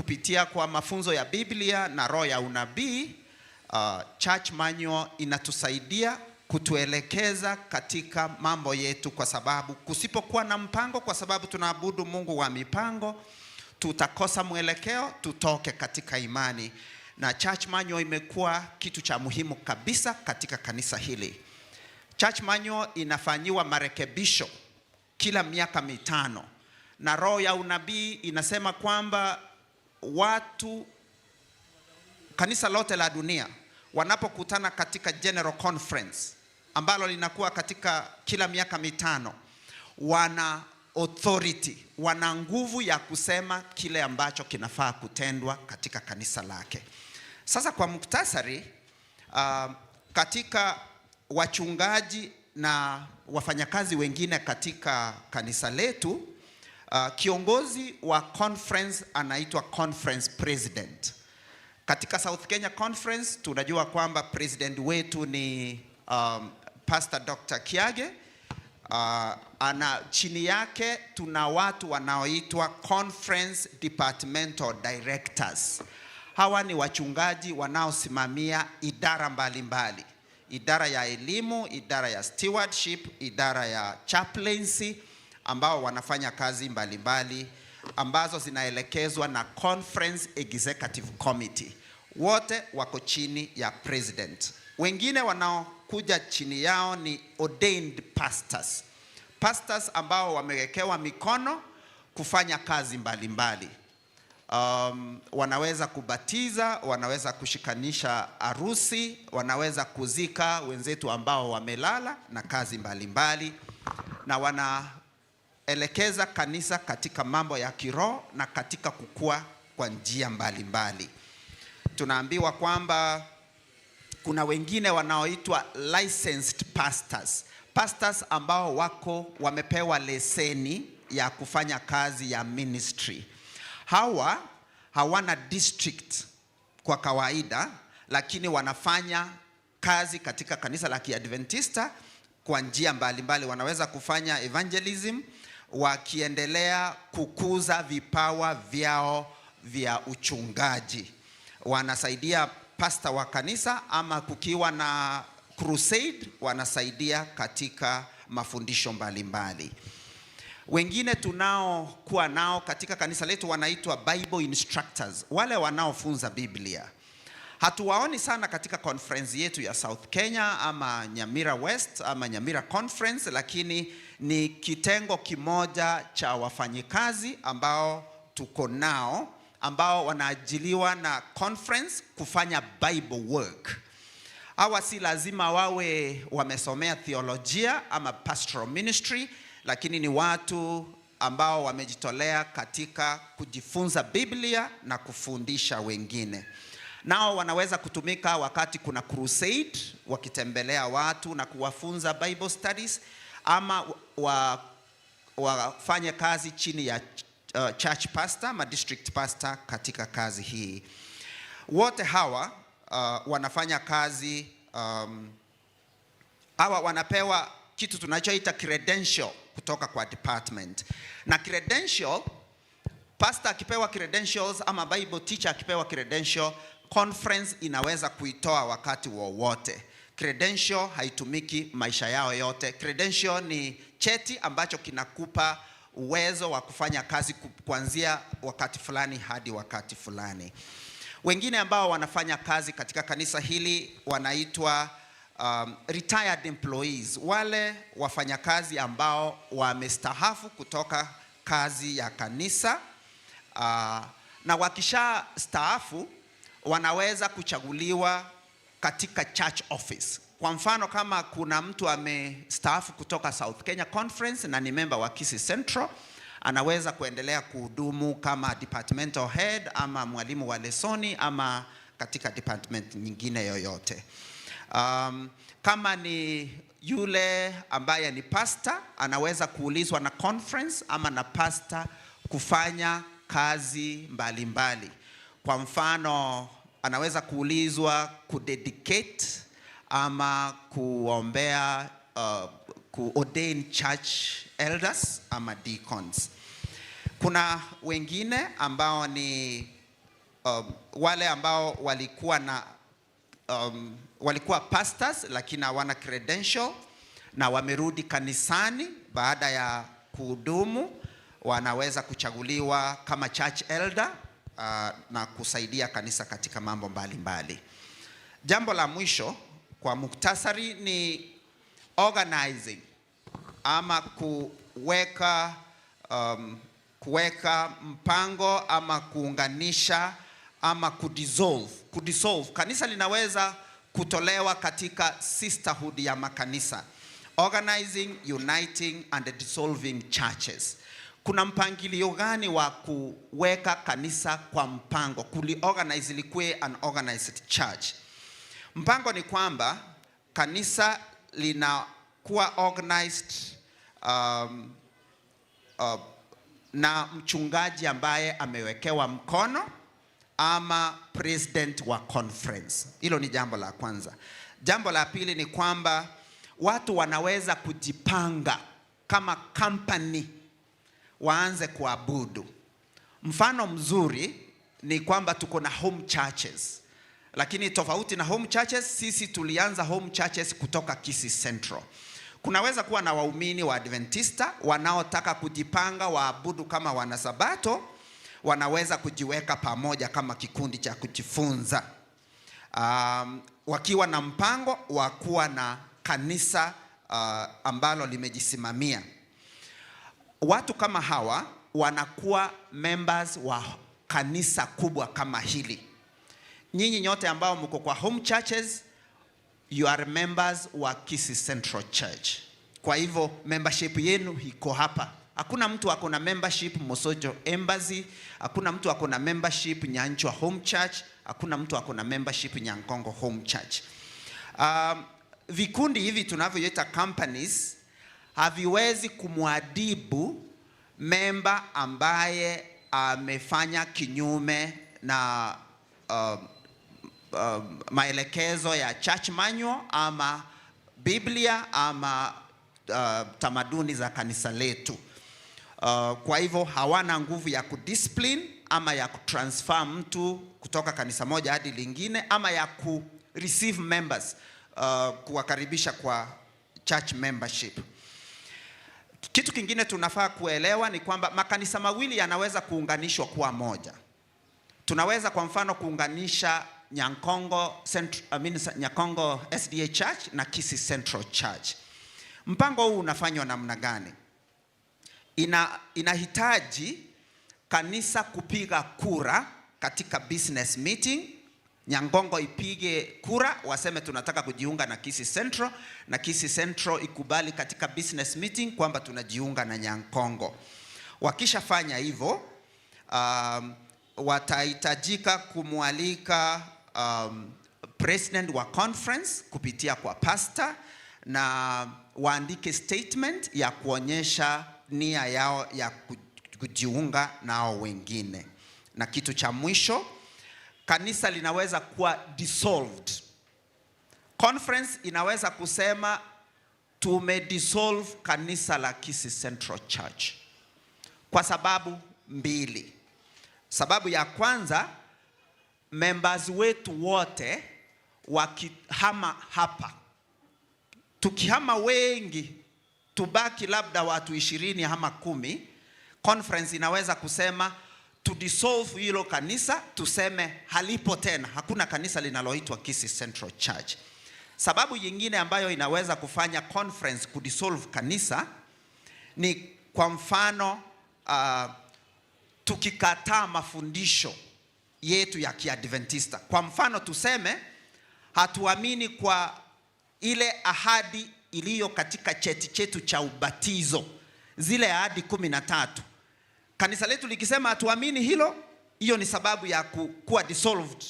Kupitia kwa mafunzo ya Biblia na roho ya unabii, church manual inatusaidia kutuelekeza katika mambo yetu, kwa sababu kusipokuwa na mpango, kwa sababu tunaabudu Mungu wa mipango, tutakosa mwelekeo, tutoke katika imani. Na church manual imekuwa kitu cha muhimu kabisa katika kanisa hili. Church manual inafanyiwa marekebisho kila miaka 5, na roho ya unabii inasema kwamba watu, kanisa lote la dunia, wanapokutana katika General Conference ambalo linakuwa katika kila miaka 5, wana authority, wana nguvu ya kusema kile ambacho kinafaa kutendwa katika kanisa lake. Sasa kwa muktasari, katika wachungaji na wafanyakazi wengine katika kanisa letu, kiongozi wa conference anaitwa conference president. Katika South Kenya Conference tunajua kwamba president wetu ni Pastor Dr. Kiage. Ana chini yake tuna watu wanaoitwa conference departmental directors. Hawa ni wachungaji wanaosimamia idara mbalimbali, idara ya elimu, idara ya stewardship, idara ya chaplaincy, ambao wanafanya kazi mbalimbali ambazo zinaelekezwa na Conference Executive Committee. Wote wako chini ya president. Wengine wanaokuja chini yao ni ordained pastors, pastors ambao wamewekewa mikono kufanya kazi mbalimbali. Wanaweza kubatiza, wanaweza kushikanisha harusi, wanaweza kuzika wenzetu ambao wamelala na kazi mbalimbali, na wanaelekeza kanisa katika mambo ya kiroho na katika kukua kwa njia mbalimbali. Tunaambiwa kwamba kuna wengine wanaoitwa licensed pastors, pastors ambao wako wamepewa leseni ya kufanya kazi ya ministry. Hawa hawana district kwa kawaida, lakini wanafanya kazi katika kanisa la Kiadventista kwa njia mbalimbali. Wanaweza kufanya evangelism wakiendelea kukuza vipawa vyao vya uchungaji. Wanasaidia pastor wa kanisa, ama kukiwa na crusade wanasaidia katika mafundisho mbalimbali. Wengine tunaokuwa nao katika kanisa letu wanaitwa Bible instructors, wale wanaofunza Biblia. Hatuwaoni sana katika conference yetu ya South Kenya ama Nyamira West ama Nyamira Conference, lakini ni kitengo kimoja cha wafanyikazi ambao tuko nao, ambao wanaajiliwa na conference kufanya Bible work. Hawa si lazima wawe wamesomea theolojia ama pastoral ministry, lakini ni watu ambao wamejitolea katika kujifunza Biblia na kufundisha wengine. Nao wanaweza kutumika wakati kuna crusade, wakitembelea watu na kuwafunza Bible studies, ama wafanye kazi chini ya church pastor ma district pastor katika kazi hii. Wote hawa wanafanya kazi, hawa wanapewa kitu tunachoita credential kutoka kwa department. Na credential, pastor akipewa credentials ama Bible teacher akipewa credential, conference inaweza kuitoa wakati wowote. Credential haitumiki maisha yao yote. Credential ni cheti ambacho kinakupa uwezo wa kufanya kazi kuanzia wakati fulani hadi wakati fulani. Wengine ambao wanafanya kazi katika kanisa hili wanaitwa retired employees, wale wafanyakazi ambao wamestaafu kutoka kazi ya kanisa, na wakisha staafu wanaweza kuchaguliwa katika church office. Kwa mfano, kama kuna mtu amestaafu kutoka South Kenya Conference na ni member wa Kisii Central, anaweza kuendelea kuhudumu kama departmental head ama mwalimu wa lesoni ama katika department nyingine yoyote. Kama ni yule ambaye ni pastor, anaweza kuulizwa na conference ama na pastor kufanya kazi mbalimbali mbali. Kwa mfano, anaweza kuulizwa kudedicate ama kuombea, kuordain church elders ama deacons. Kuna wengine ambao ni wale ambao walikuwa na walikuwa pastors lakini hawana credential na wamerudi kanisani baada ya kuhudumu, wanaweza kuchaguliwa kama church elder na kusaidia kanisa katika mambo mbalimbali mbali. Jambo la mwisho kwa muktasari ni organizing ama kuweka mpango ama kuunganisha ama kudissolve. Kudissolve. Kanisa linaweza kutolewa katika sisterhood ya makanisa. Organizing, uniting and dissolving churches. Kuna mpangilio gani wa kuweka kanisa kwa mpango? Kuli organize likuwe an organized church. Mpango ni kwamba kanisa linakuwa organized na mchungaji ambaye amewekewa mkono ama president wa conference. Hilo ni jambo la kwanza. Jambo la pili ni kwamba watu wanaweza kujipanga kama company waanze kuabudu. Mfano mzuri ni kwamba tuko na home churches, lakini tofauti na home churches, sisi tulianza home churches kutoka Kisii Central. Kunaweza kuwa na waumini wa Adventista wanaotaka kujipanga waabudu kama wanasabato, wanaweza kujiweka pamoja kama kikundi cha kujifunza, wakiwa na mpango wa kuwa na kanisa ambalo limejisimamia. Watu kama hawa wanakuwa members wa kanisa kubwa kama hili. Nyinyi nyote ambao mko kwa home churches, you are members wa Kisii Central Church. Kwa hivyo membership yenu iko hapa. Hakuna mtu ako na membership Mosojo Embassy, hakuna mtu ako na membership Nyanchwa Home Church, hakuna mtu ako na membership Nyankongo Home Church. Vikundi hivi tunavyoita companies haviwezi kumwadibu memba ambaye amefanya kinyume na maelekezo ya church manual ama Biblia ama tamaduni za kanisa letu. Kwa hivyo hawana nguvu ya kudiscipline ama ya kutransfer mtu kutoka kanisa moja hadi lingine ama ya ku receive members, kuwakaribisha kwa church membership. Kitu kingine tunafaa kuelewa ni kwamba makanisa mawili yanaweza kuunganishwa kuwa moja. Tunaweza kwa mfano kuunganisha Nyankongo Central, I mean, Nyankongo SDA Church na Kisii Central Church. Mpango huu unafanywa namna gani? Inahitaji kanisa kupiga kura katika business meeting. Nyangongo ipige kura waseme tunataka kujiunga na Kisii Central, na Kisii Central ikubali katika business meeting kwamba tunajiunga na Nyankongo. Wakishafanya hivyo, watahitajika kumwalika president wa conference kupitia kwa pastor na waandike statement ya kuonyesha nia yao ya kujiunga nao wengine. Na kitu cha mwisho, kanisa linaweza kuwa dissolved. Conference inaweza kusema tumedissolve kanisa la Kisii Central Church kwa sababu mbili. Sababu ya kwanza, members wetu wote wakihama hapa, tukihama wengi, tubaki labda watu 20 ama 10, conference inaweza kusema to dissolve hilo kanisa, tuseme halipo tena, hakuna kanisa linaloitwa Kisii Central Church. Sababu nyingine ambayo inaweza kufanya conference kudissolve kanisa ni kwa mfano tukikataa mafundisho yetu ya Kiadventista. Kwa mfano tuseme hatuamini kwa ile ahadi iliyo katika cheti chetu cha ubatizo, zile ahadi 13. Kanisa letu likisema hatuamini hilo, hiyo ni sababu ya kuwa dissolved.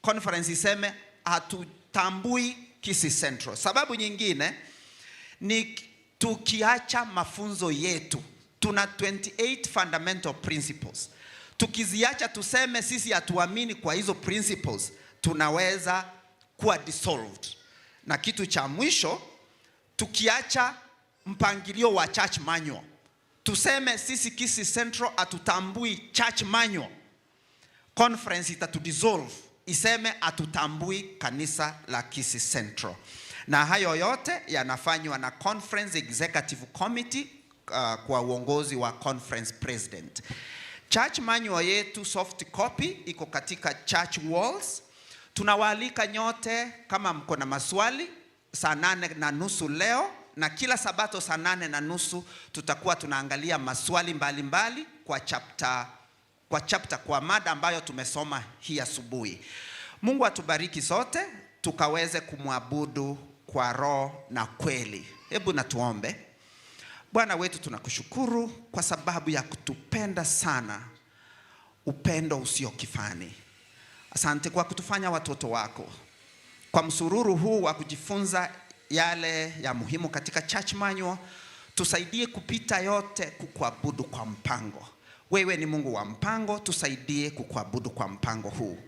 Conference iseme hatutambui Kisii Central. Sababu nyingine ni tukiacha mafunzo yetu. Tuna 28 fundamental principles. Tukiziacha tuseme sisi hatuamini kwa hizo principles, tunaweza kuwa dissolved. Na kitu cha mwisho, tukiacha mpangilio wa church manual, tuseme sisi Kisii Central hatutambui church manual, Conference itatudissolve, iseme hatutambui kanisa la Kisii Central. Na hayo yote yanafanywa na Conference Executive Committee kwa uongozi wa Conference President. Church manual yetu soft copy iko katika church walls. Tunawaalika nyote, kama mko na maswali, 8:30 leo na kila Sabato 8:30 tutakuwa tunaangalia maswali mbalimbali mbali kwa chapter kwa mada ambayo tumesoma hii asubuhi. Mungu atubariki sote tukaweze kumwabudu kwa roho na kweli. Hebu na tuombe. Bwana wetu, tunakushukuru kwa sababu ya kutupenda sana, upendo usio kifani. Asante kwa kutufanya watoto wako. Kwa msururu huu wa kujifunza yale ya muhimu katika church manual, tusaidie kupita yote kukuabudu kwa mpango. Wewe ni Mungu wa mpango, tusaidie kukuabudu kwa mpango huu.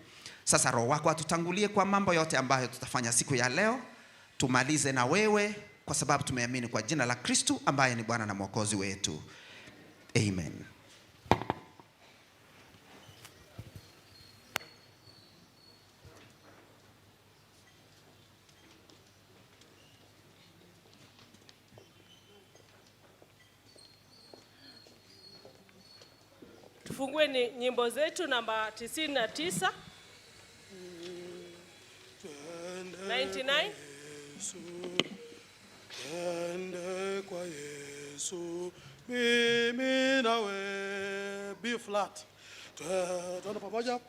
Sasa Roho wako atutangulie kwa mambo yote ambayo tutafanya siku ya leo. Tumalize na wewe, kwa sababu tumeamini kwa jina la Kristu ambaye ni Bwana na Mwokozi wetu. Amen. Tufungue ni nyimbo zetu namba 99, 99. Twende kwa Yesu, mimi nawe. B flat. Twende pamoja.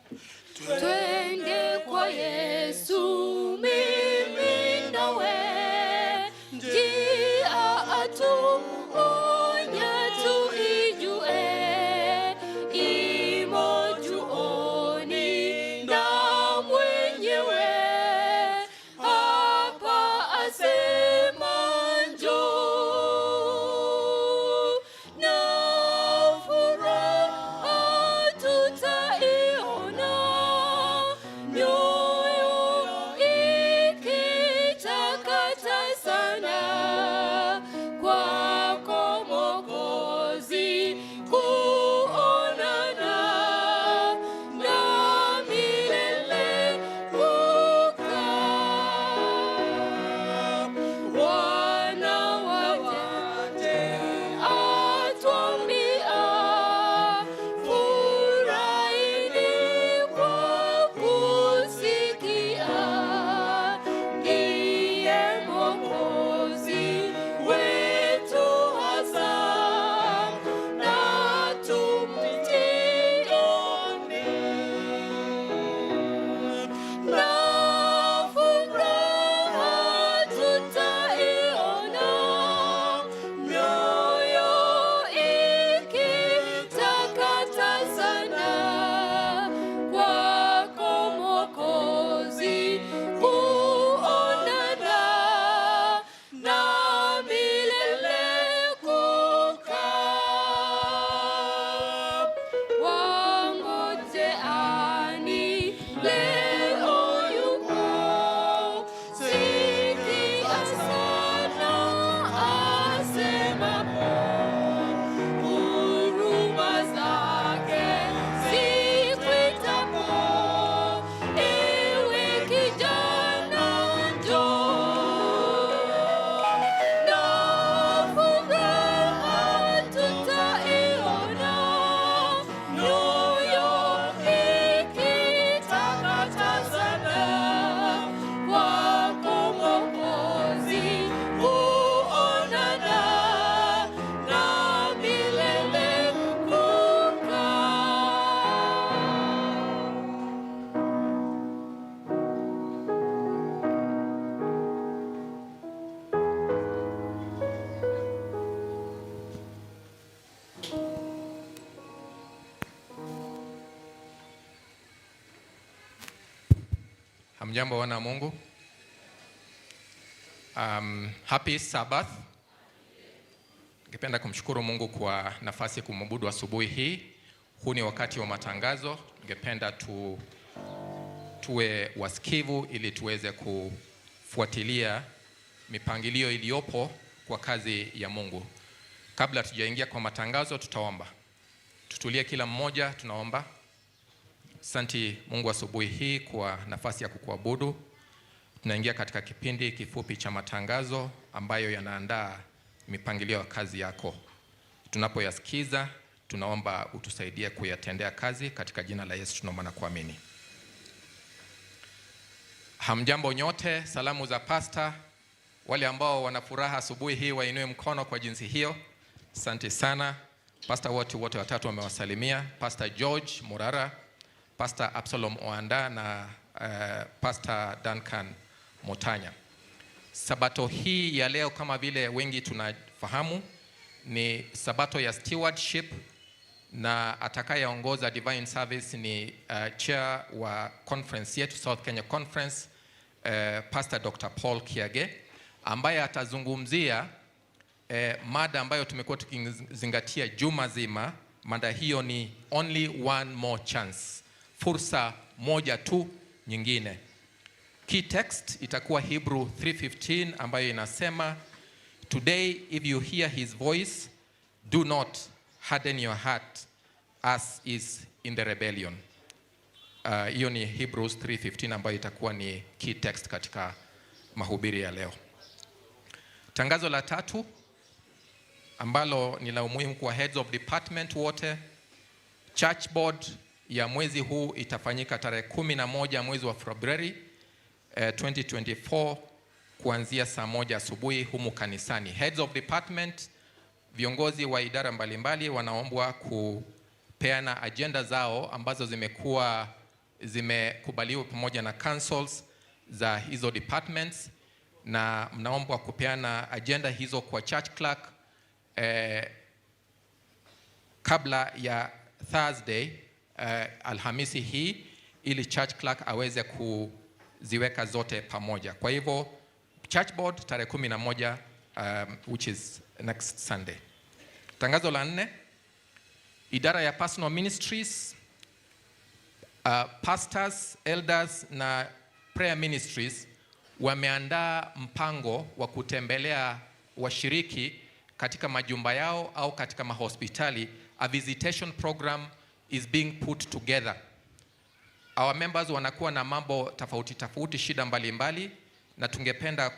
Twende kwa Yesu, mimi nawe, njia atuonya tuijue, imo juoni na mwenyewe, hapa asema njoo, na furaha tutaiona, mioyo ikitakata sana, kwako Mwokozi kuonana, na milele kukaa. Bwana waje atuambia, furahini kwa kusikia, ndiye Mwokozi wetu hasa, na tumtii. Na furaha tutaiona, mioyo ikitakata sana, kwako Mwokozi kuonana, na milele kukaa. Wangojeani, leo yuko, sikia sana asemapo, huruma zake zikuitapo, ewe kijana njoo, na furaha tutaiona, mioyo ikitakata sana, kwako Mwokozi kuonana, na milele kukaa. Hamjambo wana wa Mungu. Happy Sabbath. Ningependa kumshukuru Mungu kwa nafasi ya kumwabudu asubuhi hii. Huu ni wakati wa matangazo. Ningependa tuwe wasikivu ili tuweze kufuatilia mipangilio iliyopo kwa kazi ya Mungu. Kabla tujaingia kwa matangazo, tutaomba. Tutulie kila mmoja, tunaomba. Asanti Mungu asubuhi hii kwa nafasi ya kukuabudu. Tunaingia katika kipindi kifupi cha matangazo ambayo yanaandaa mipangilio ya kazi yako. Tunapoyasikiza, tunaomba utusaidie kuyatendea kazi katika jina la Yesu tunaomba na kuamini. Hamjambo nyote, salamu za pasta. Wale ambao wana furaha asubuhi hii wainue mkono kwa jinsi hiyo. Asante sana. Pasta wote wote watatu wamewasalimia, Pastor George Murara, Pastor Absalom Oanda na Pastor Duncan Motanya. Sabato hii ya leo kama vile wengi tunafahamu ni sabato ya stewardship, na atakayeongoza divine service ni chair wa conference yetu South Kenya Conference, Pastor Dr. Paul Kiage ambaye atazungumzia mada ambayo tumekuwa tukizingatia juma zima. Mada hiyo ni only one more chance, fursa moja tu nyingine. Key text itakuwa Hebrew 3:15 ambayo inasema, "Today if you hear his voice, do not harden your heart as is in the rebellion." Hiyo ni Hebrews 3:15 ambayo itakuwa ni key text katika mahubiri ya leo. Tangazo la tatu ambalo ni la umuhimu kwa heads of department wote, church board ya mwezi huu itafanyika tarehe 11 mwezi wa Februari 2024 kuanzia saa 1 asubuhi humu kanisani. Heads of department, viongozi wa idara mbalimbali wanaombwa kupeana agenda zao ambazo zimekuwa zimekubaliwa pamoja na councils za hizo departments, na mnaombwa kupeana agenda hizo kwa church clerk kabla ya Thursday, Alhamisi hii, ili church clerk aweze kuziweka zote pamoja. Kwa hivyo church board tarehe 11, which is next Sunday. Tangazo la nne, idara ya personal ministries, pastors, elders na prayer ministries wameandaa mpango wa kutembelea washiriki katika majumba yao au katika mahospitali. A visitation program is being put together. Our members wanakuwa na mambo tofauti tofauti, shida mbalimbali, na tungependa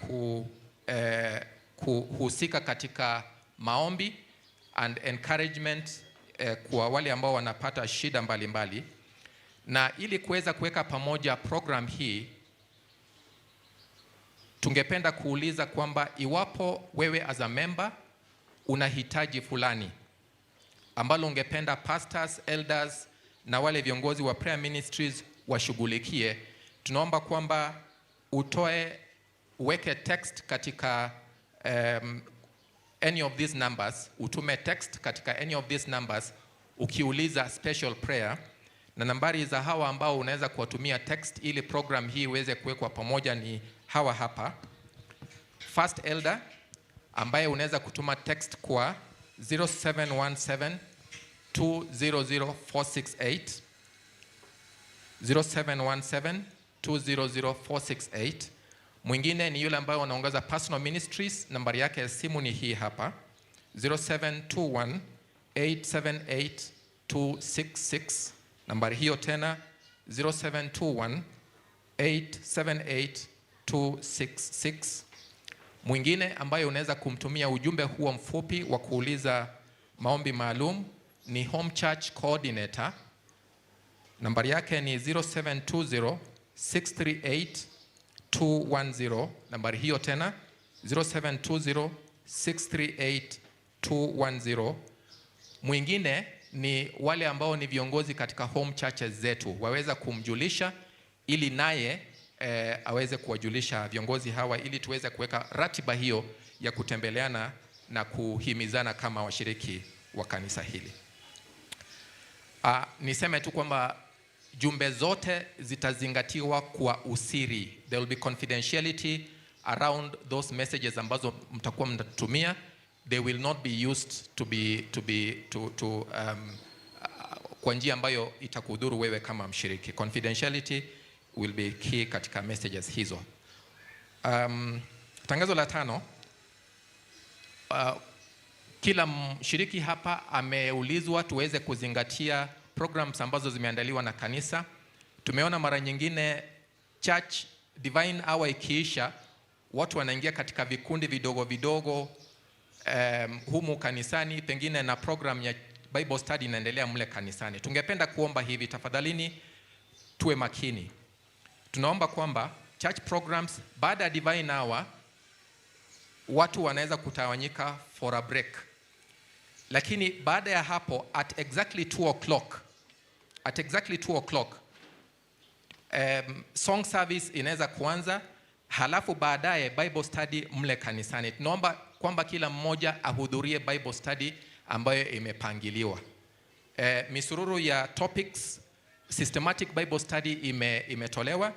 kuhusika katika maombi and encouragement kwa wale ambao wanapata shida mbalimbali. Na ili kuweza kuweka pamoja program hii, tungependa kuuliza kwamba iwapo wewe as a member una hitaji fulani ambalo ungependa pastors, elders na wale viongozi wa prayer ministries washughulikie, tunaomba kwamba utoe uweke text katika any of these numbers, utume text katika any of these numbers ukiuliza special prayer, na nambari za hawa ambao unaweza kuwatumia text ili program hii iweze kuwekwa pamoja ni hawa hapa. First elder ambaye unaweza kutuma text kwa 0717 200468, 0717 200468. Mwingine ni yule ambaye anaongoza personal ministries, nambari yake ya simu ni hii hapa, 0721 878 266. Nambari hiyo tena, 0721 878 266. Mwingine ambaye unaweza kumtumia ujumbe huo mfupi wa kuuliza maombi maalum ni Home Church Coordinator. Nambari yake ni 0720 638 210. Nambari hiyo tena, 0720 638 210. Mwingine ni wale ambao ni viongozi katika home churches zetu, waweza kumjulisha ili naye aweze kuwajulisha viongozi hawa ili tuweze kuweka ratiba hiyo ya kutembeleana na kuhimizana kama washiriki wa kanisa hili. Niseme tu kwamba jumbe zote zitazingatiwa kwa usiri. There will be confidentiality around those messages ambazo mtakuwa mnatumia. They will not be used to be, to be, to, to, kwa njia ambayo itakudhuru wewe kama mshiriki. Confidentiality will be key katika messages hizo. Tangazo la tano, kila mshiriki hapa ameulizwa tuweze kuzingatia programs ambazo zimeandaliwa na kanisa. Tumeona mara nyingine church divine hour ikiisha, watu wanaingia katika vikundi vidogo vidogo humu kanisani, pengine na program ya Bible study inaendelea mle kanisani. Tungependa kuomba hivi, tafadhalini tuwe makini. Tunaomba kwamba church programs baada ya divine hour watu wanaweza kutawanyika for a break, lakini baada ya hapo at exactly 2 o'clock, at exactly 2 o'clock song service inaweza kuanza, halafu baadaye Bible study mle kanisani. Tunaomba kwamba kila mmoja ahudhurie Bible study ambayo imepangiliwa. Misururu ya topics systematic Bible study imetolewa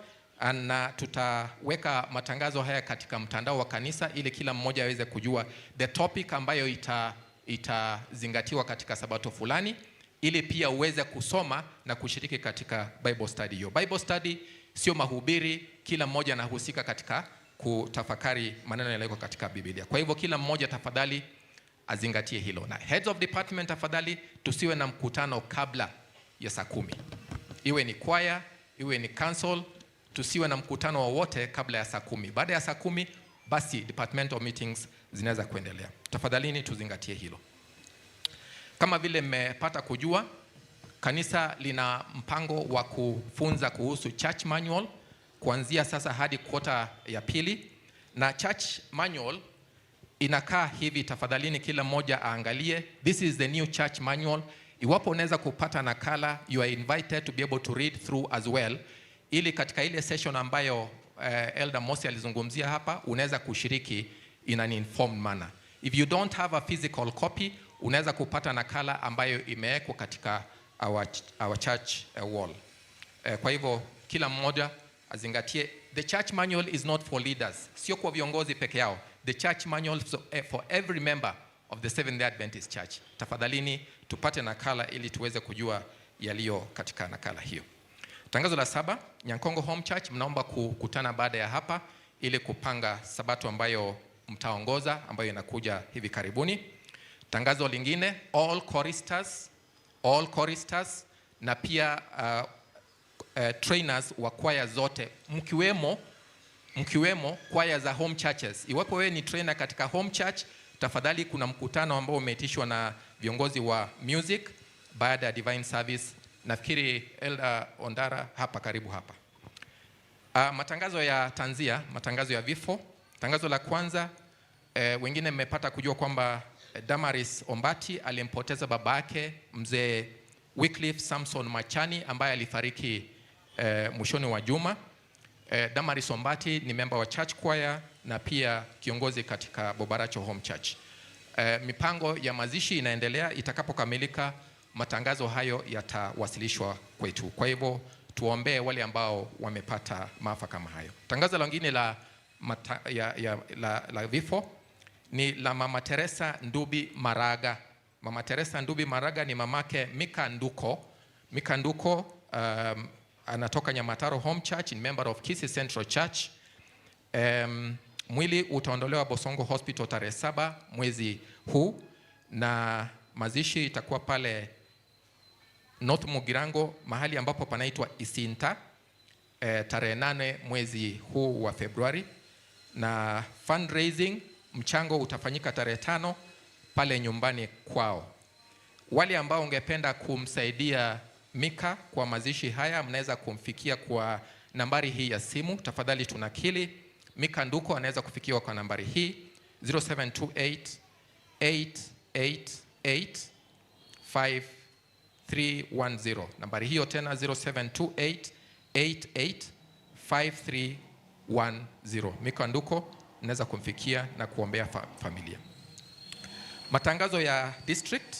na tutaweka matangazo haya katika mtandao wa kanisa ili kila mmoja aweze kujua the topic ambayo itazingatiwa katika sabato fulani, ili pia uweze kusoma na kushiriki katika Bible study hiyo. Bible study sio mahubiri, kila mmoja anahusika katika kutafakari maneno yaliyoko katika Biblia. Kwa hivyo kila mmoja tafadhali azingatie hilo. Na heads of department tafadhali, tusiwe na mkutano kabla ya saa 10. Iwe ni choir, iwe ni council, tusiwe na mkutano wowote kabla ya saa 10. Baada ya saa 10 basi departmental meetings zinaweza kuendelea. Tafadhalini tuzingatie hilo. Kama vile mmepata kujua, kanisa lina mpango wa kufunza kuhusu church manual kuanzia sasa hadi kwota ya pili, na church manual inakaa hivi. Tafadhalini kila mmoja aangalie. This is the new church manual. Iwapo unaweza kupata nakala, you are invited to be able to read through as well, ili katika ile session ambayo Elder Mosi alizungumzia hapa unaweza kushiriki in an informed manner. If you don't have a physical copy, unaweza kupata nakala ambayo imewekwa katika our church wall. Kwa hivyo kila mmoja azingatie, the church manual is not for leaders, sio kwa viongozi peke yao. The church manual for every member of the Seventh-day Adventist Church. Tafadhalini tupate nakala ili tuweze kujua yaliyo katika nakala hiyo. Tangazo la 7, Nyankongo Home Church mnaomba kukutana baada ya hapa ili kupanga sabato ambayo mtaongoza ambayo inakuja hivi karibuni. Tangazo lingine, all choristers na pia trainers wa kwaya zote mkiwemo kwaya za home churches. Iwapo wewe ni trainer katika home church, tafadhali kuna mkutano ambao umeitishwa na viongozi wa music baada ya divine service. Nafikiri Elder Ondara hapa karibu hapa. Matangazo ya tanzia, matangazo ya vifo. Tangazo la kwanza, wengine mmepata kujua kwamba Damaris Ombati alimpoteza babake mzee Wycliffe Samson Machani ambaye alifariki mwishoni wa juma. Damaris Ombati ni member wa church choir na pia kiongozi katika Bobaracho Home Church. Mipango ya mazishi inaendelea, itakapokamilika matangazo hayo yatawasilishwa kwetu. Kwa hivyo tuombee wale ambao wamepata maafa kama hayo. Tangazo lingine la vifo ni la Mama Teresa Ndubi Maraga. Mama Teresa Ndubi Maraga ni mamake Mika Nduko. Mika Nduko anatoka Nyamataro Home Church, ni member of Kisii Central Church. Mwili utaondolewa Bosongo Hospital tarehe 7 mwezi huu, na mazishi itakuwa pale North Mugirango mahali ambapo panaitwa Isinta tarehe 8 mwezi huu wa Februari, na fundraising mchango utafanyika tarehe 5 pale nyumbani kwao. Wale ambao ungependa kumsaidia Mika kwa mazishi haya mnaweza kumfikia kwa nambari hii ya simu. Tafadhali tunakili. Mika Nduko anaweza kufikiwa kwa nambari hii 0728 888 5310. Nambari hiyo tena 0728 88 5310. Mika Nduko unaweza kumfikia na kuombea familia. Matangazo ya district,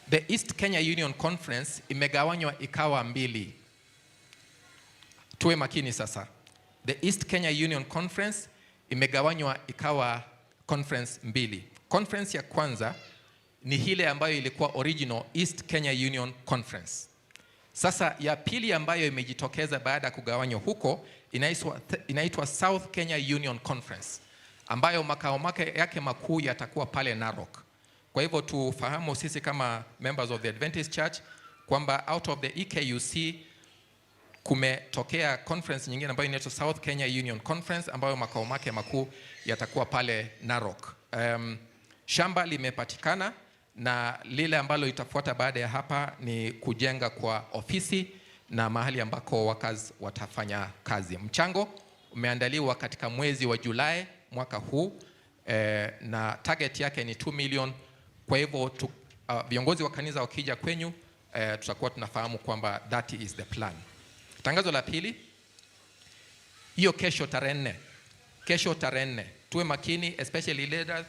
the East Kenya Union Conference imegawanywa ikawa mbili. Tuwe makini sasa. The East Kenya Union Conference imegawanywa ikawa conference mbili. Conference ya kwanza ni ile ambayo ilikuwa original East Kenya Union Conference. Sasa ya pili ambayo imejitokeza baada ya kugawanywa huko inaitwa South Kenya Union Conference, ambayo makao yake makuu yatakuwa pale Narok. Kwa hivyo tufahamu sisi kama members of the Adventist Church kwamba out of the EKUC kumetokea conference nyingine ambayo inaitwa South Kenya Union Conference ambayo makao make makuu yatakuwa pale Narok. Shamba limepatikana na lile ambalo itafuata baada ya hapa ni kujenga kwa ofisi na mahali ambako workers watafanya kazi. Mchango umeandaliwa katika mwezi wa Julai mwaka huu na target yake ni 2 million. Kwa hivyo viongozi wa kanisa wakija kwenyu tutakuwa tunafahamu kwamba that is the plan. Tangazo la pili, hiyo kesho tarehe 4. Kesho tarehe 4. Tuwe makini, especially leaders.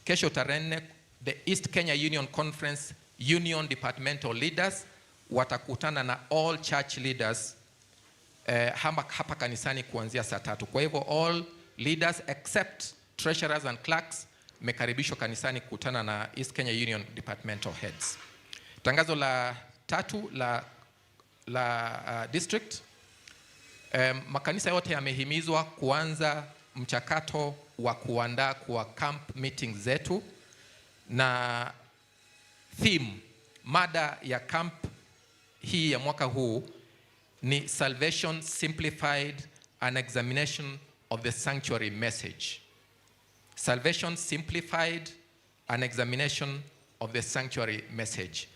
Kesho tarehe 4, the East Kenya Union Conference Union Departmental Leaders watakutana na all church leaders hapa kanisani kuanzia saa 3. Kwa hivyo all leaders except treasurers and clerks mmekaribishwa kanisani kukutana na East Kenya Union Departmental Heads. Tangazo la tatu la district, makanisa yote yamehimizwa kuanza mchakato wa kuandaa kwa camp meeting zetu, na theme, mada ya camp hii ya mwaka huu ni Salvation Simplified, an Examination of the Sanctuary Message. Salvation Simplified, an Examination of the Sanctuary Message.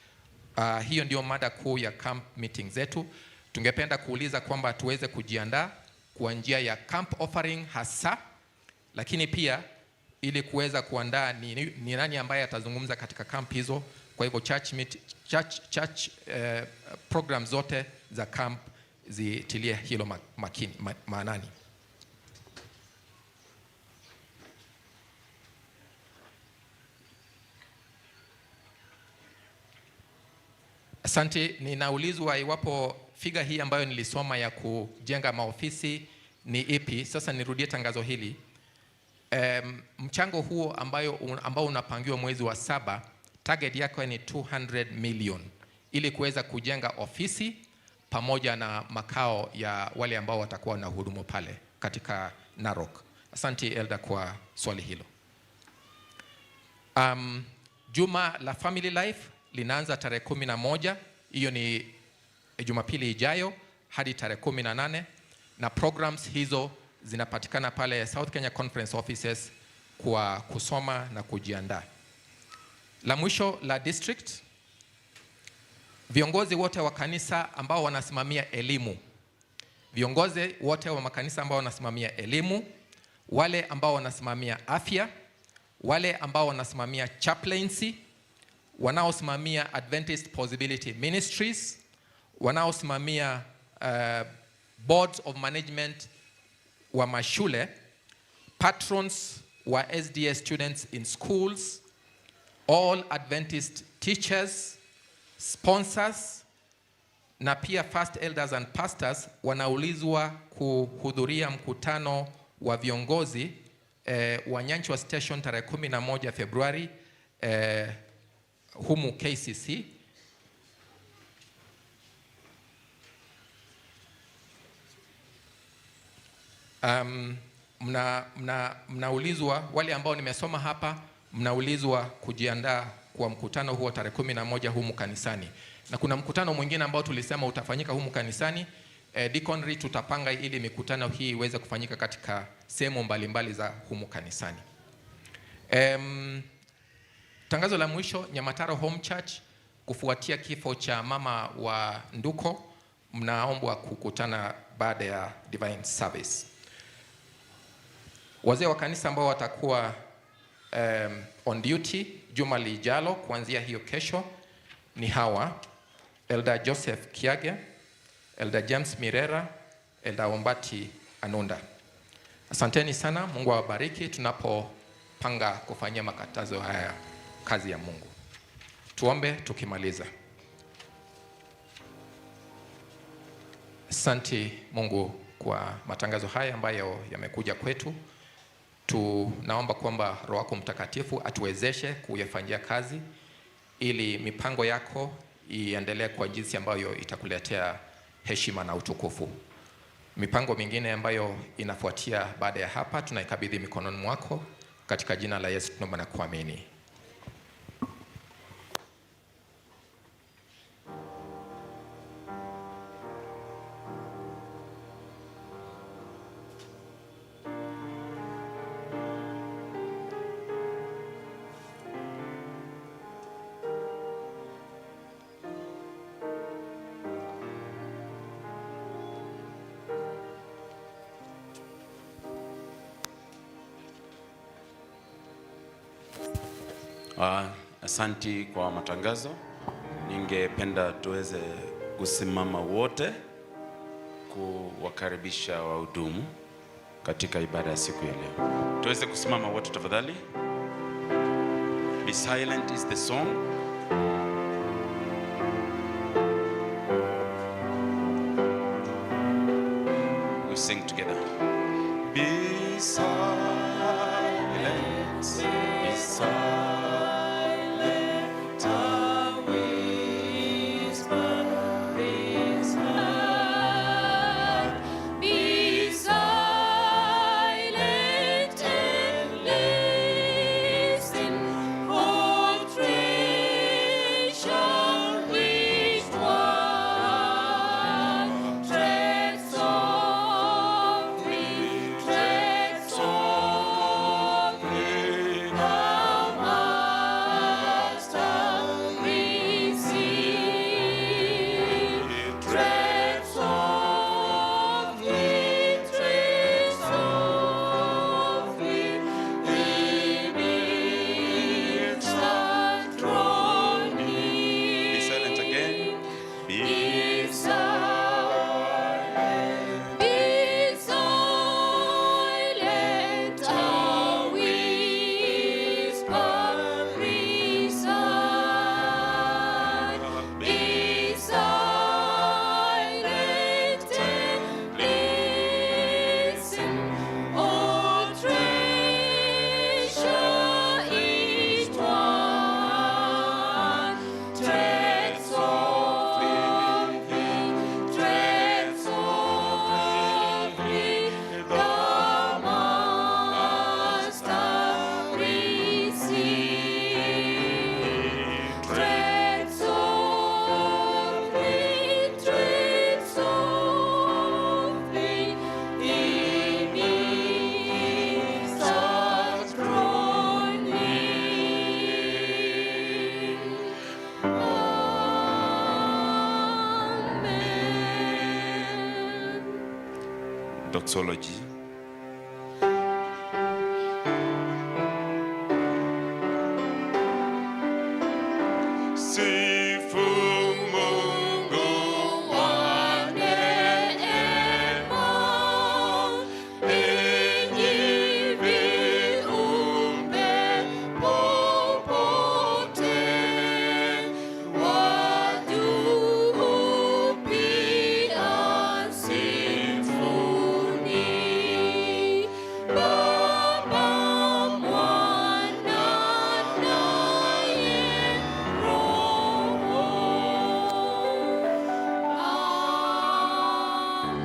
Hiyo ndio mada kuu ya camp meeting zetu. Tungependa kuuliza kwamba tuweze kujiandaa kwa njia ya camp offering hasa, lakini pia ili kuweza kuandaa ni nani ambaye atazungumza katika camp hizo. Kwa hivyo church program zote za camp zitilie hilo maanani. Asante. Ninaulizwa iwapo figa hii ambayo nilisoma ya kujenga maofisi ni ipi. Sasa nirudie tangazo hili. Mchango huo ambao unapangiwa mwezi wa 7, target yake ni 200 million ili kuweza kujenga ofisi pamoja na makao ya wale ambao watakuwa na hudumu pale katika Narok. Asante Elder kwa swali hilo. Juma la Family Life linaanza tarehe 11, hiyo ni Jumapili ijayo, hadi tarehe 18, na programs hizo zinapatikana pale South Kenya Conference Offices kwa kusoma na kujiandaa. La mwisho la district, viongozi wote wa kanisa ambao wanasimamia elimu, viongozi wote wa makanisa ambao wanasimamia elimu, wale ambao wanasimamia afya, wale ambao wanasimamia chaplaincy, wanaosimamia Adventist Possibility Ministries, wanaosimamia boards of management wa mashule, patrons wa SDS students in schools, all Adventist teachers, sponsors, na pia first elders and pastors wanaulizwa kuhudhuria mkutano wa viongozi wa Nyanchwa Station tarehe 11 Februari humu KCC. Mnaulizwa wale ambao nimesoma hapa, mnaulizwa kujiandaa kwa mkutano huo tarehe 11 humu kanisani. Na kuna mkutano mwingine ambao tulisema utafanyika humu kanisani. Deaconry tutapanga ili mikutano hii iweze kufanyika katika sehemu mbalimbali za humu kanisani. Tangazo la mwisho, Nyamataro Home Church, kufuatia kifo cha mama wa Nduko, mnaombwa kukutana baada ya divine service. Wazee wa kanisa ambao watakuwa on duty juma lijalo kuanzia hiyo kesho ni hawa: Elder Joseph Kiage, Elder James Mirera, Elder Ombati Anunda. Asanteni sana, Mungu awabariki tunapopanga kufanyia makatazo haya kazi ya Mungu. Tuombe tukimaliza. Asante Mungu kwa matangazo haya ambayo yamekuja kwetu. Tunaomba kwamba Roho wako Mtakatifu atuwezeshe kuyafanyia kazi ili mipango yako iendelee kwa jinsi ambayo itakuletea heshima na utukufu. Mipango mingine ambayo inafuatia baada ya hapa tunaikabidhi mikononi mwako, katika jina la Yesu tunaomba na kuamini. Asanti kwa matangazo. Ningependa tuweze kusimama wote kuwakaribisha wahudumu katika ibada ya siku ya leo. Tuweze kusimama wote tafadhali. Be silent is the song. We sing together. Be silent, be silent, I whisper, be silent. Be silent and listen, for treasure which one tread softly, tread softly, thou Master receive. Tread softly, tread softly, the minister draw near. Be silent again. Be Be silent, be silent, I whisper, be silent, be silent and listen, O treasure each one. Tread softly, tread softly, the Master receive. Tread softly, tread softly, the minister draw near. Amen. Doxology. Sifu Mungu Wa neema, enyi viumbe popote, wa juu pia sifuni. Baba, Mwana naye Roho. Amen.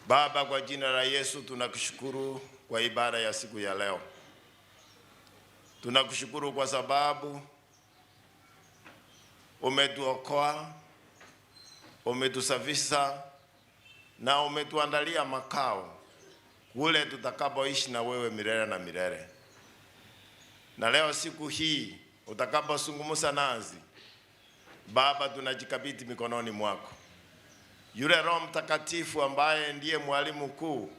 Baba, kwa jina la Yesu tunakushukuru kwa ibada ya siku ya leo. Tunakushukuru kwa sababu umetuokoa, umetusafisha na umetuandalia makao kule tutakapoishi na wewe milele na milele. Na leo siku hii utakapozungumza nasi, Baba, tunajikabidhi mikononi mwako. Yule Roho Mtakatifu ambaye ndiye mwalimu mkuu,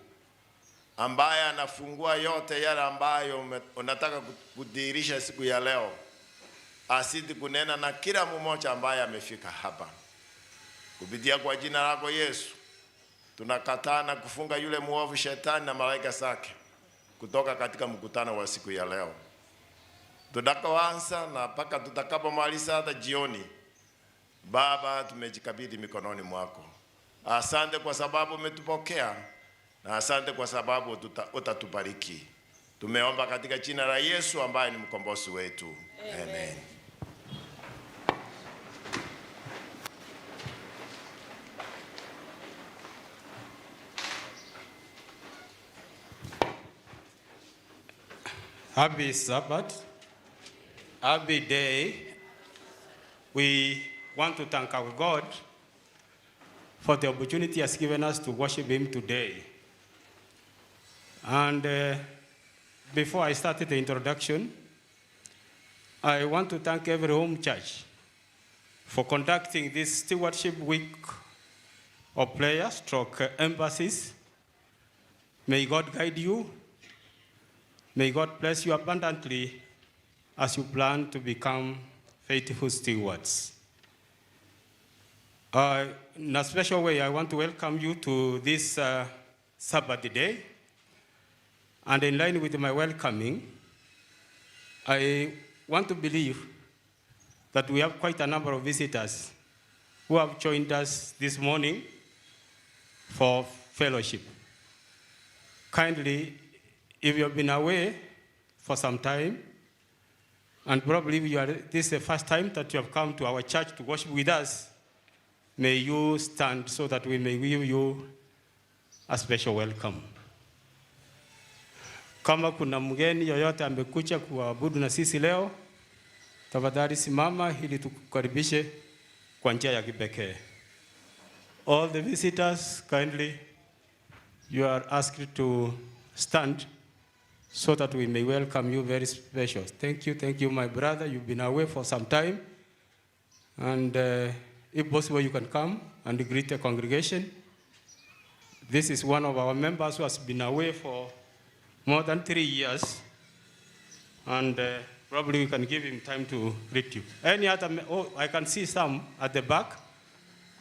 ambaye anafungua yote yale ambayo unataka kudhihirisha siku ya leo, asidi kunena na kila mmoja ambaye amefika hapa. Kupitia kwa jina lako Yesu, tunakataa na kufunga yule muovu shetani na malaika zake kutoka katika mkutano wa siku ya leo. Tutakapoanza na mpaka tutakapomaliza hata jioni, Baba, tumejikabidhi mikononi mwako. Asante kwa sababu umetupokea na asante kwa sababu utatubariki. Tumeomba katika jina la Yesu ambaye ni mkombozi wetu. Amen. Happy Sabbath. Happy day. We want to thank our God for the opportunity He has given us to worship Him today. And before I started the introduction, I want to thank every home church for conducting this Stewardship Week of prayer stroke emphasis. May God guide you. May God bless you abundantly as you plan to become faithful stewards. In a special way, I want to welcome you to this Sabbath day. And in line with my welcoming, I want to believe that we have quite a number of visitors who have joined us this morning for fellowship. Kindly, if you have been away for some time, and probably this is the first time that you have come to our church to worship with us, may you stand so that we may give you a special welcome. Kama kuna mgeni yoyote amekuja kuabudu na sisi leo, tafadhali simama ili tukukaribishe kwa njia ya kipekee. All the visitors, kindly, you are asked to stand so that we may welcome you very special. Thank you, my brother. You've been away for some time. And if possible, you can come and greet the congregation. This is one of our members who has been away for more than 3 years. And probably we can give him time to greet you. Any other, oh, I can see some at the back.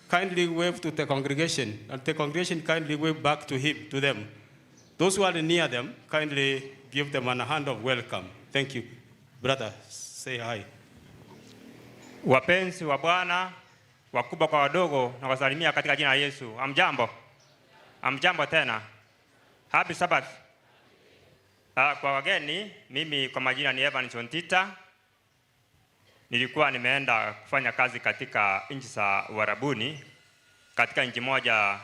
Kindly wave to the congregation, and the congregation kindly wave back to him, to them. Those who are near them, kindly give them a hand of welcome. Thank you. Brother, say hi. Wapenzi wa Bwana, wakubwa kwa wadogo, nawasalimia katika jina la Yesu. Hamjambo? Hamjambo tena. Happy Sabbath. Kwa wageni, mimi kwa majina ni Evan Chontita. Nilikuwa nimeenda kufanya kazi katika nchi za Uarabuni, katika nchi moja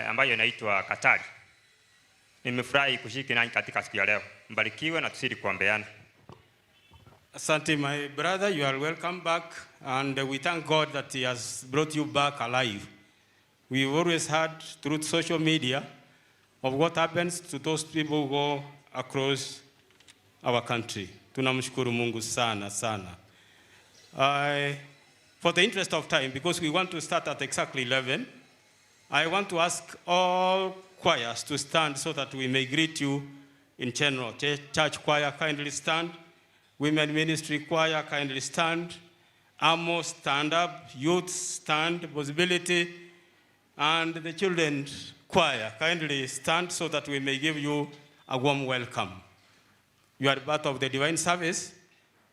ambayo inaitwa Katari. Nimefurahi kushiriki nanyi katika siku ya leo. Mbarikiwe na tuzidi kuombeana. Asante, my brother. You are welcome back, and we thank God that He has brought you back alive. We've always heard through social media of what happens to those people who go across our country. Tunamshukuru Mungu sana sana. For the interest of time, because we want to start at exactly 11, I want to ask all choirs to stand so that we may greet you in general. Church choir, kindly stand. Women ministry choir, kindly stand. Amos, stand up. Youth, stand. Possibility. And the children's choir, kindly stand so that we may give you a warm welcome. You are part of the divine service,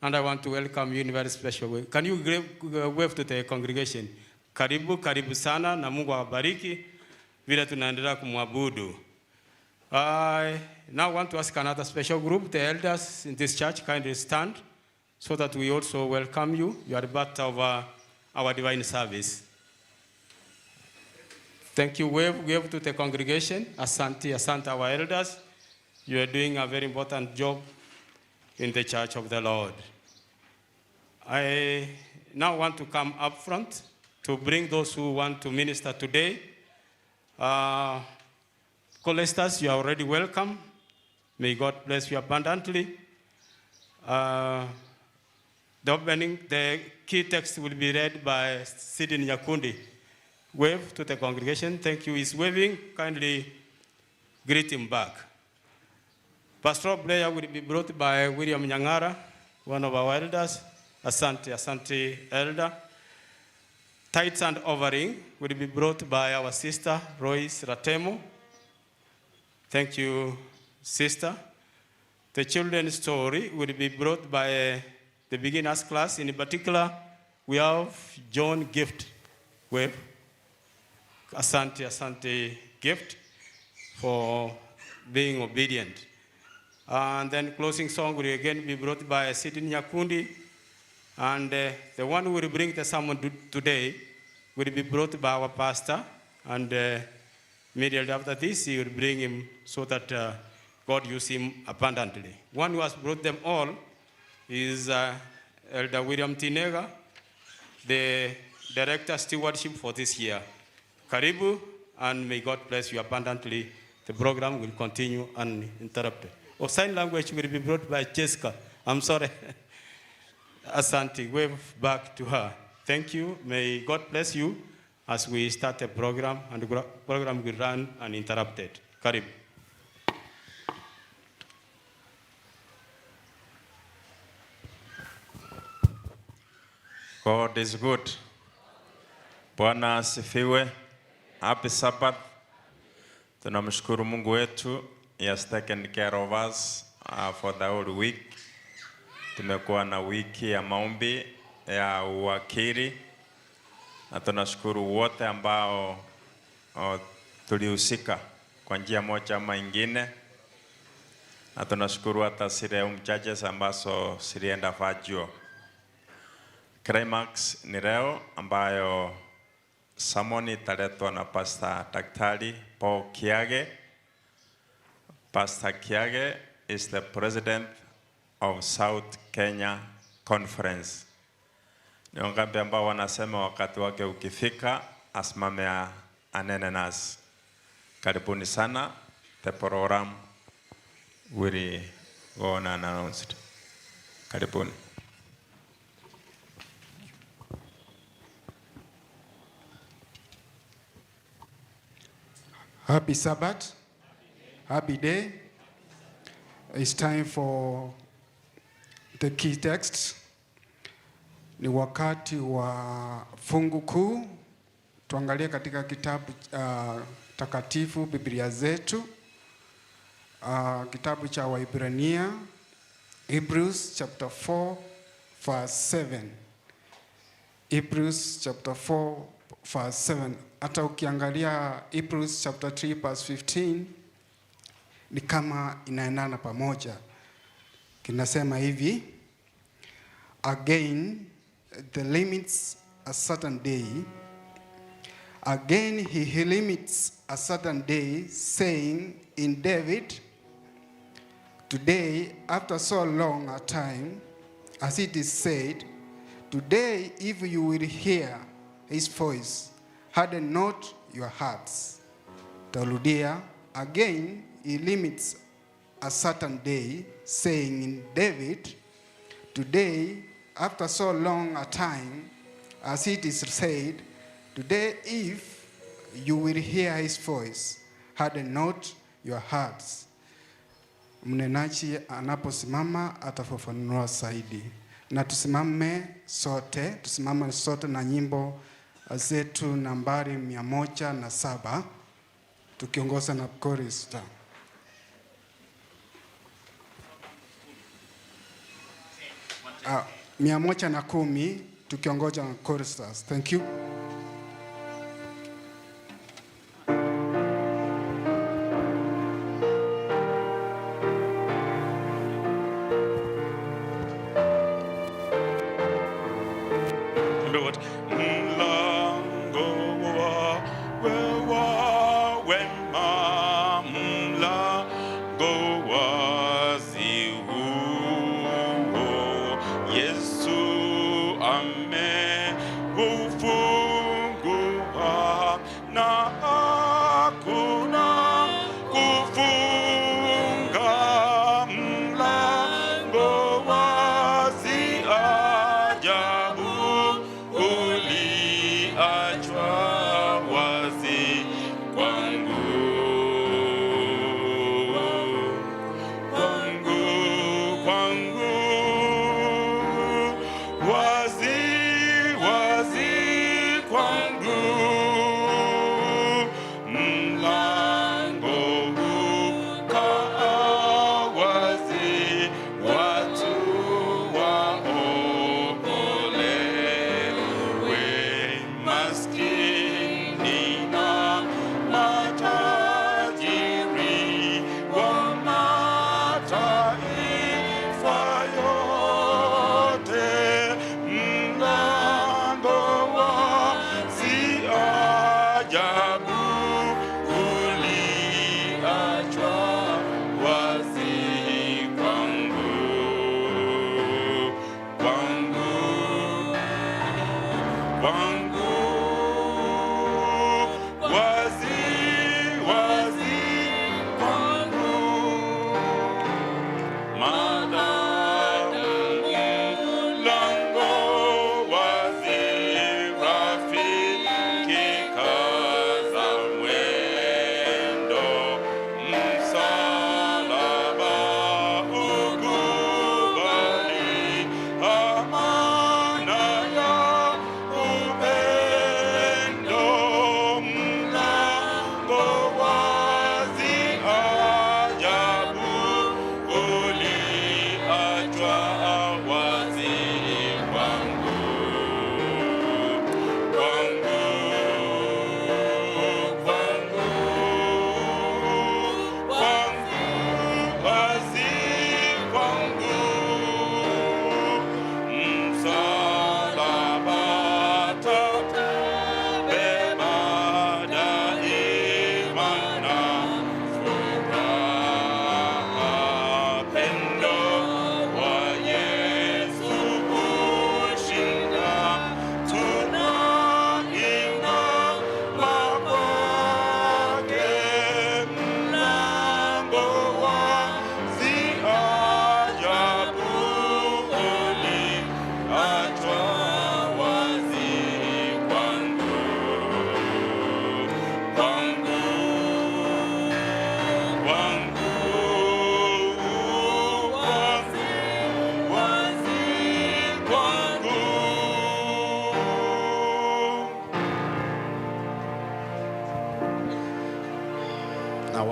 and I want to welcome you in a very special way. Can you wave to the congregation? Karibu, karibu sana, na Mungu awabariki vile tunaendelea kumwabudu. I now want to ask another special group, the elders in this church, kindly stand so that we also welcome you. You are part of our divine service. Thank you. Wave, wave to the congregation. Asante, asante, our elders. You are doing a very important job in the church of the Lord. I now want to come up front to bring those who want to minister today. Choristers, you are already welcome. May God bless you abundantly. The opening, the key text will be read by Sidney Nyakundi. Wave to the congregation. Thank you. He's waving. Kindly greet him back. Pastoral prayer will be brought by William Nyangara, one of our elders. Asante, asante, elder. Tithes and offering will be brought by our sister, Royce Ratemo. Thank you, sister. The children's story will be brought by the beginners class. In particular, we have John Gift. Wave. Asante, asante, Gift, for being obedient. And then closing song will again be brought by Sidney Nyakundi. And the one who will bring the sermon today will be brought by our pastor. And immediately after this, he will bring him so that God use him abundantly. One who has brought them all is Elder William Tinega, the Director Stewardship for this year. Karibu, and may God bless you abundantly. The program will continue uninterrupted. Oh, sign language will be brought by Jessica. I'm sorry. Asante, wave back to her. Thank you. May God bless you. as we start the program, and the program will run uninterrupted. Karibu. God is good. Bwana asifiwe. Happy Sabbath. Tunamshukuru Mungu wetu. He has taken care of us for the whole week. Tumekuwa na wiki ya maombi ya uwakili na tunashukuru wote ambao tulihusika kwa njia moja ama ingine, na tunashukuru hata zile home churches ambazo zilienda virtual. Climax ni leo ambayo sermon italetwa na Pastor Daktari Paul Kiage. Pastor Kiage is the president of South Kenya Conference. Ni wangapi ambao wanasema wakati wake ukifika asimame anene nasi? Karibuni sana. The program will go on announced. Karibuni. Happy Sabbath. Happy day. It's time for the key text. Ni wakati wa fungu kuu. Tuangalie katika kitabu takatifu Biblia zetu. Kitabu cha Waibrania, Hebrews chapter 4 verse 7. Hebrews chapter 4 verse 7. Hata ukiangalia Hebrews chapter 3 verse 15 ni kama inaendana pamoja. Kinasema hivi: again the limits a certain day. Again he limits a certain day, saying in David, today after so long a time, as it is said, today if you will hear his voice, harden not your hearts. Tarudia, again he limits a certain day, saying in David, today after so long a time, as it is said, today if you will hear his voice, harden not your hearts. Mnenaji anaposimama atafafanua zaidi. Na tusimame sote, tusimame sote na nyimbo zetu nambari 107 tukiongoza na chorister. 110 tukiongoza na choristers. Thank you. Mlango wa wema, mlango wazi huo, Yesu ameufungua na hakuna kufunga. Mlango wazi ajabu uliachwa wazi kwangu, kwangu, kwangu, wazi, wazi kwangu. Mlango ukaa wazi, watu waokolewe, maskini na matajiri wa mataifa.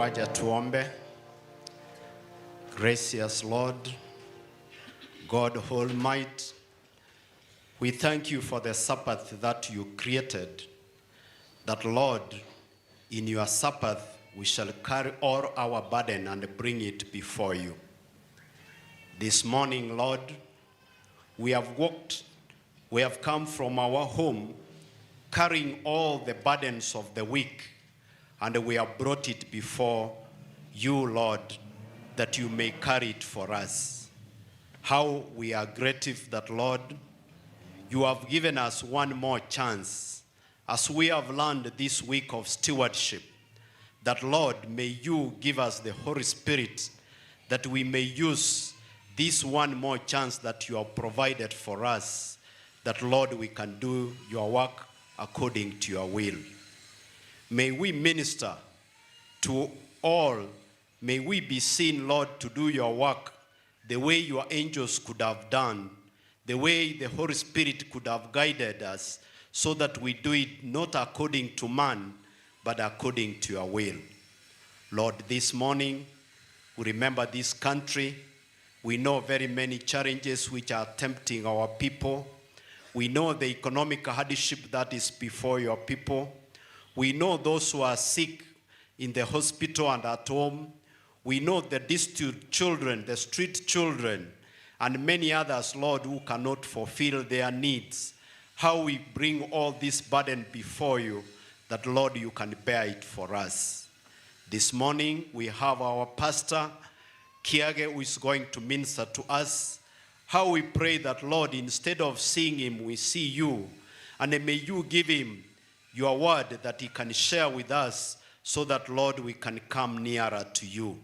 Wacha tuombe. Gracious Lord, God Almighty, we thank you for the Sabbath that you created, that, Lord, in your Sabbath we shall carry all our burden and bring it before you. This morning, Lord, we have walked, we have come from our home carrying all the burdens of the week, and we have brought it before you, Lord, that you may carry it for us. How we are grateful that, Lord, you have given us one more chance as we have learned this week of stewardship, that, Lord, may you give us the Holy Spirit that we may use this one more chance that you have provided for us, that, Lord, we can do your work according to your will. May we minister to all. May we be seen, Lord, to do your work the way your angels could have done, the way the Holy Spirit could have guided us, so that we do it not according to man, but according to your will. Lord, this morning, we remember this country. We know very many challenges which are tempting our people. We know the economic hardship that is before your people. We know those who are sick in the hospital and at home. We know the destitute children, the street children, and many others, Lord, who cannot fulfill their needs. How we bring all this burden before you, that, Lord, you can bear it for us. This morning, we have our pastor, Kiage, who is going to minister to us. How we pray that, Lord, instead of seeing him, we see you. And may you give him your word that he can share with us, so that, Lord, we can come nearer to you.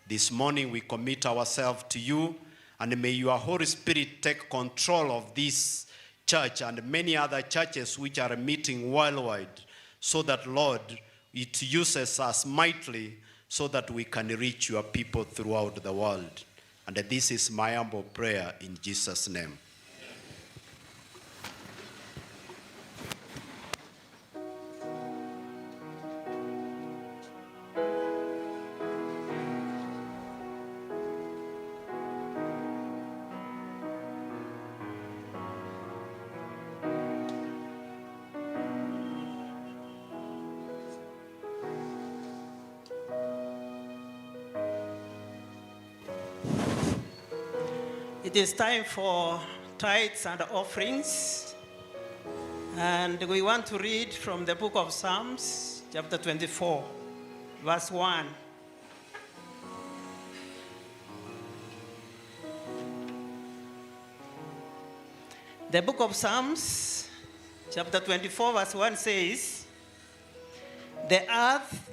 This morning, we commit ourselves to you, and may your Holy Spirit take control of this church and many other churches which are meeting worldwide, so that, Lord, it uses us mightily so that we can reach your people throughout the world. And this is my humble prayer in Jesus' name. It is time for tithes and offerings, and we want to read from the book of Psalms, chapter 24, verse 1. The book of Psalms, chapter 24, verse 1 says, "The earth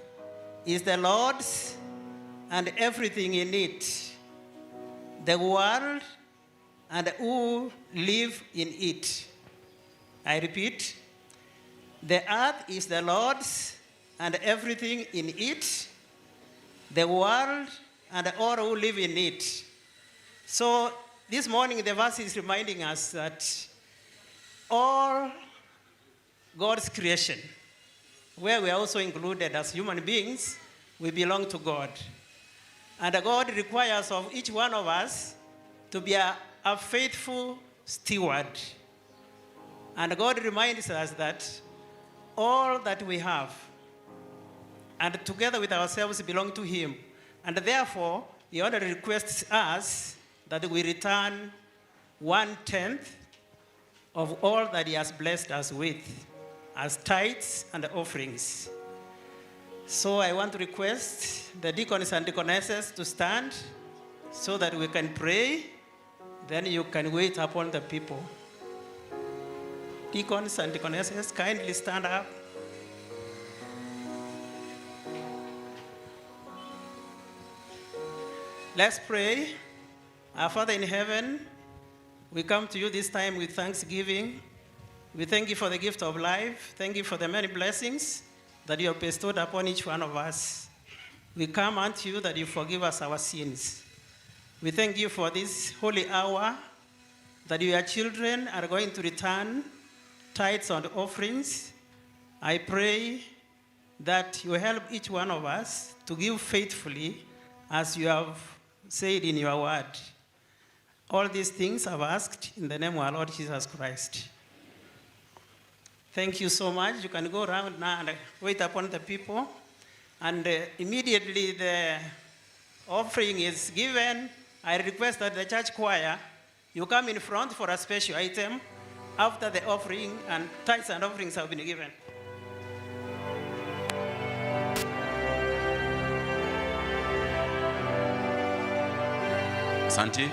is the Lord's and everything in it, the world and who live in it." I repeat, the earth is the Lord's and everything in it, the world and all who live in it. So this morning the verse is reminding us that all God's creation, where we are also included as human beings, we belong to God. And God requires of each one of us to be a faithful steward. And God reminds us that all that we have, and together with ourselves, belong to Him. And therefore, He only requests us that we return 1/10 of all that He has blessed us with as tithes and offerings. So I want to request the deacons and deaconesses to stand so that we can pray. Then you can wait upon the people. Deacons and deaconesses, kindly stand up. Let's pray. Our Father in heaven, we come to you this time with thanksgiving. We thank you for the gift of life. Thank you for the many blessings that you have bestowed upon each one of us. We come unto you that you forgive us our sins. We thank you for this holy hour that your children are going to return tithes and offerings. I pray that you help each one of us to give faithfully as you have said in your word. All these things I've asked in the name of our Lord Jesus Christ. Thank you so much. You can go around now and wait upon the people. And immediately the offering is given, I request that the church choir, you come in front for a special item after the offering and tithes and offerings have been given. Asante.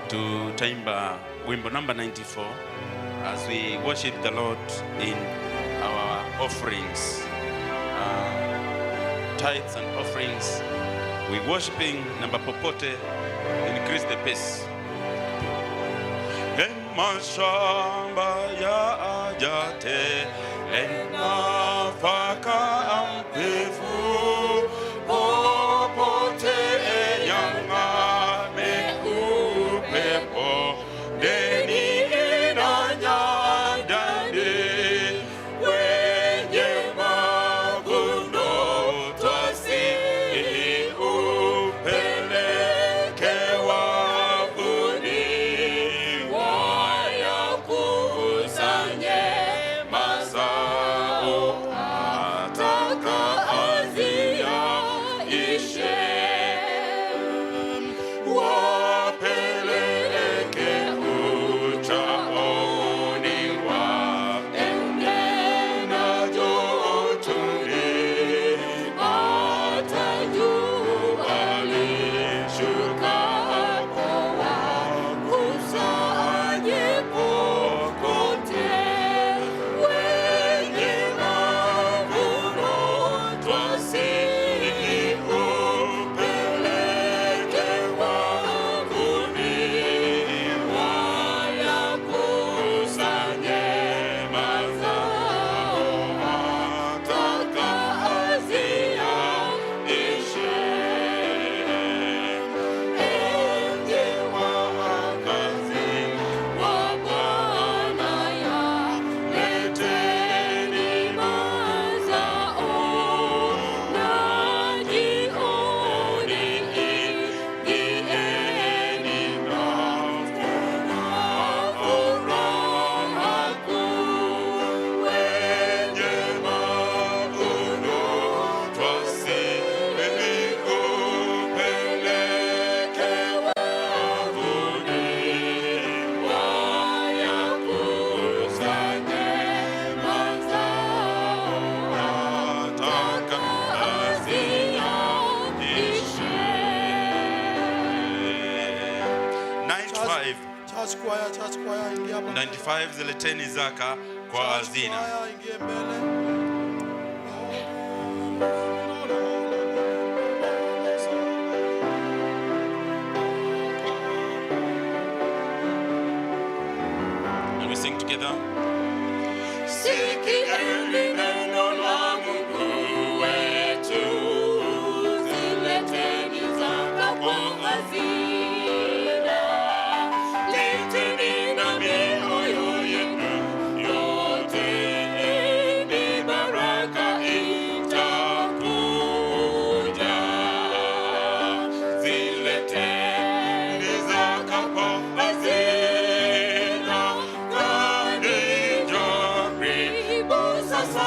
Tutaimba wimbo number 94 as we worship the Lord in our offerings, tithes and offerings. We worshiping number popote, increase the pace. Mashamba ya ajate nafaka mpevu popote yangame upepo deni inanyadande wenye mavuno twasi upeleke wavuni wayakusanye mazao atakaziyaishe wapeleke uchaoni waende na jotoni hata jua lishukapo wakusanye popote wenye mavuno twasihi upeleke wavuni wayakusanye mazao atakaziyaishe. Enyi wakazi wa Bwana, yaleteni mazao na jioni ingieni na furaha kuu. Wenye mavuno twasihi upeleke wavuni wayakusanye mazao atakaziyaishe. 95 Church choir, church choir, ingia hapa. 95 zileteni zaka kwa hazina. Choir, ingie mbele. And we sing together. Sikieni neno la Mungu wetu, zileteni zaka kwa hazina. Leteni na mioyo yenu yote, ni baraka itakuja. Zileteni zaka kwa hazina, kwani jaribu sasa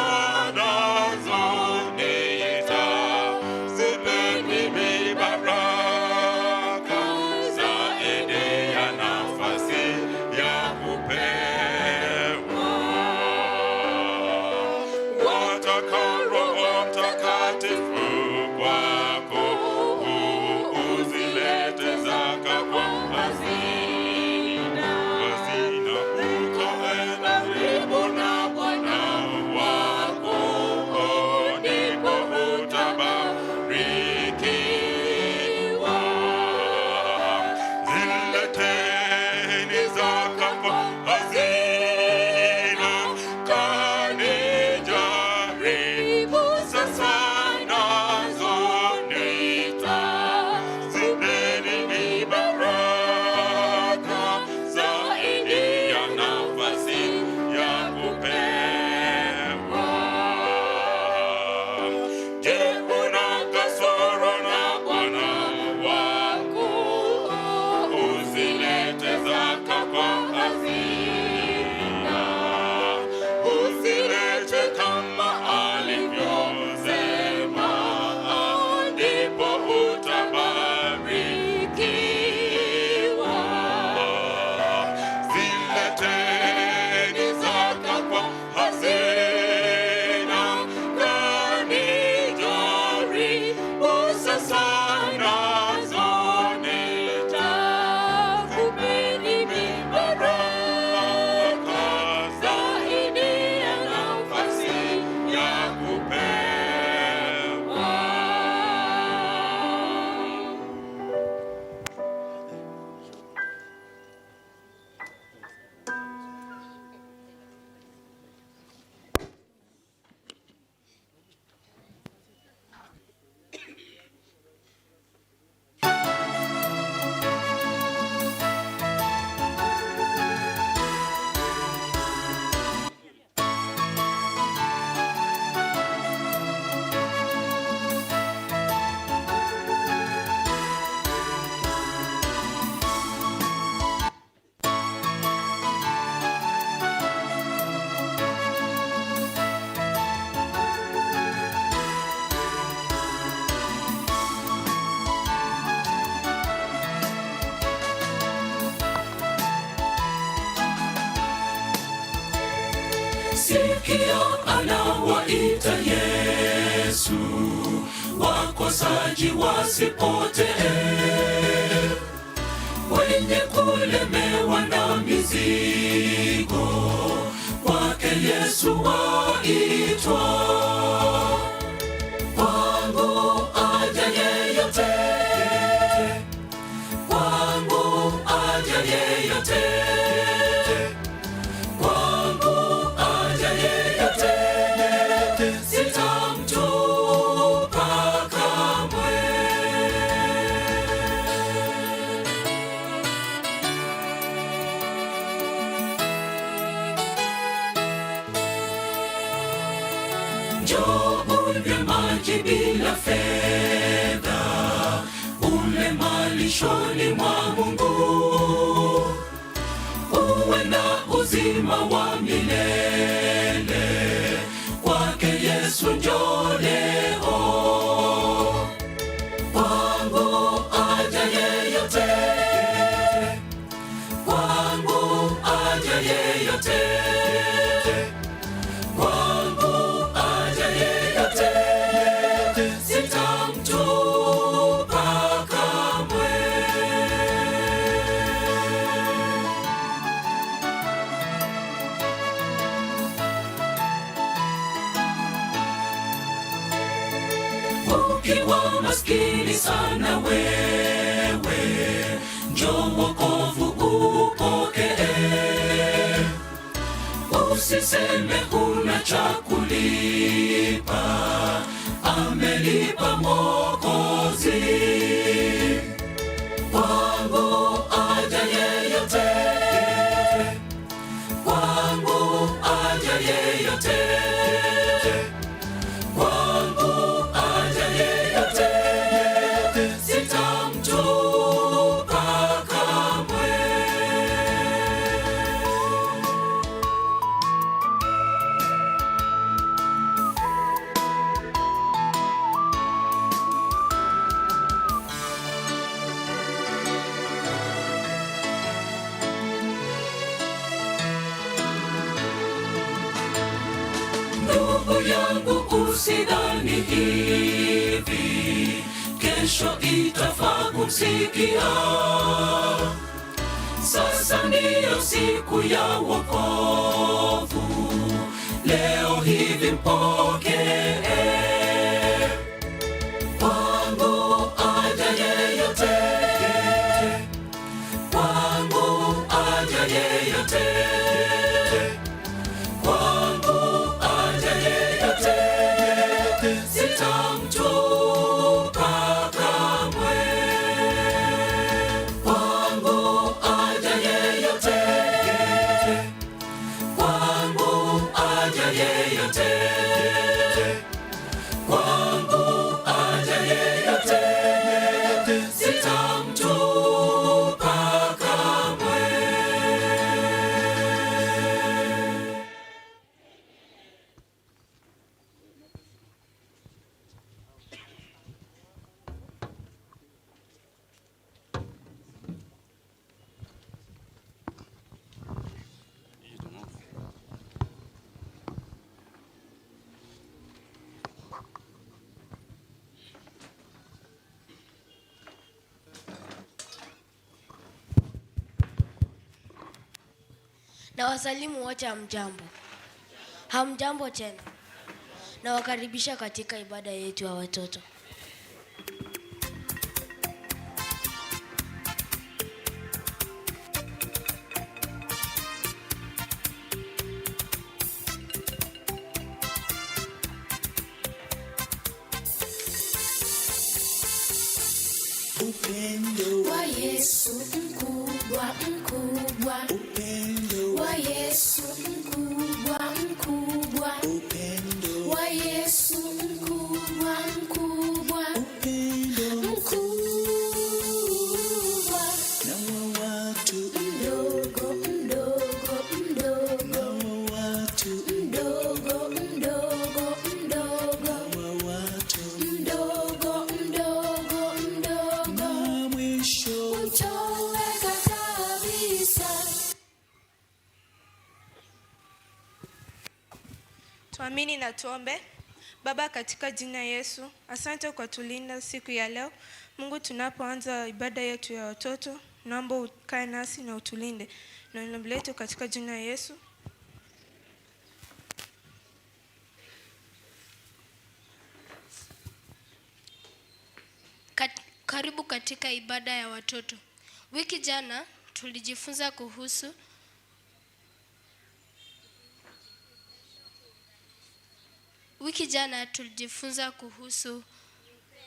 Sikia anawaita Yesu, wakosaji wasipotee, wenye kulemewa na mizigo, kwake Yesu waitwa. Kwangu aja yeyote, kwangu aja yeyote, kwangu aja yeyote, sitamtupa kamwe. Njoo unywe maji bila fedha, ule malishoni mwa Mungu, uwe na uzima wa milele, kwake Yesu njoo leo. Kwangu aja yeyote, kwangu aja yeyote, kwangu aja yeyote, sitamtupa kamwe. Ukiwa maskini sana wewe, njoo wokovu upokee. Usiseme huna cha kulipa, amelipa Mwokozi. Kwangu aja yeyote, kwangu aja yeyote, kwangu aja yeyote, sitamtupa kamwe. Ndugu yangu usidhani hivi, kesho itafaa kumsikia. Sasa ndiyo siku ya wokovu, leo hivi mpokee. Kwangu aja yeyote, kwangu aja yeyote, kwangu aja yeyote, sitamtupa kamwe. Kwangu aja yeyote, kwangu aja yeyote, kwangu aja yeyote, sitamtupa kamwe. Na wasalimu wote hamjambo. Hamjambo tena. Nawakaribisha katika ibada yetu ya watoto. Upendo wa Yesu mkubwa mkubwa, upendo wa Yesu mkubwa mkubwa, upendo wa Yesu mkubwa mkubwa, upendo mkubwa na wa watu mdogo mdogo mdogo, na wa watu mdogo mdogo mdogo, na wa watu mdogo mdogo mdogo, na mwisho utoweka kabisa. Tuamini na tuombe. Baba, katika jina Yesu, asante kwa tulinda siku ya leo. Mungu, tunapoanza ibada yetu ya watoto, naomba ukae nasi na utulinde. Na ombi letu katika jina Yesu. Karibu katika ibada ya watoto. Wiki jana tulijifunza kuhusu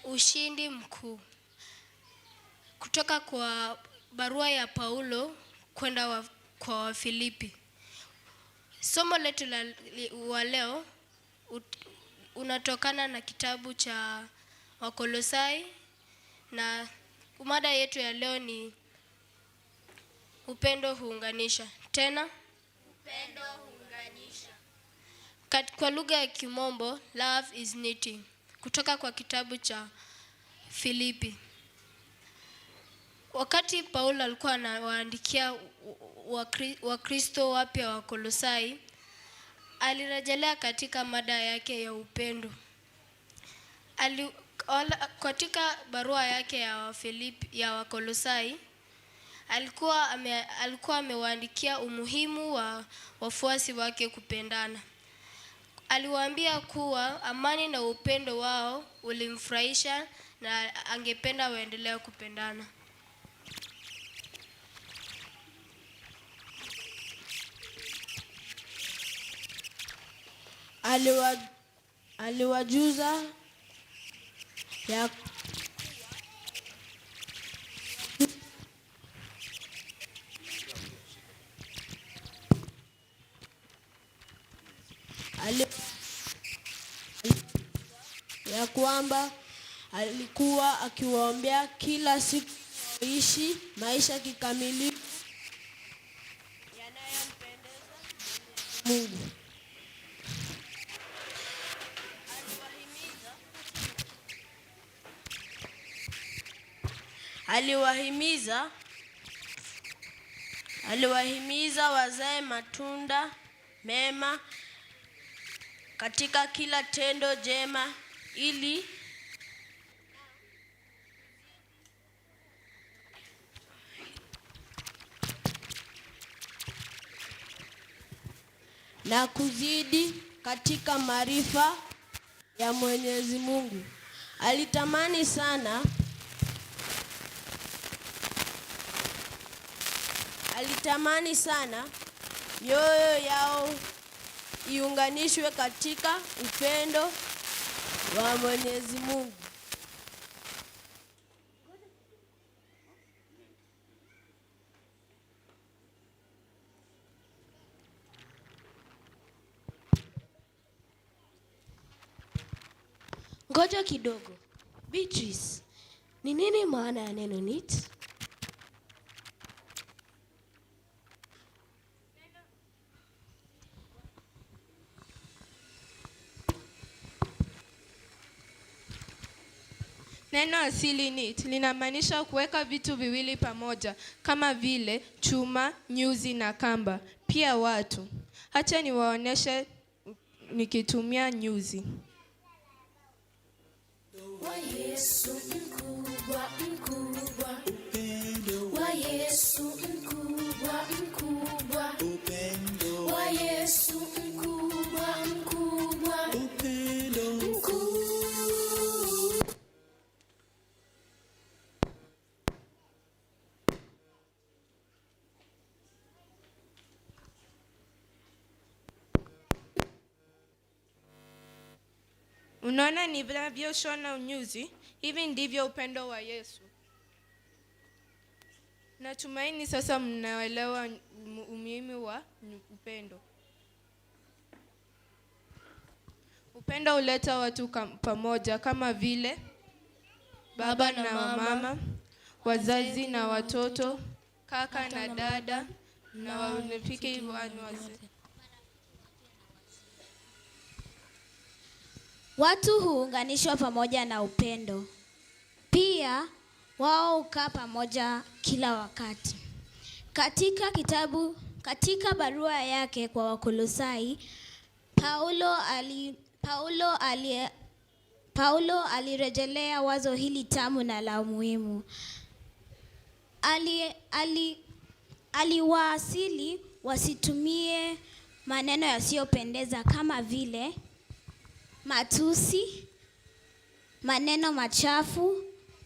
ushindi mkuu kutoka kwa barua ya Paulo kwenda kwa Wafilipi. Somo letu wa leo unatokana na kitabu cha Wakolosai, na mada yetu ya leo ni upendo huunganisha. Tena upendo huunganisha. Kwa lugha ya Kimombo, love is knitting, kutoka kwa kitabu cha Filipi. Wakati Paulo alikuwa anawaandikia Wakristo wapya wa Kolosai, alirejelea katika mada yake ya upendo. Katika barua yake ya Wafilipi, ya Wakolosai, alikuwa amewaandikia umuhimu wa wafuasi wake kupendana. Aliwaambia kuwa amani na upendo wao ulimfurahisha na angependa waendelee kupendana. Aliwajuza ya kwamba alikuwa akiwaombea kila siku waishi maisha kikamilifu yanayompendeza Mungu. Aliwahimiza wazae matunda mema katika kila tendo jema ili na kuzidi katika maarifa ya Mwenyezi Mungu. Alitamani sana mioyo yao iunganishwe katika upendo wa Mwenyezi Mungu. Ngoja kidogo. Beatrice, ni nini maana ya neno knit? Neno asili knit linamaanisha kuweka vitu viwili pamoja kama vile chuma, nyuzi na kamba, pia watu. Acha niwaoneshe nikitumia nyuzi. Wa Yesu mkubwa mkubwa, upendo wa Yesu mkubwa mkubwa, upendo wa Yesu mkubwa mkubwa, upendo mkubwa. Unaona nilivyoshona nyuzi? Hivi ndivyo upendo wa Yesu. Natumaini sasa mnaelewa umuhimu wa upendo. Upendo huleta watu pamoja kama vile baba na mama, wazazi na watoto, kaka na dada, na warafiki wazee. Watu huunganishwa pamoja na upendo. Pia wao hukaa pamoja kila wakati. Katika barua yake kwa Wakolosai, Paulo alirejelea wazo hili tamu na la muhimu. Aliwaasili wasitumie maneno yasiyopendeza kama vile matusi, maneno machafu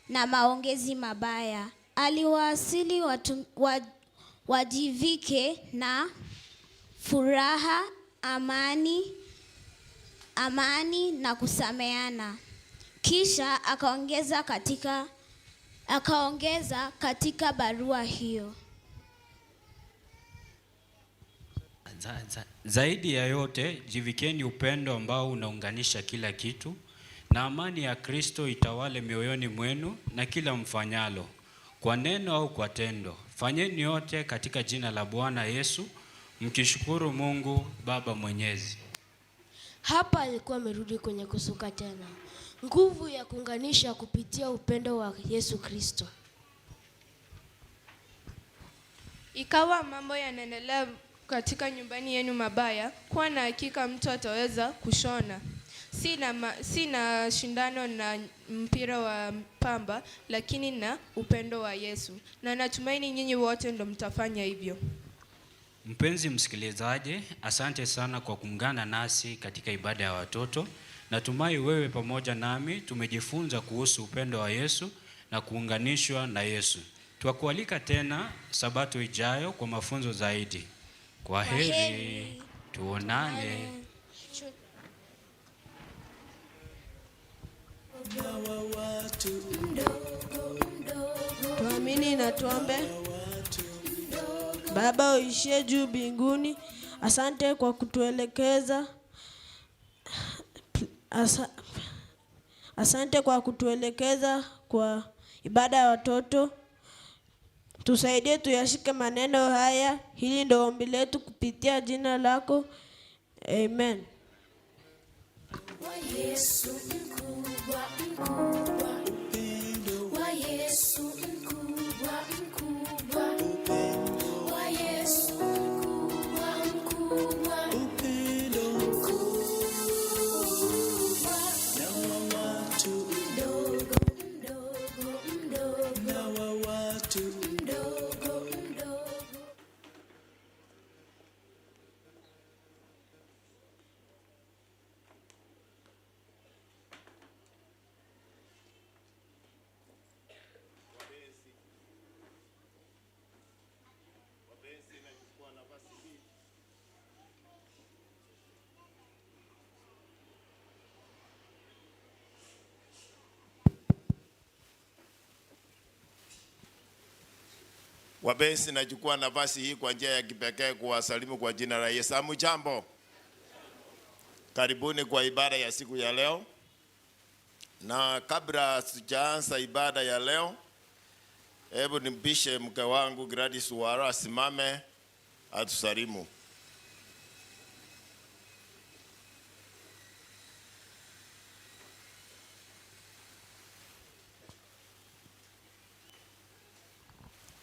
na maongezi mabaya. Aliwaasili wajivike na furaha, amani na kusameana. Kisha akaongeza katika barua hiyo. Zaidi ya yote, jivikeni upendo ambao unaunganisha kila kitu, na amani ya Kristo itawale mioyoni mwenu, na kila mfanyalo, kwa neno au kwa tendo, fanyeni yote katika jina la Bwana Yesu, mkishukuru Mungu Baba Mwenyezi. Hapa alikuwa amerudi kwenye kusuka tena. Nguvu ya kuunganisha kupitia upendo wa Yesu Kristo. Ikawa mambo yanaendelea katika nyumbani yenu mabaya, kuwa na hakika mtu ataweza kushona. Si na shindano na mpira wa pamba, lakini na upendo wa Yesu. Na natumaini nyinyi wote ndo mtafanya hivyo. Mpenzi msikilizaji, asante sana kwa kuungana nasi katika ibada ya watoto. Natumai wewe pamoja nami tumejifunza kuhusu upendo wa Yesu na kuunganishwa na Yesu. Twakualika tena Sabato ijayo kwa mafunzo zaidi. Kwa heri, tuonane. Tuamini na tuombe. Baba uishie juu mbinguni, asante kwa kutuelekeza. Asante kwa kutuelekeza kwa ibada ya watoto. Tusaidie tuyashike maneno haya. Hili ndio ombi letu kupitia jina lako. Amen. Wa Yesu mkubwa, mkubwa. Wa Yesu mkubwa, mkubwa. Wa Yesu mkubwa, mkubwa. Mkubwa. Mdogo, mdogo, mdogo. Mdogo, mdogo. Wapenzi, nachukua nafasi hii kwa njia ya kipekee kuwasalimu kwa jina la Yesu. Hamjambo? Karibuni kwa ibada ya siku ya leo. Na kabla sijaanza ibada ya leo, hebu nimpishe mke wangu Gladys Wara asimame atusalimu.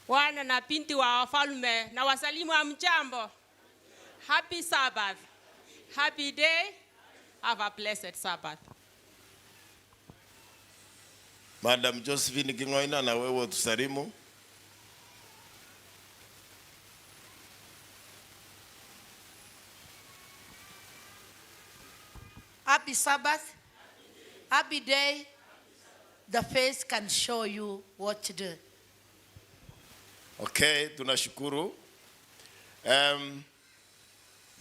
Wana na binti wa wafalme na wasalimu wa mjambo. Happy Sabbath. Happy day. Have a blessed Sabbath. Madam Josephine Kingoina, na wewe utusalimu. Happy Sabbath. Happy day. The face can show you what to do. Okay, tunashukuru.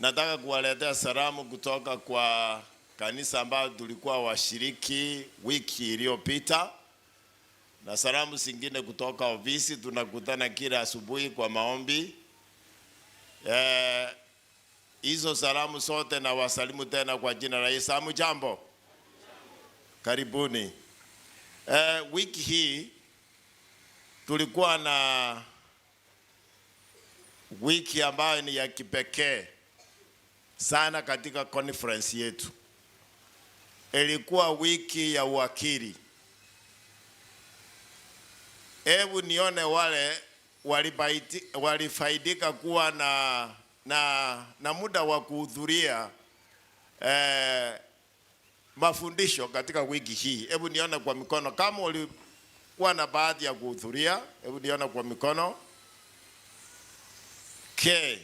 Nataka kuwaletea salamu kutoka kwa kanisa ambayo tulikuwa washiriki wiki iliyopita, na salamu zingine kutoka ofisi. Tunakutana kila asubuhi kwa maombi. Hizo salamu zote na wasalimu tena kwa jina la Yesu. Hamjambo? Karibuni. Wiki hii tulikuwa na wiki ambayo ni ya kipekee sana katika conference yetu. Ilikuwa wiki ya uwakili. Hebu nione wale walifaidika kuwa na muda wa kuhudhuria mafundisho katika wiki hii? Hebu nione kwa mikono kama ulikuwa na baadhi ya kuhudhuria. Hebu nione kwa mikono. Okay.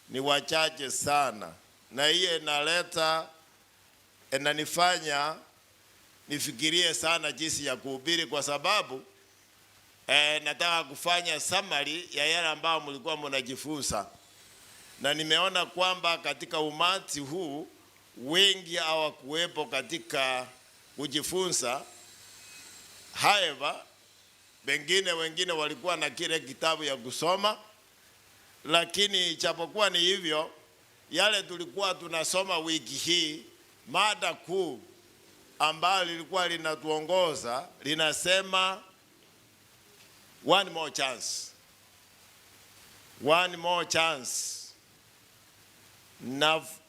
Ni wachache sana, na hiyo inanifanya nifikirie sana jinsi ya kuhubiri, kwa sababu nataka kufanya summary ya yale ambayo mlikuwa mnajifunza, na nimeona kwamba katika umati huu wengi hawakuwepo katika kujifunza. However, wengine walikuwa na kile kitabu ya kusoma, lakini ijapokuwa ni hivyo, yale tulikuwa tunasoma wiki hii, mada kuu ambayo lilikuwa linatuongoza linasema one more chance. One more chance.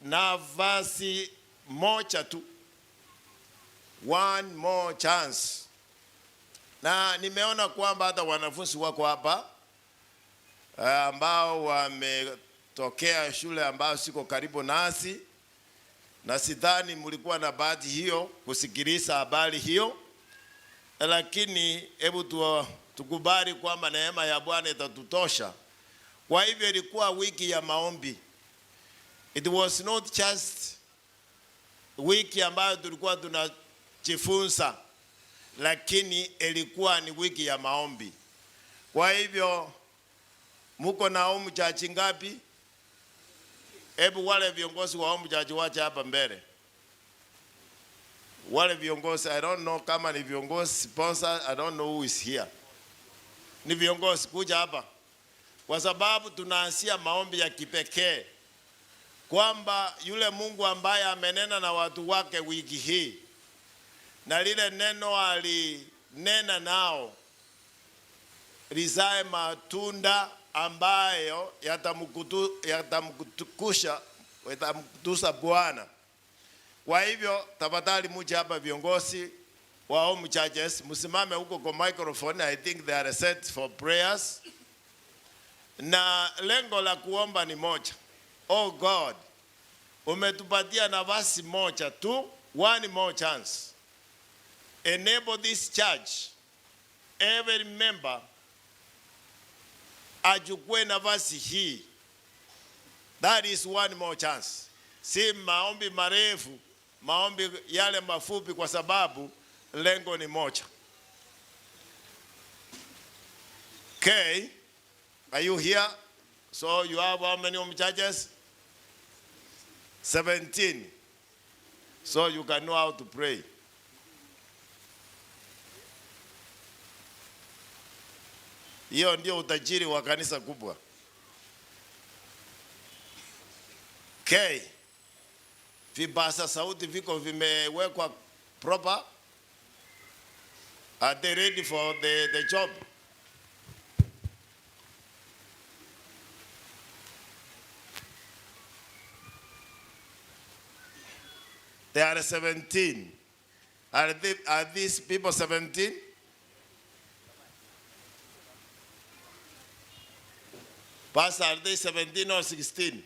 Nafasi moja tu. One more chance. Na nimeona kwamba hata wanafunzi wako hapa ambao wametokea shule ambayo siko karibu nasi, na sidhani mlikuwa na bahati hiyo kusikiliza habari hiyo, lakini hebu tukubali kwamba neema ya Bwana itatutosha. Kwa hivyo ilikuwa wiki ya maombi. It was not just wiki ambayo tulikuwa tunajifunza, lakini ilikuwa ni wiki ya maombi. Kwa hivyo muko na home church ngapi? Hebu wale viongozi wa home church wache hapa mbele. Wale viongozi, I don't know kama ni viongozi sponsor, I don't know who is here. Ni viongozi kuja hapa, kwa sababu tunaanzia maombi ya kipekee kwamba yule Mungu ambaye amenena na watu wake wiki hii, na lile neno alinena nao lizae matunda ambayo yatamkutusa Bwana. Kwa hivyo tafadhali muje hapa viongozi wa home churches, msimame huko kwa microphone. I think they are set for prayers. Na lengo la kuomba ni moja. Oh God, umetupatia nafasi moja tu, one more chance. Enable this church, every member achukue nafasi hii. That is one more chance. Si maombi marefu, maombi yale mafupi, kwa sababu lengo ni moja. Okay, are you here? So you have how many home churches? 17. So you can know how to pray. Hiyo ndio utajiri wa kanisa kubwa. Okay. Vibasa sauti viko vimewekwa proper. Are they ready for the job? They are 17. Are these people 17? Pastor, are they 17 or 16?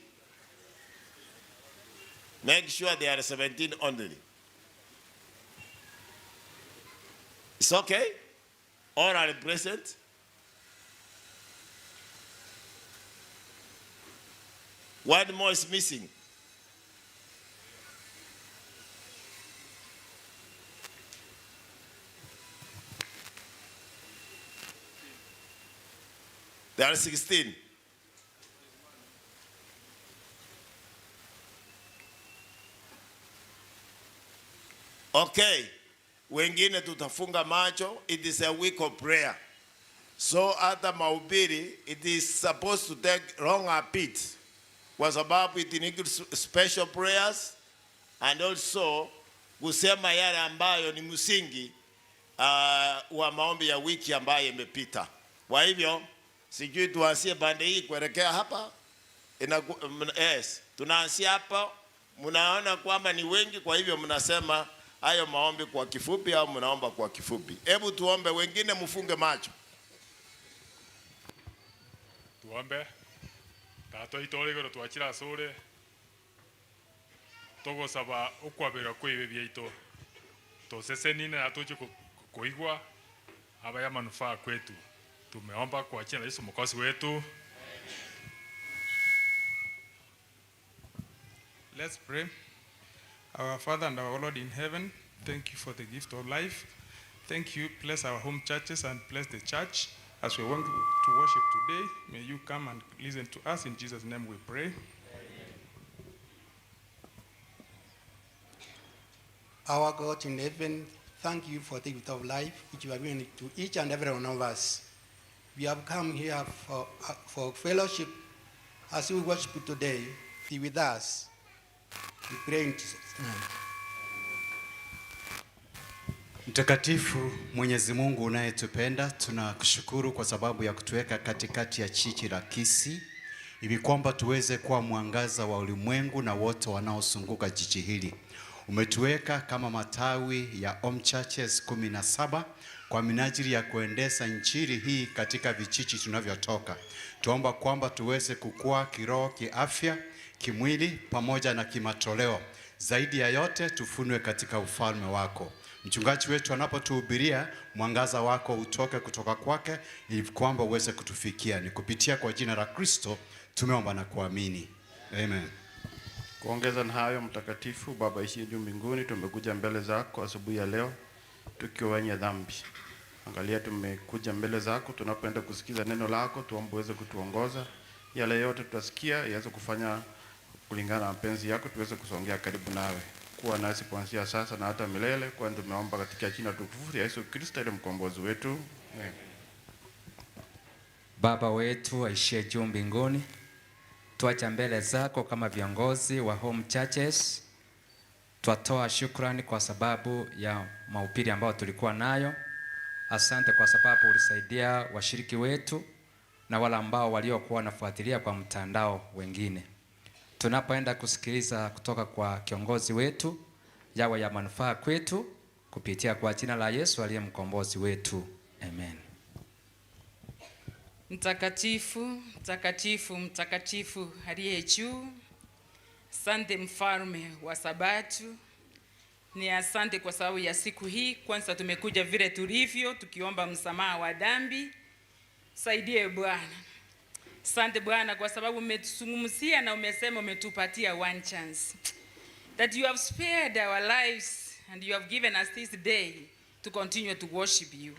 Make sure they are 17 only. It's okay? All are present? One more is missing. There are 16. Okay. Wengine tutafunga macho. It is a week of prayer. So hata mahubiri, it is supposed to take long a bit. Kwa sababu it needs special prayers and also kusema yale ambayo ni msingi wa maombi ya wiki ambayo imepita. Kwa hivyo sijui tuanzie pande hii kuelekea hapa. Yes, tunaanzia hapa. Mnaona kwamba ni wengi, kwa hivyo mnasema hayo maombi kwa kifupi au mnaomba kwa kifupi. Hebu tuombe, wengine mfunge macho. Tuombe. Tata itore igoro twachira asore. Togosaba okwabera kwebe byaito. Tosesenine na tuje kuigwa haba ya manufaa kwetu. Tumeomba kwa jina la Yesu Mwokozi wetu. Let's pray. Our Father and our Lord in heaven, thank you for the gift of life. Thank you. Bless our home churches and bless the church as we want to worship today. May you come and listen to us. In Jesus' name we pray. Our God in heaven, thank you for the gift of life which you have given to each and every one of us. We have come here for fellowship. As we worship today, be with us. We pray in Jesus' name. Mtakatifu Mwenyezi Mungu unayetupenda, tunakushukuru kwa sababu ya kutuweka katikati ya jiji la Kisii, ili kwamba tuweze kuwa mwangaza wa ulimwengu na wote wanaozunguka jiji hili. Umetuweka kama matawi ya Home Churches 17 kwa minajili ya kuendeza injili hii katika vijiji tunavyotoka. Tuomba kwamba tuweze kukua kiroho, kiafya, kimwili pamoja na kimatoleo. Zaidi ya yote tufunwe katika ufalme wako. Mchungaji wetu anapotuhubiria, mwangaza wako utoke kutoka kwake ili kwamba uweze kutufikia. Ni kupitia kwa jina la Kristo tumeomba na kuamini. Amen. Kuongeza na hayo, Mtakatifu Baba ishiye juu mbinguni, tumekuja mbele zako asubuhi ya leo tukiwa wenye dhambi. Angalia, tumekuja mbele zako tunapoenda kusikiza neno lako, tuombe uweze kutuongoza. Yale yote tutasikia yaweze kufanya kulingana na mapenzi yako, tuweze kusongea karibu nawe. Kuwa nasi kuanzia sasa na hata milele, kwani tumeomba katika jina tukufu ya Yesu Kristo aliye mkombozi wetu. Amen. Baba wetu aishiye juu mbinguni, tuacha mbele zako kama viongozi wa Home Churches. Twatoa shukrani kwa sababu ya mahubiri ambayo tulikuwa nayo. Asante kwa sababu ulisaidia washiriki wetu na wale ambao waliokuwa wanafuatilia kwa mtandao wengine. Tunapoenda kusikiliza kutoka kwa kiongozi wetu, yawe ya manufaa kwetu kupitia kwa jina la Yesu aliye mkombozi wetu. Amen. Mtakatifu, mtakatifu, mtakatifu aliye juu. Asante mfalme wa Sabato. Ni asante kwa sababu ya siku hii. Kwanza tumekuja vile tulivyo tukiomba msamaha wa dhambi. Saidie Bwana. Asante Bwana kwa sababu umetuzungumzia na umesema umetupatia one chance. That you have spared our lives and you have given us this day to continue to worship you.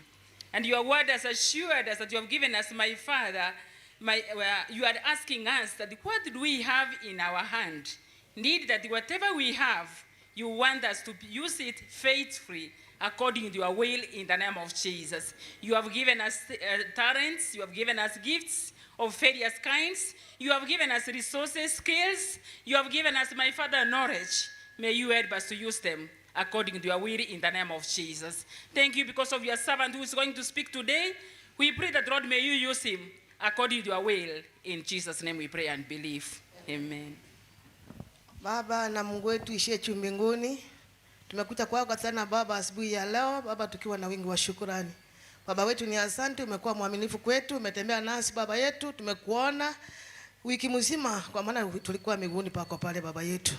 And your word has assured us that you have given us, my Father, you are asking us that what do we have in our hand? Indeed, that whatever we have, you want us to use it faithfully according to your will in the name of Jesus. You have given us talents, you have given us gifts of various kinds, you have given us resources, skills, you have given us, my Father, knowledge. May you help us to use them according to your will in the name of Jesus. Thank you because of your servant who is going to speak today. We pray that, Lord, may you use him according to your will. In Jesus' name we pray and believe. Amen. Baba na Mungu wetu ishiye juu mbinguni, tumekuja kwako sana Baba asubuhi ya leo Baba, tukiwa na wingi wa shukrani. Baba wetu ni asante, umekuwa mwaminifu kwetu, umetembea nasi Baba yetu, tumekuona wiki mzima, kwa maana tulikuwa miguuni pako pale Baba yetu.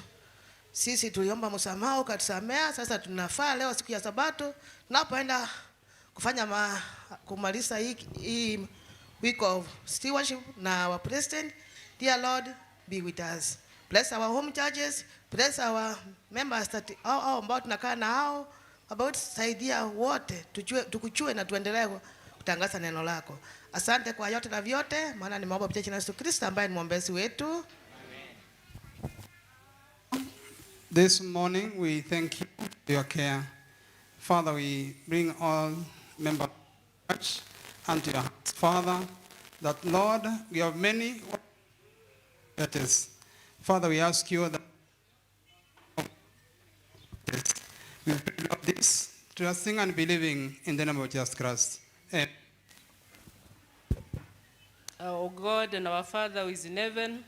Sisi tuliomba msamaha ukatusamea. Sasa tunafaa leo siku ya Sabato tunapoenda kufanya kumaliza hii week of stewardship na our president. Dear Lord, be with us. Bless our home churches, bless our members that hao ambao tunakaa na hao. Baba wetu, saidia wote tukujue na tuendelee kutangaza neno lako. Asante kwa yote na vyote, maana nimeomba kupitia jina la Yesu Kristo ambaye ni mwombezi wetu. This morning we thank you for your care. Father, we bring all members of the church unto your hands. Father, that Lord, we have many churches. Father, we ask you that we pray of this, trusting and believing in the name of Jesus Christ. Amen. Our God and our Father who is in heaven,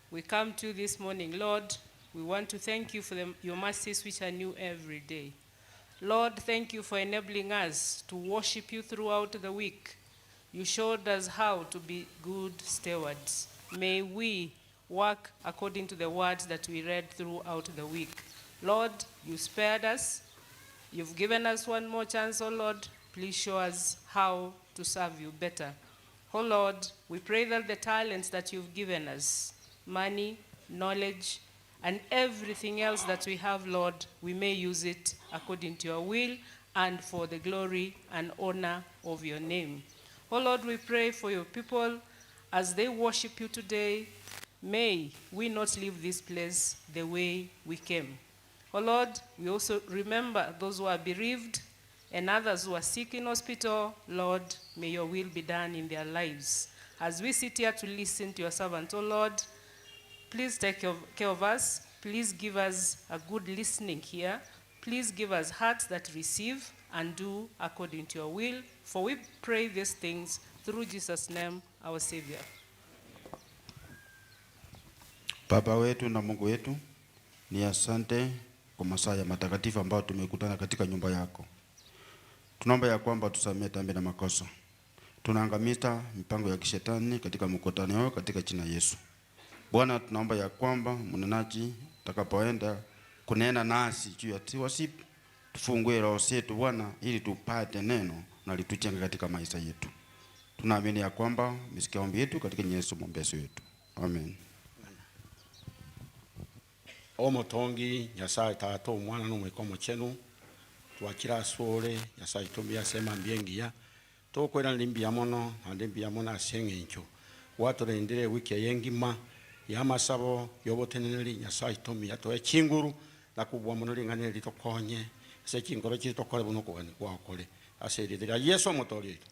we come to you this morning, Lord. We want to thank you for your mercies which are new every day. Lord, thank you for enabling us to worship you throughout the week. You showed us how to be good stewards. May we work according to the words that we read throughout the week. Lord, you spared us. You've given us one more chance, oh Lord. Please show us how to serve you better. Oh Lord, we pray that the talents that you've given us, money, knowledge, and everything else that we have, Lord, we may use it according to your will and for the glory and honor of your name. Oh Lord, we pray for your people as they worship you today. May we not leave this place the way we came. Oh Lord, we also remember those who are bereaved and others who are sick in hospital. Lord, may your will be done in their lives. As we sit here to listen to your servant, oh Lord, please take care of us. Please give us a good listening here. Please give us hearts that receive and do according to your will. For we pray these things through Jesus' name, our Savior. Baba wetu na Mungu wetu, ni asante kwa masaa ya matakatifu ambayo tumekutana katika nyumba yako. Tunaomba ya kwamba tusamehe dhambi na makosa. Tunaangamiza mipango ya kishetani katika mkutano huu katika jina Yesu. Bwana, tunaomba ya kwamba mnenaji atakapoenda kunena nasi juu ya worship, tufungue roho zetu Bwana, ili tupate neno na litujenge katika maisha yetu. Tunaamini ya kwamba umesikia ombi yetu katika Yesu mwombezi wetu. Amen. Omotongi Nyasaye Tata, Omwana n'Omwika Omochenu, twakira asore Nyasaye tumbi asema mbiengiya tokweranira mbuya mono naende mbuya mono ase eng'encho gwatorendire ewiki eye engima ya amasabo yoboteneneri. Nyasaye tumia toe chinguru na kubua mono ring'ana eri ritokonye ase chingoro chiri tokore buno okogania gwakore ase erida ria Yesu omotori oito.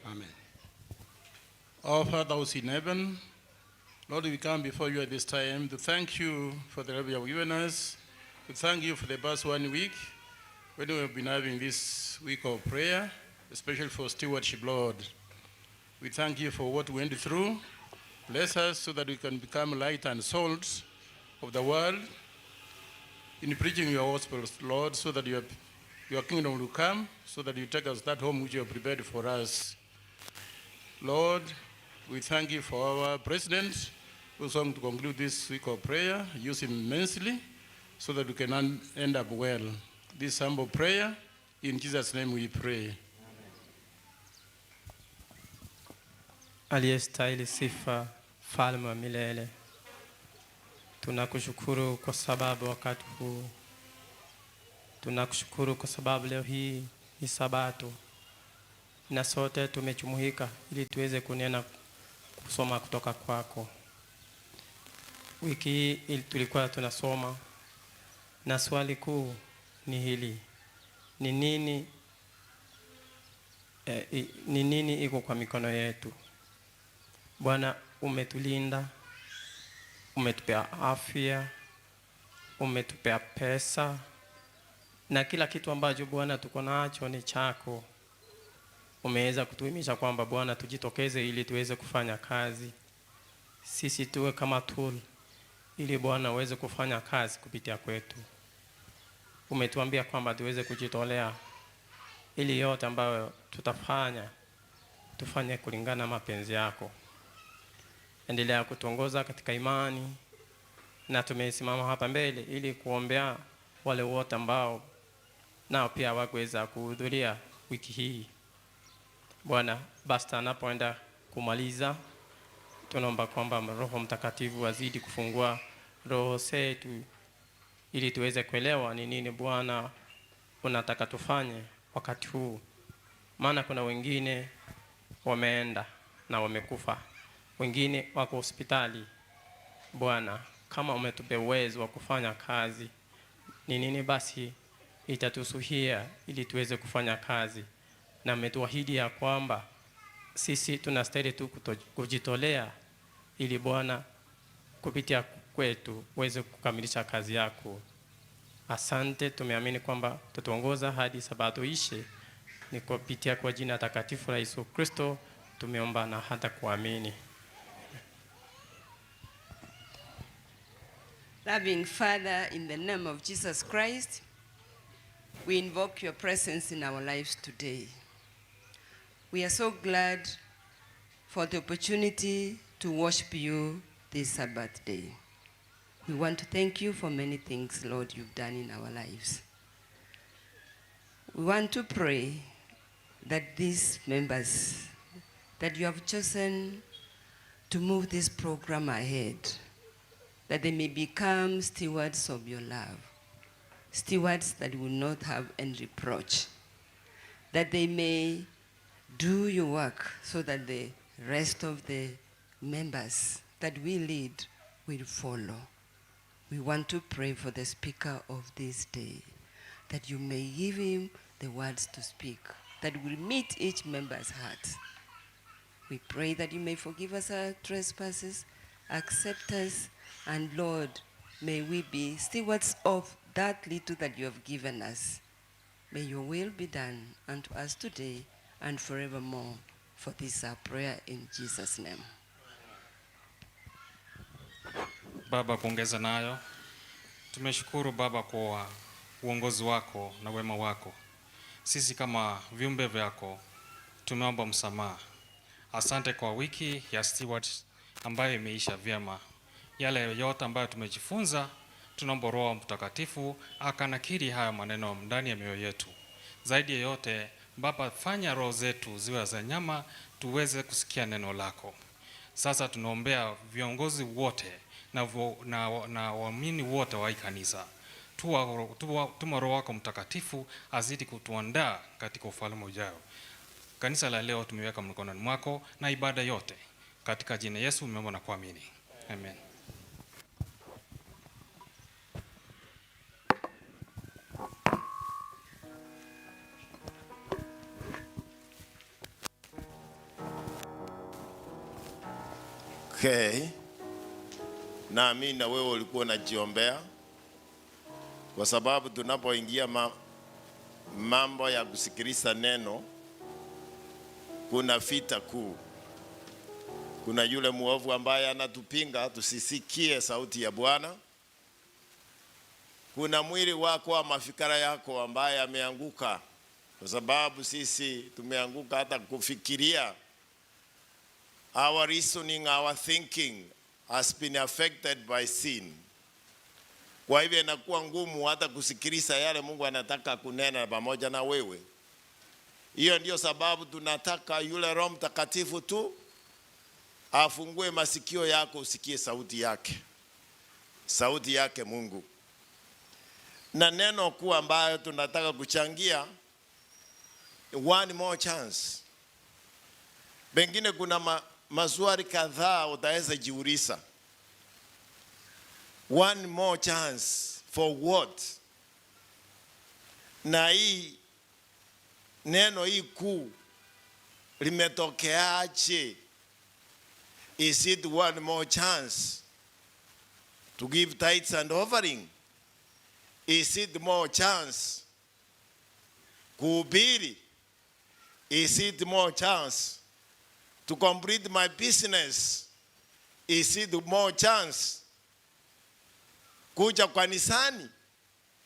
Amen. Our Father who is in heaven, Lord, we come before you at this time to thank you for the love you have given us, to thank you for the past one week when we have been having this week of prayer, especially for stewardship, Lord. We thank you for what we went through. Bless us so that we can become light and salt of the world in preaching your gospel, Lord, so that your kingdom will come, so that you take us that home which you have prepared for us. Lord, we thank you for our president who's going to conclude this week of prayer. Use him immensely so that we can end up well. This humble prayer, in Jesus' name we pray. Aliyestahili sifa, mfalme wa milele, tunakushukuru kwa sababu wakati huu, tunakushukuru kwa sababu leo hii ni Sabato na sote tumejumuika ili tuweze kunena kusoma kutoka kwako. Wiki hii tulikuwa tunasoma na swali kuu ni hili: ni nini iko kwa mikono yetu? Bwana, umetulinda, umetupea afya, umetupea pesa na kila kitu ambacho Bwana tuko nacho ni chako. Umeweza kutuhimiza kwamba Bwana tujitokeze ili tuweze kufanya kazi, sisi tuwe kama tool ili Bwana uweze kufanya kazi kupitia kwetu. Umetuambia kwamba tuweze kujitolea ili yote ambayo tutafanya tufanye kulingana na mapenzi yako. Endelea kutuongoza katika imani, na tumesimama hapa mbele ili kuombea wale wote ambao nao pia hawakuweza kuhudhuria wiki hii. Bwana, basta anapoenda kumaliza, tunaomba kwamba Roho Mtakatifu azidi kufungua roho zetu ili tuweze kuelewa ni nini Bwana unataka tufanye wakati huu. Maana kuna wengine wameenda na wamekufa, wengine wako hospitali. Bwana, kama umetupa uwezo wa kufanya kazi, ni nini basi itatusuhia ili tuweze kufanya kazi? Na umetuahidi ya kwamba sisi tunastahili tu kujitolea ili Bwana kupitia kwetu uweze kukamilisha kazi yako. Asante, tumeamini kwamba tutuongoza hadi Sabato ishe. Ni kupitia kwa jina takatifu la Yesu Kristo tumeomba na hata kuamini. Loving Father, in the name of Jesus Christ, we invoke your presence in our lives today. We are so glad for the opportunity to worship you this Sabbath day. We want to thank you for many things, Lord, you've done in our lives. We want to pray that these members that you have chosen to move this program ahead, that they may become stewards of your love, stewards that will not have any reproach, that they may do your work so that the rest of the members that we lead will follow. We want to pray for the speaker of this day, that you may give him the words to speak, that will meet each member's heart. We pray that you may forgive us our trespasses, accept us, and Lord, may we be stewards of that little that you have given us. May your will be done unto us today and forevermore. For this is our prayer in Jesus' name. Baba, kuongeza nayo, tumeshukuru Baba kwa uongozi wako na wema wako. Sisi kama viumbe vyako tumeomba msamaha. Asante kwa wiki ya Stewards ambayo imeisha vyema. Yale yote ambayo tumejifunza, tunaomba Roho Mtakatifu akanakili haya maneno ndani ya mioyo yetu. Zaidi ya yote, Baba, fanya roho zetu ziwe za nyama, tuweze kusikia neno lako. Sasa tunaombea viongozi wote na waamini wote wa hii kanisa. Tuma Roho wako Mtakatifu azidi kutuandaa katika ufalme ujao. Kanisa la leo tumeweka mkononi mwako na ibada yote. Katika jina Yesu umeomba na kuamini. Amen. Okay. Naamini na wewe ulikuwa unajiombea, kwa sababu tunapoingia mambo ya kusikiliza neno, kuna vita kuu. Kuna yule muovu ambaye anatupinga tusisikie sauti ya Bwana. Kuna mwili wako ama mafikira yako ambaye ameanguka, kwa sababu sisi tumeanguka hata kufikiria. Our reasoning, our thinking has been affected by sin. Kwa hivyo inakuwa ngumu hata kusikiliza yale Mungu anataka kunena pamoja na wewe. Hiyo ndio sababu tunataka yule Roho Mtakatifu tu afungue masikio yako usikie sauti yake. Sauti yake Mungu. Na neno kuu ambayo tunataka kuchangia, one more chance. Pengine kuna maswali kadhaa utaweza jiuliza. One more chance for what? Na hii neno hii kuu limetokeaje? Is it one more chance to give tithes and offering? Is it more chance kuhubiri? Is it more chance to complete my business? Is it more chance kuja kanisani?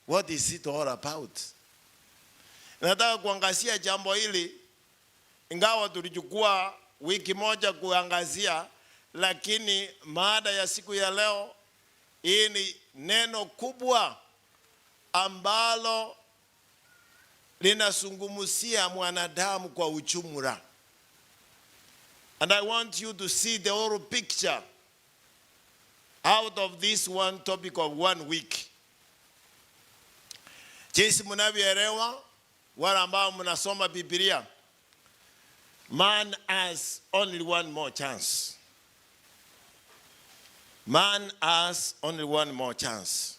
What is it all about? Nataka kuangazia jambo hili, ingawa tulichukua wiki moja kuangazia, lakini mada ya siku ya leo hii ni neno kubwa ambalo linazungumzia mwanadamu kwa ujumla. And I want you to see the whole picture out of this one topic of 1 week. Jinsi mnavyoelewa, wale ambao mnasoma Biblia, man has only one more chance. Man has only one more chance.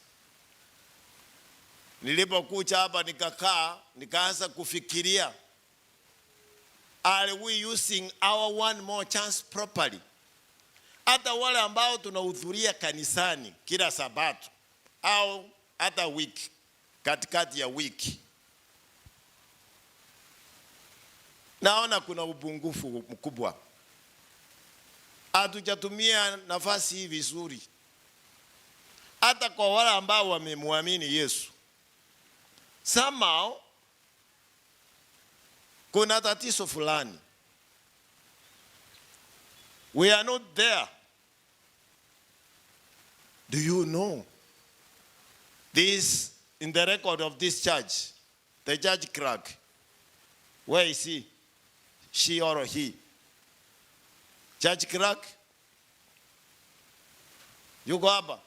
Nilipokuja hapa nikakaa, nikaanza kufikiria, are we using our one more chance properly? Hata wale ambao tunahudhuria kanisani kila Sabato au hata wiki, katikati ya wiki, naona kuna upungufu mkubwa. Hatujatumia nafasi hii vizuri. Hata kwa wale ambao wamemwamini Yesu, somehow kuna tatizo fulani. We are not there. Do you know? This, in the record of this church, the church clerk, where is he? She or he? Church clerk? Yuko hapa?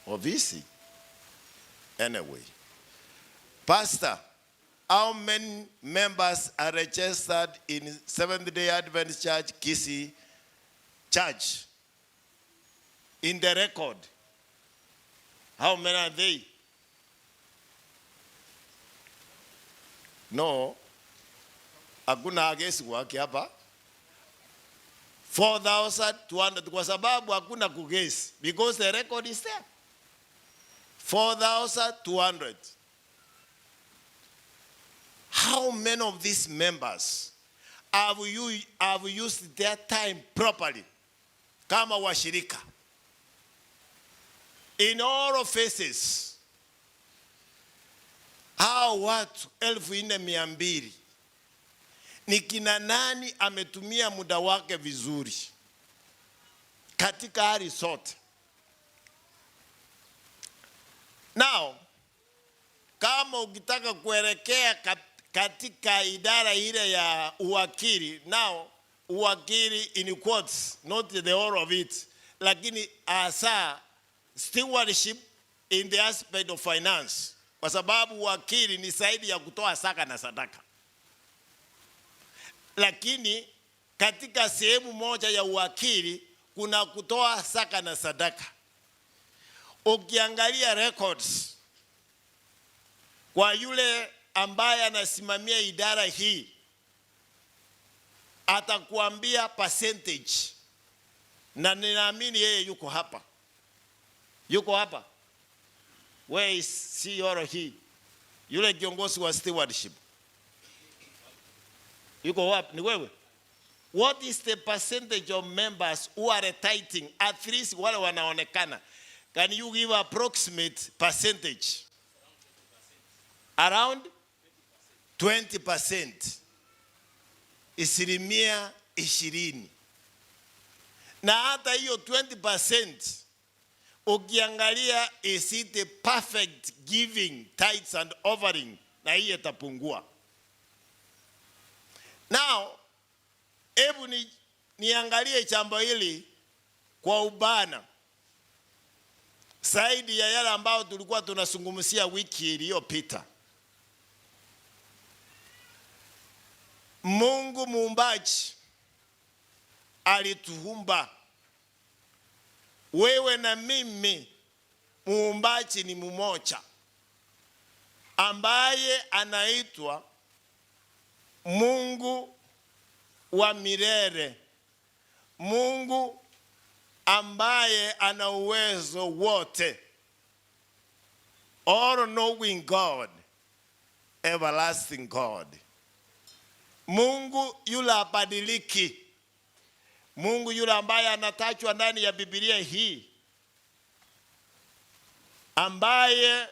Ofisi? Anyway. Pastor, how many members are registered in Seventh-day Adventist Church, Kisii Church? In the record, how many are they? No, hakuna guess work hapa. 4,200 kwa sababu hakuna kuguess because the record is there. 4,200. How many of these members have used their time properly kama washirika? In all phases, hao watu 4,200 ni kina nani ametumia muda wake vizuri katika hali zote? Now, kama ukitaka kuelekea katika idara ile ya uwakili, now uwakili in quotes, not the whole of it, lakini hasa stewardship in the aspect of finance, kwa sababu uwakili ni zaidi ya kutoa saka na sadaka. Lakini katika sehemu moja ya uwakili kuna kutoa saka na sadaka. Ukiangalia records kwa yule ambaye anasimamia idara hii atakuambia percentage, na ninaamini yeye yuko hapa. Yuko hapa. Where is she or he? Yule kiongozi wa stewardship yuko wapi? Ni wewe. What is the percentage of members who are tithing? At least wale wanaonekana. Can you give approximate percentage? Around 20%. 20%. Na hata hiyo 20% ukiangalia, is it a perfect giving tithes and offering, na hiyo itapungua. Now, hebu niangalie jambo hili kwa ubana zaidi ya yale ambayo tulikuwa tunazungumzia wiki iliyopita. Mungu muumbaji alituumba wewe na mimi. Muumbaji ni mmoja ambaye anaitwa Mungu wa milele, Mungu ambaye ana uwezo wote, all knowing God, everlasting God. Mungu yule habadiliki, Mungu yule ambaye anatajwa ndani ya Biblia hii, ambaye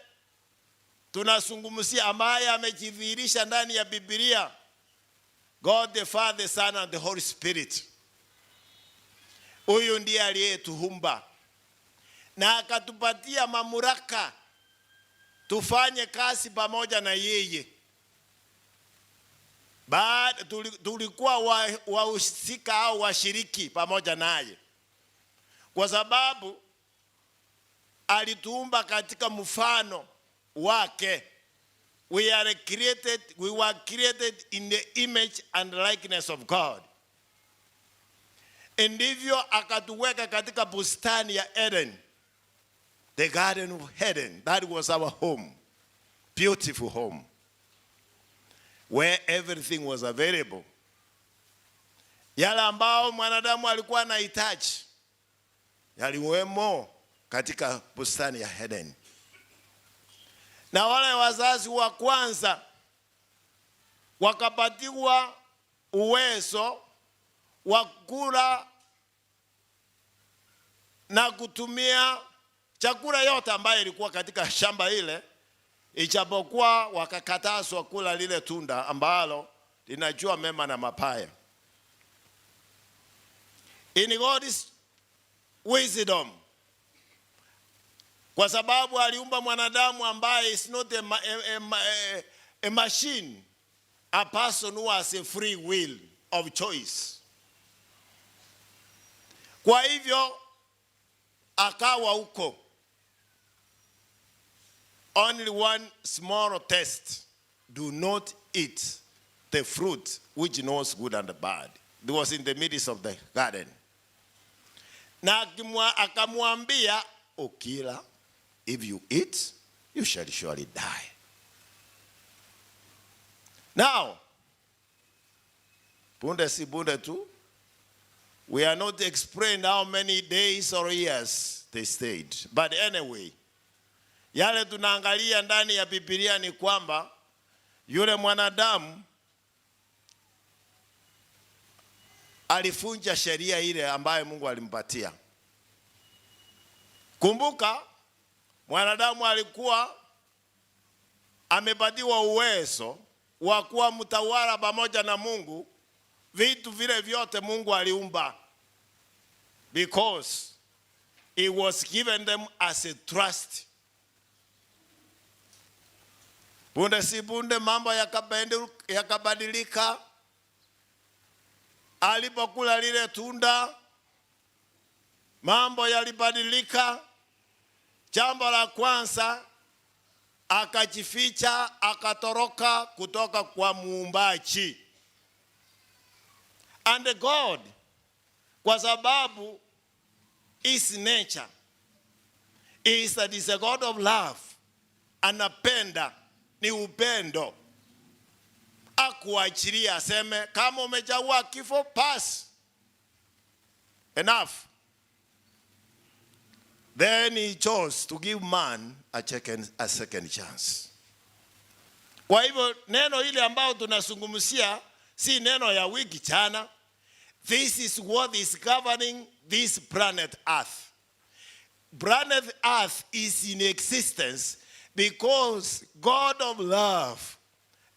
tunazungumzia, ambaye amejidhihirisha ndani ya Biblia, God the Father, Son and the Holy Spirit. Huyu ndiye aliyetuumba na akatupatia mamlaka tufanye kazi pamoja na yeye. Baada tulikuwa wahusika au washiriki pamoja naye, kwa sababu alituumba katika mfano wake. We were created in the image and likeness of God. Ndivyo akatuweka katika bustani ya Eden, the Garden of Eden. That was our home, beautiful home, where everything was available. Yale ambao mwanadamu alikuwa anahitaji yaliwemo katika bustani ya Eden. Na wale wazazi wa kwanza wakapatiwa uwezo wa kula na kutumia chakula yote ambayo ilikuwa katika shamba ile, ijapokuwa wakakatazwa kula lile tunda ambalo linajua mema na mabaya. In God's wisdom, kwa sababu aliumba mwanadamu ambaye is not a machine, a person who has a free will of choice. Kwa hivyo akawa huko. Only one small test: do not eat the fruit which knows good and bad. It was in the midst of the garden. Na akamwambia, ukila, if you eat, you shall surely die. Now, punde si punde tu, we are not explained how many days or years they stayed. But anyway, yale tunaangalia ndani ya Biblia ni kwamba yule mwanadamu alivunja sheria ile ambayo Mungu alimpatia. Kumbuka, mwanadamu alikuwa amepatiwa uwezo wa kuwa mtawala pamoja na Mungu, vitu vile vyote Mungu aliumba, because it was given them as a trust. Punde si punde mambo yakabadilika. Alipokula lile tunda, mambo yalibadilika. Jambo la kwanza, akajificha, akatoroka kutoka kwa muumbaji. And God, kwa sababu his nature is that is a God of love, anapenda, ni upendo. Akuachilia aseme kama umechagua kifo, pass. Enough. Then he chose to give man a second chance. Kwa hivyo neno ile ambao tunazungumzia si neno ya wiki jana. This is what is governing this planet Earth. Planet Earth is in existence because God of love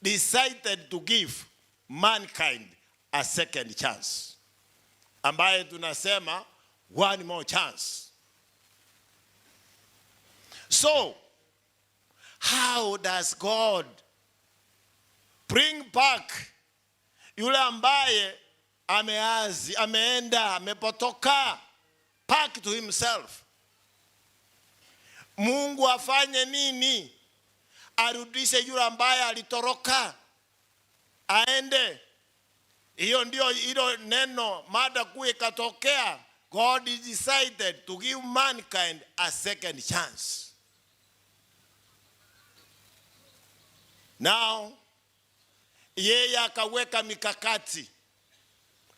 decided to give mankind a second chance, ambaye tunasema one more chance. So, how does God bring back yule ambaye ameazi, ameenda, amepotoka, back to himself? Mungu afanye nini arudishe yule ambaye alitoroka aende? Hiyo ndio hilo neno mada kuu ikatokea. God decided to give mankind a second chance. Now, yeye akaweka mikakati,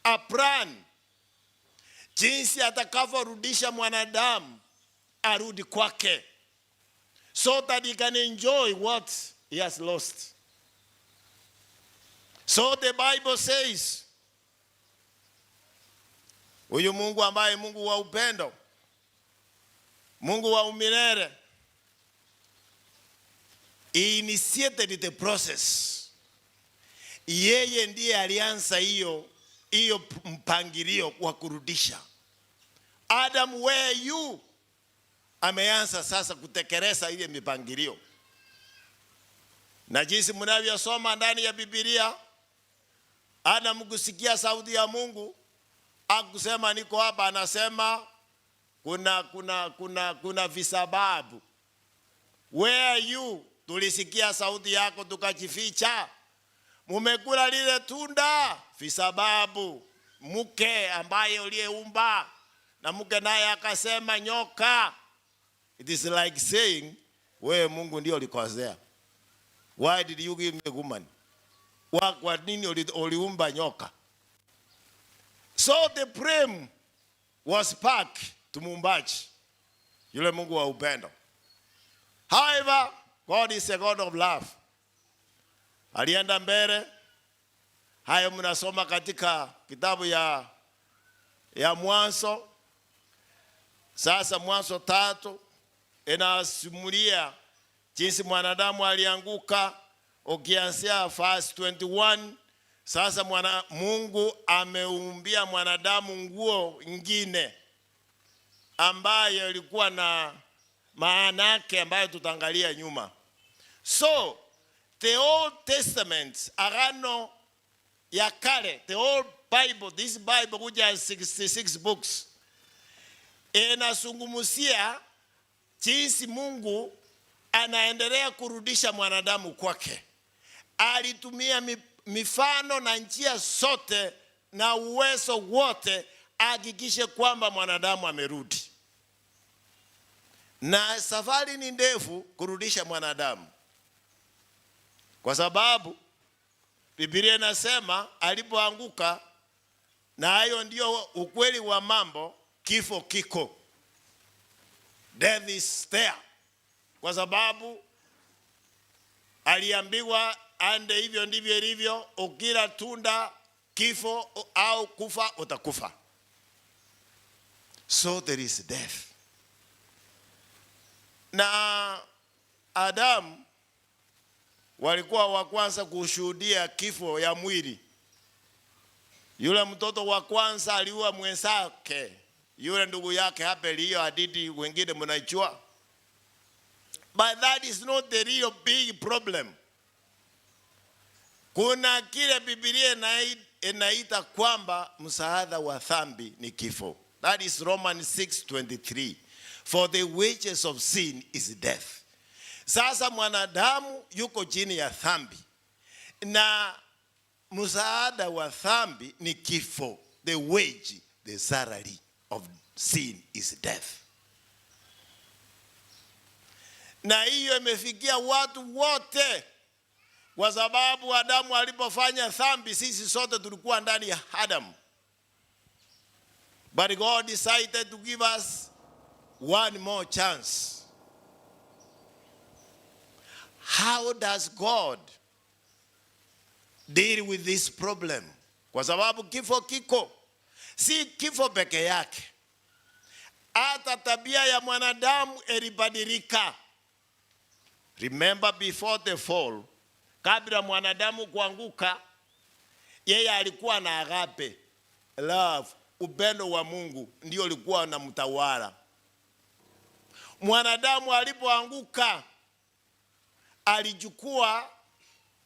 a plan, jinsi atakavyorudisha mwanadamu arudi kwake, so that he can enjoy what he has lost. So the Bible says, huyu Mungu ambaye Mungu wa upendo, Mungu wa umilele, he initiated the process. Yeye ndiye alianza hiyo mpangilio wa kurudisha. Adam, where are you? Ameanza sasa kutekeleza ile mipangilio. Na jinsi mnavyosoma ndani ya Biblia, Adam kusikia sauti ya Mungu, akusema niko hapa, anasema kuna visababu. Where are you? Tulisikia sauti yako tukajificha. Mumekula lile tunda, visababu. Mke ambaye uliyeumba, na mke naye akasema nyoka. It is like saying, wewe Mungu ndio ulikosea. Why did you give me a woman? Kwa nini uliumba nyoka? So the blame was back to muumbaji, yule Mungu wa upendo. However, God is a God of love. Alienda mbele. Hayo mnasoma katika kitabu ya Mwanzo. Sasa Mwanzo 3 inasimulia jinsi mwanadamu alianguka. Ukianzia verse 21 Sasa mwana, Mungu ameumbia mwanadamu nguo ingine ambayo ilikuwa na maana yake ambayo tutaangalia nyuma. So the Old Testament, Agano ya Kale, the old Bible, this Bible which has 66 books, inazungumzia jinsi Mungu anaendelea kurudisha mwanadamu kwake. Alitumia mifano na njia zote na uwezo wote ahakikishe kwamba mwanadamu amerudi. Na safari ni ndefu kurudisha mwanadamu, kwa sababu Biblia inasema alipoanguka, na hayo ndio ukweli wa mambo, kifo kiko, death is there, kwa sababu aliambiwa ande, hivyo ndivyo ilivyo, ukila tunda kifo au kufa utakufa. So there is death. Na Adamu walikuwa wa kwanza kushuhudia kifo ya mwili. Yule mtoto wa kwanza aliua mwenzake, yule ndugu yake Habeli. Hiyo hadithi wengine mnaijua. But that is not the real big problem. Kuna kile Biblia inaita kwamba mshahara wa dhambi ni kifo. That is Romans 6:23. For the wages of sin is death. Sasa mwanadamu yuko chini ya dhambi na mshahara wa dhambi ni kifo. The wage, the salary of sin is death. Na hiyo imefikia watu wote, kwa sababu Adamu alipofanya dhambi, sisi sote tulikuwa ndani ya Adamu. But God decided to give us one more chance. How does God deal with this problem? Kwa sababu kifo kiko, si kifo peke yake, hata tabia ya mwanadamu ilibadilika. Remember, before the fall, kabla mwanadamu kuanguka, yeye alikuwa na agape love, upendo wa Mungu ndio ulikuwa na mtawala. Mwanadamu alipoanguka alichukua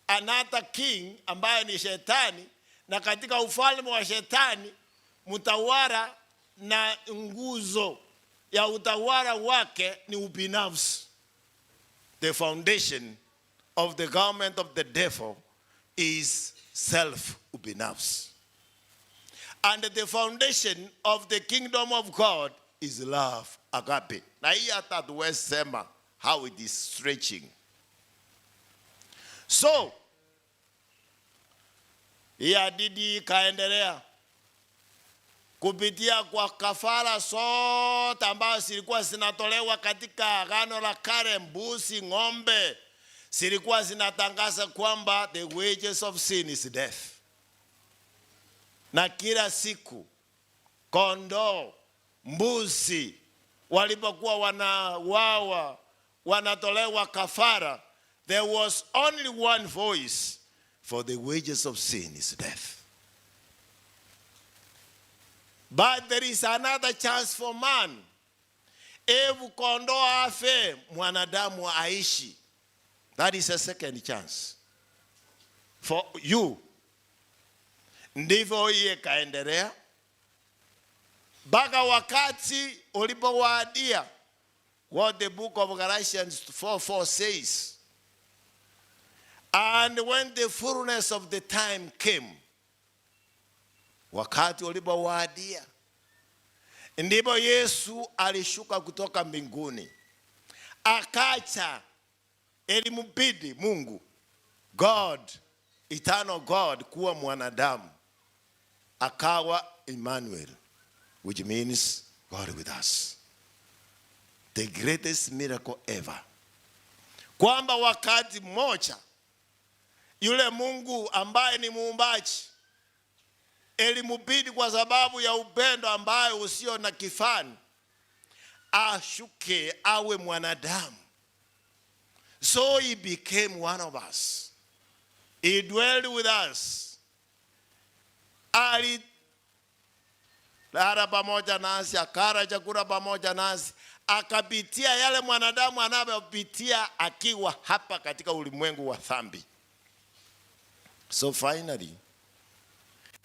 another king ambaye ni Shetani, na katika ufalme wa Shetani mtawala na nguzo ya utawala wake ni ubinafsi. The foundation of the government of the devil is self, ubinafsi. And the foundation of the kingdom of God is love, agape. Na hii hata hatuwezi sema how it is stretching. So, hii hadithi ikaendelea kupitia kwa kafara zote ambazo zilikuwa zinatolewa katika Agano la Kale, mbuzi, ng'ombe, zilikuwa zinatangaza kwamba the wages of sin is death. Na kila siku kondoo, mbuzi walipokuwa wanauawa, wanatolewa kafara, there was only one voice, for the wages of sin is death. But there is another chance for man. If kondoo afe, mwanadamu aishi. That is a second chance for you. Ndivyo hiyo ikaendelea mpaka wakati ulipowadia, what the book of Galatians 4:4 says. And when the fullness of the time came, wakati ulipowadia, ndipo Yesu alishuka kutoka mbinguni akacha. Ilimbidi Mungu, God, eternal God, kuwa mwanadamu, akawa Emmanuel, which means God with us. The greatest miracle ever, kwamba wakati mmoja yule Mungu ambaye ni muumbaji ilimubidi kwa sababu ya upendo ambayo usio na kifani ashuke awe mwanadamu. So he became one of us. He dwelled with us. Alilala pamoja nasi, akala chakula pamoja nasi, akapitia yale mwanadamu anavyopitia akiwa hapa katika ulimwengu wa dhambi. So finally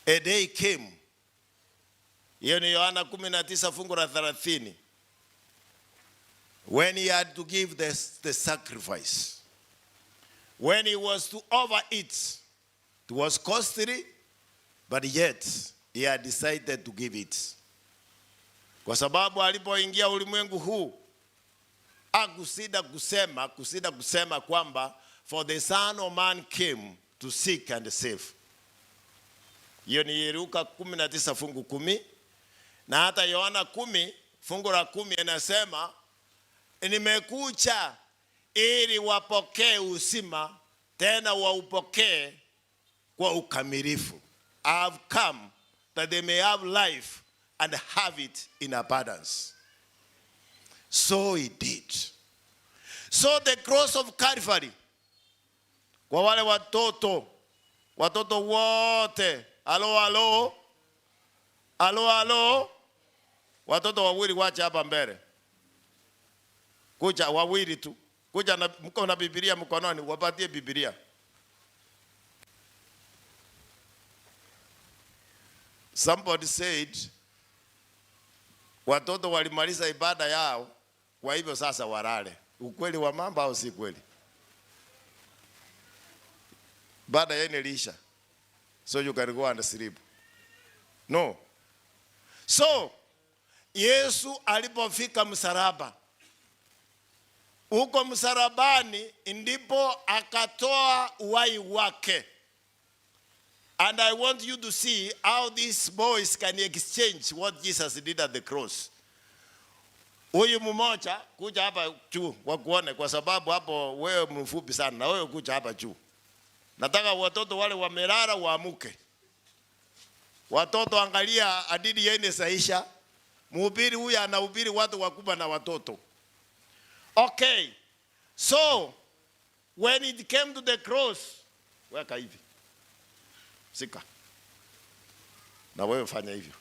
a day came. Hiyo ni Yohana 19 fungu la 30. When he had to give the sacrifice. When he was to offer it. It was costly, but yet he had decided to give it. Kwa sababu alipoingia ulimwengu huu hakusita kusema kwamba for the Son of Man came to seek and save. Hiyo ni Luka 19 fungu 10, na hata Yohana 10 fungu la 10 inasema, nimekuja ili wapokee uzima, tena waupokee kwa ukamilifu. I have come that they may have life and have it in abundance. So he did. So the cross of Calvary, kwa wale watoto, watoto wote, alo alo, alo alo, watoto wawili wacha hapa mbele, kuja wawili tu, kuja na, mko na Biblia mkononi, wapatie Biblia. Somebody said watoto walimaliza ibada yao, kwa hivyo sasa walale. Ukweli wa mambo au si kweli? Ibada yenu iliisha, so you can go and sleep. No. So Yesu alipofika msalaba, huko msalabani ndipo akatoa uhai wake. And I want you to see how these boys can exchange what Jesus did at the cross. Huyu mmoja, kuja hapa juu wakuone, kwa sababu hapo wewe mfupi sana, na wewe kuja hapa juu. Nataka watoto wale wamelala waamuke. Watoto, angalia hadithi yene saisha. Mhubiri huyu anahubiri watu wakubwa na watoto. Okay. So when it came to the cross, weka hivi. Sika. Na wewe fanya hivyo.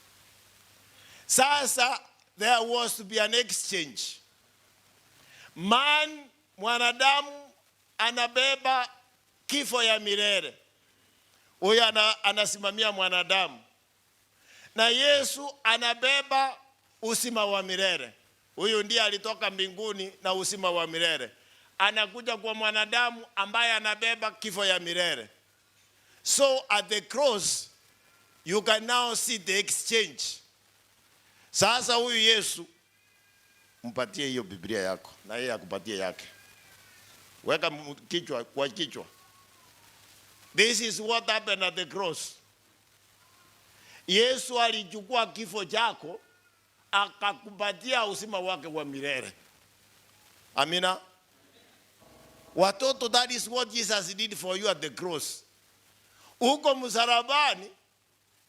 Sasa there was to be an exchange. Man, mwanadamu anabeba kifo ya milele. Huyo anasimamia mwanadamu. Na Yesu anabeba uzima wa milele. Huyu ndiye alitoka mbinguni na uzima wa milele. Anakuja kwa mwanadamu ambaye anabeba kifo ya milele. So at the cross you can now see the exchange. Sasa huyu Yesu, mpatie hiyo Biblia yako na yeye akupatie yake. Weka kichwa kwa kichwa. This is what happened at the cross. Yesu alichukua kifo chako akakupatia uzima wake wa milele. Amina. Watoto, that is what Jesus did for you at the cross. Huko msalabani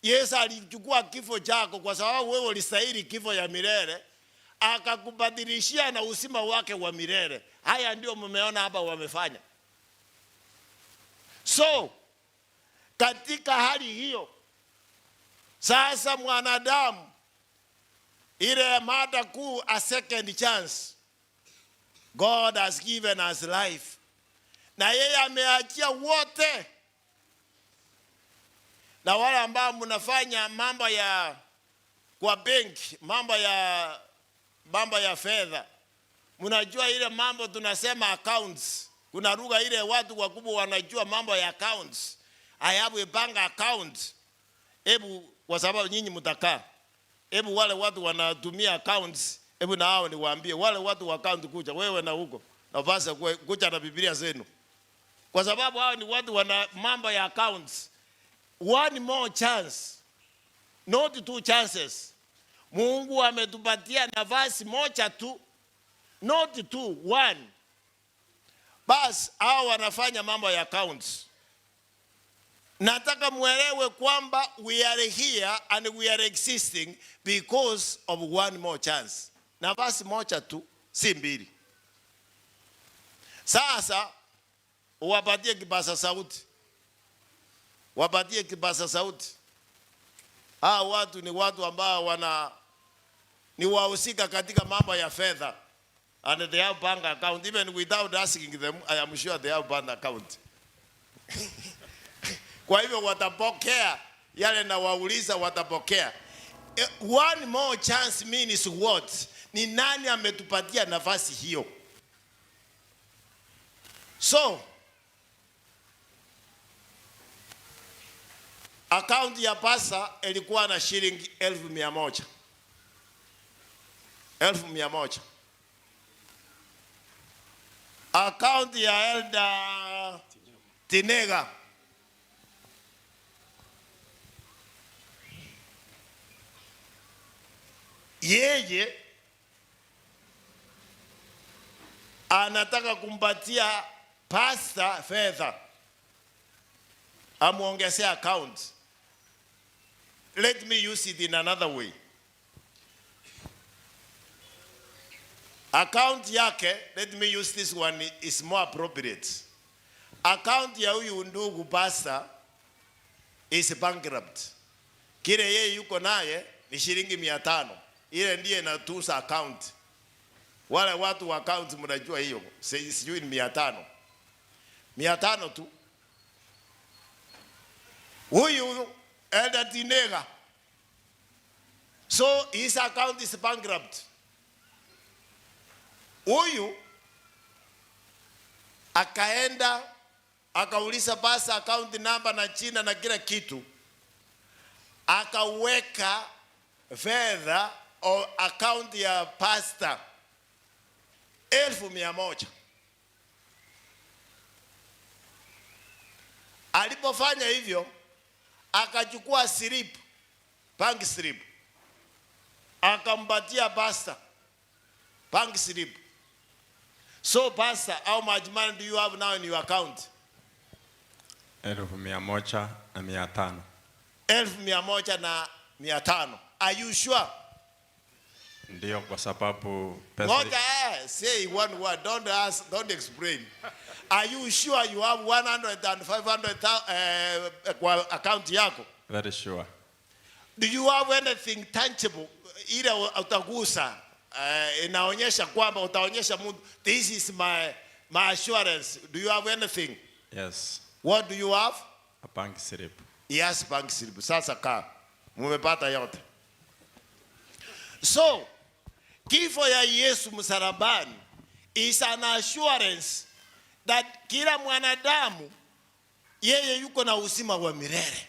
Yesu alichukua kifo chako kwa sababu wewe ulistahili kifo ya milele, akakubadilishia na uzima wake wa milele. Haya ndio mmeona hapa wamefanya. So katika hali hiyo sasa mwanadamu, ile mada kuu, a second chance. God has given us life, na yeye ameachia wote, na wale ambao mnafanya mambo ya kwa benki, mambo ya fedha, mnajua ile mambo tunasema accounts. Kuna lugha ile watu wakubwa wanajua mambo ya accounts. I have a bank account. Hebu kwa sababu nyinyi mtakaa, hebu wale watu wanatumia accounts, hebu na hao niwaambie wale watu wa account, kuja wewe na huko nafasi kuja na Biblia zenu, kwa sababu hao ni watu wana mambo ya accounts. One more chance, not two chances. Mungu ametupatia nafasi moja tu, not two, one. Bas, hao wanafanya mambo ya accounts. Nataka muelewe kwamba we are here and we are existing because of one more chance. Nafasi moja tu, si mbili. Sasa uwapatie kipaza sauti, wapatie kipaza sauti. Hao watu ni watu ambao wana ni wahusika katika mambo ya fedha, and they have bank account. Even without asking them, I am sure they have bank account. Kwa hivyo watapokea yale na wauliza, watapokea. One more chance means what? Ni nani ametupatia nafasi hiyo? So akaunti ya pasa ilikuwa na shilingi 100,000. 100,000. Akaunti ya Elder Tinega yeye anataka kumpatia pasta fedha amuongezea account. Let me use it in another way. Account yake, let me use this one, is more appropriate. Account ya huyu ndugu pastor is bankrupt. Kile yeye yuko naye ni shilingi 500. Ile ndiye inatunza account. Wale watu wa account mnajua hiyo, sijui ni 500. 500 tu. Huyu Elder Tinega. So his account is bankrupt. Huyu akaenda akauliza pasa account number na china na kila kitu, akaweka fedha o account ya pastor 100,000. Alipofanya hivyo akachukua slip, bank slip, akampatia pastor bank slip. So pastor, how much money do you have now in your account? 1,500. 1,500. Are you sure? Ndio, kwa sababu pesa Ngoja, say one word, don't ask, don't explain. Are you sure you have 100 and 500 kwa account yako? Very sure. Do you have anything tangible ile utagusa, inaonyesha kwamba utaonyesha mtu this is my assurance? Do you have anything? Yes. What do you have? A bank slip. Yes, bank slip. Sasa kaa, mumepata yote. So kifo ya Yesu msalabani is an assurance that kila mwanadamu yeye yuko na uzima wa milele.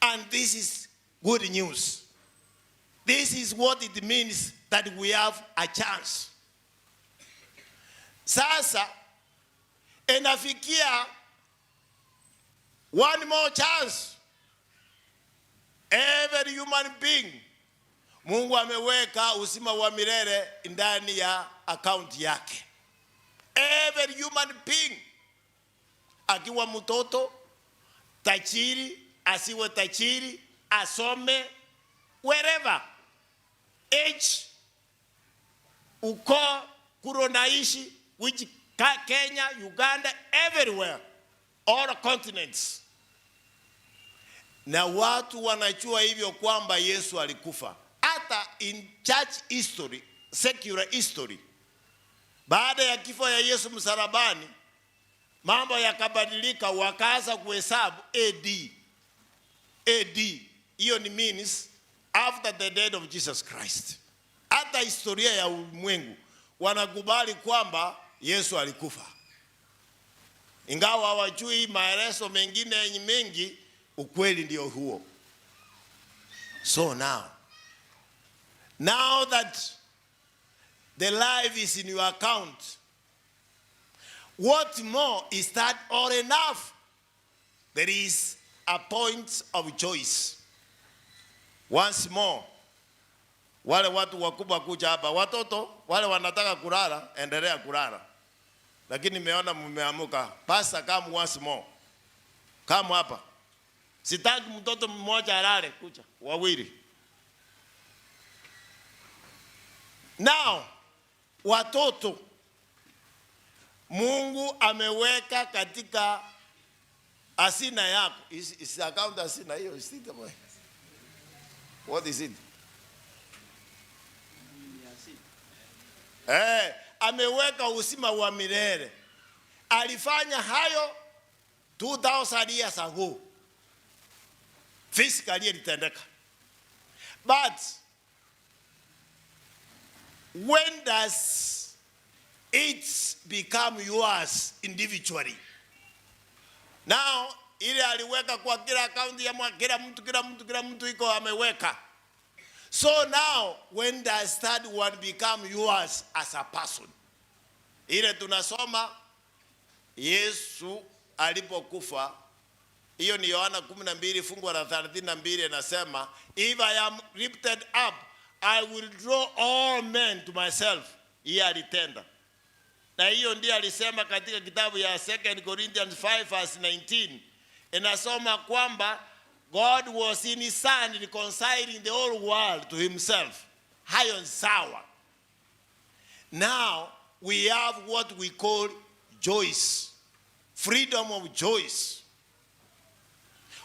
And this is good news. This is what it means that we have a chance. Sasa inafikia one more chance. Every human being, Mungu ameweka uzima wa milele ndani ya account yake. Every human being, akiwa mtoto, tajiri, asiwe tajiri, asome, wherever, age, ukoo, kuro naishi, which Kenya, Uganda, everywhere, all continents. Na watu wanajua hivyo kwamba Yesu alikufa. Hata in church history, secular history, baada ya kifo ya Yesu msalabani, mambo yakabadilika, wakaanza kuhesabu AD. AD, hiyo ni means after the death of Jesus Christ. Hata historia ya ulimwengu wanakubali kwamba Yesu alikufa. Ingawa hawajui maelezo mengine mengi, ukweli ndio huo. So now that the life is in your account, what more is that all enough? There is a point of choice. Once more, wale watu wakubwa kuja hapa, watoto wale wanataka kulala, endelea kulala. Lakini nimeona mmeamuka. Pastor, come once more. Come hapa. Sitaki mtoto mmoja alale, kuja wawili. Now, watoto Mungu ameweka katika hazina yako. Is account hazina hiyo, is it boy? What is it? Ameweka uzima wa milele. Alifanya hayo 2000 years ago. Physically ilitendeka. But when does it become yours individually? Now ile aliweka kwa kila akaunti ya kila mtu, kila mtu, kila mtu iko ameweka. So now when does that one become yours as a person? Ile tunasoma Yesu alipokufa, hiyo ni Yohana 12 fungu la 32, inasema, "If I am lifted up, I will draw all men to myself." Hiyo alitenda. Na hiyo ndiyo alisema katika kitabu ya 2 Corinthians 5 verse 19. Inasoma kwamba God was in his son reconciling the whole world to himself. Hayo ni sawa. Now we have what we call choice. Freedom of choice.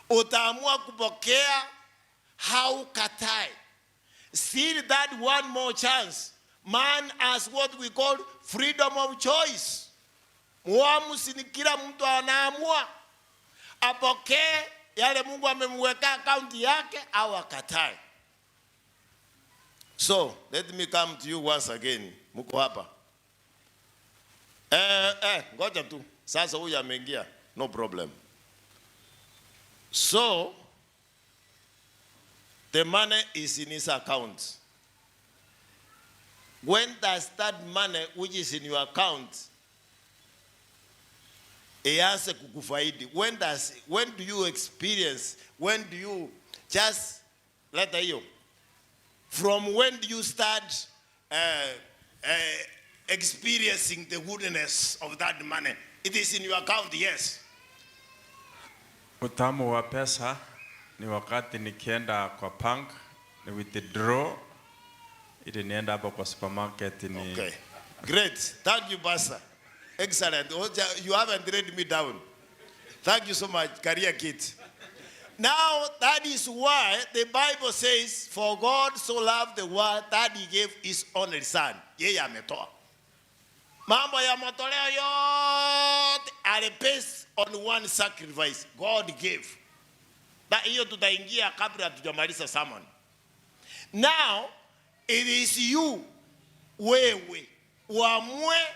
Utaamua kupokea au katae. Still that one more chance. Man has what we call freedom of choice. Muamuzi ni kila mtu anaamua apokee yale Mungu amemweka akaunti yake au akatae. So let me come to you once again. Mko hapa? Ngoja tu. Sasa huyu ameingia. No problem. So the money is in his account. When does that money which is in your account ianze kukufaidi? When do you experience, when do you just, leta hiyo. From when do you start experiencing the goodness of that money? It is in your account, yes. Utamu wa pesa ni wakati nikienda kwa bank ni withdraw ili nienda hapo kwa supermarket ni. Okay. Great. Thank you, Pastor. Excellent. You haven't read me down. Thank you so much, Career Kit. Now, that is why the Bible says, "For God so loved the world that he gave his only son." Yeye ametoa. Mambo ya matoleo yote are based on one sacrifice God gave. Na hiyo tutaingia kabla hatujamaliza sermon. Now, it is you, wewe, uamue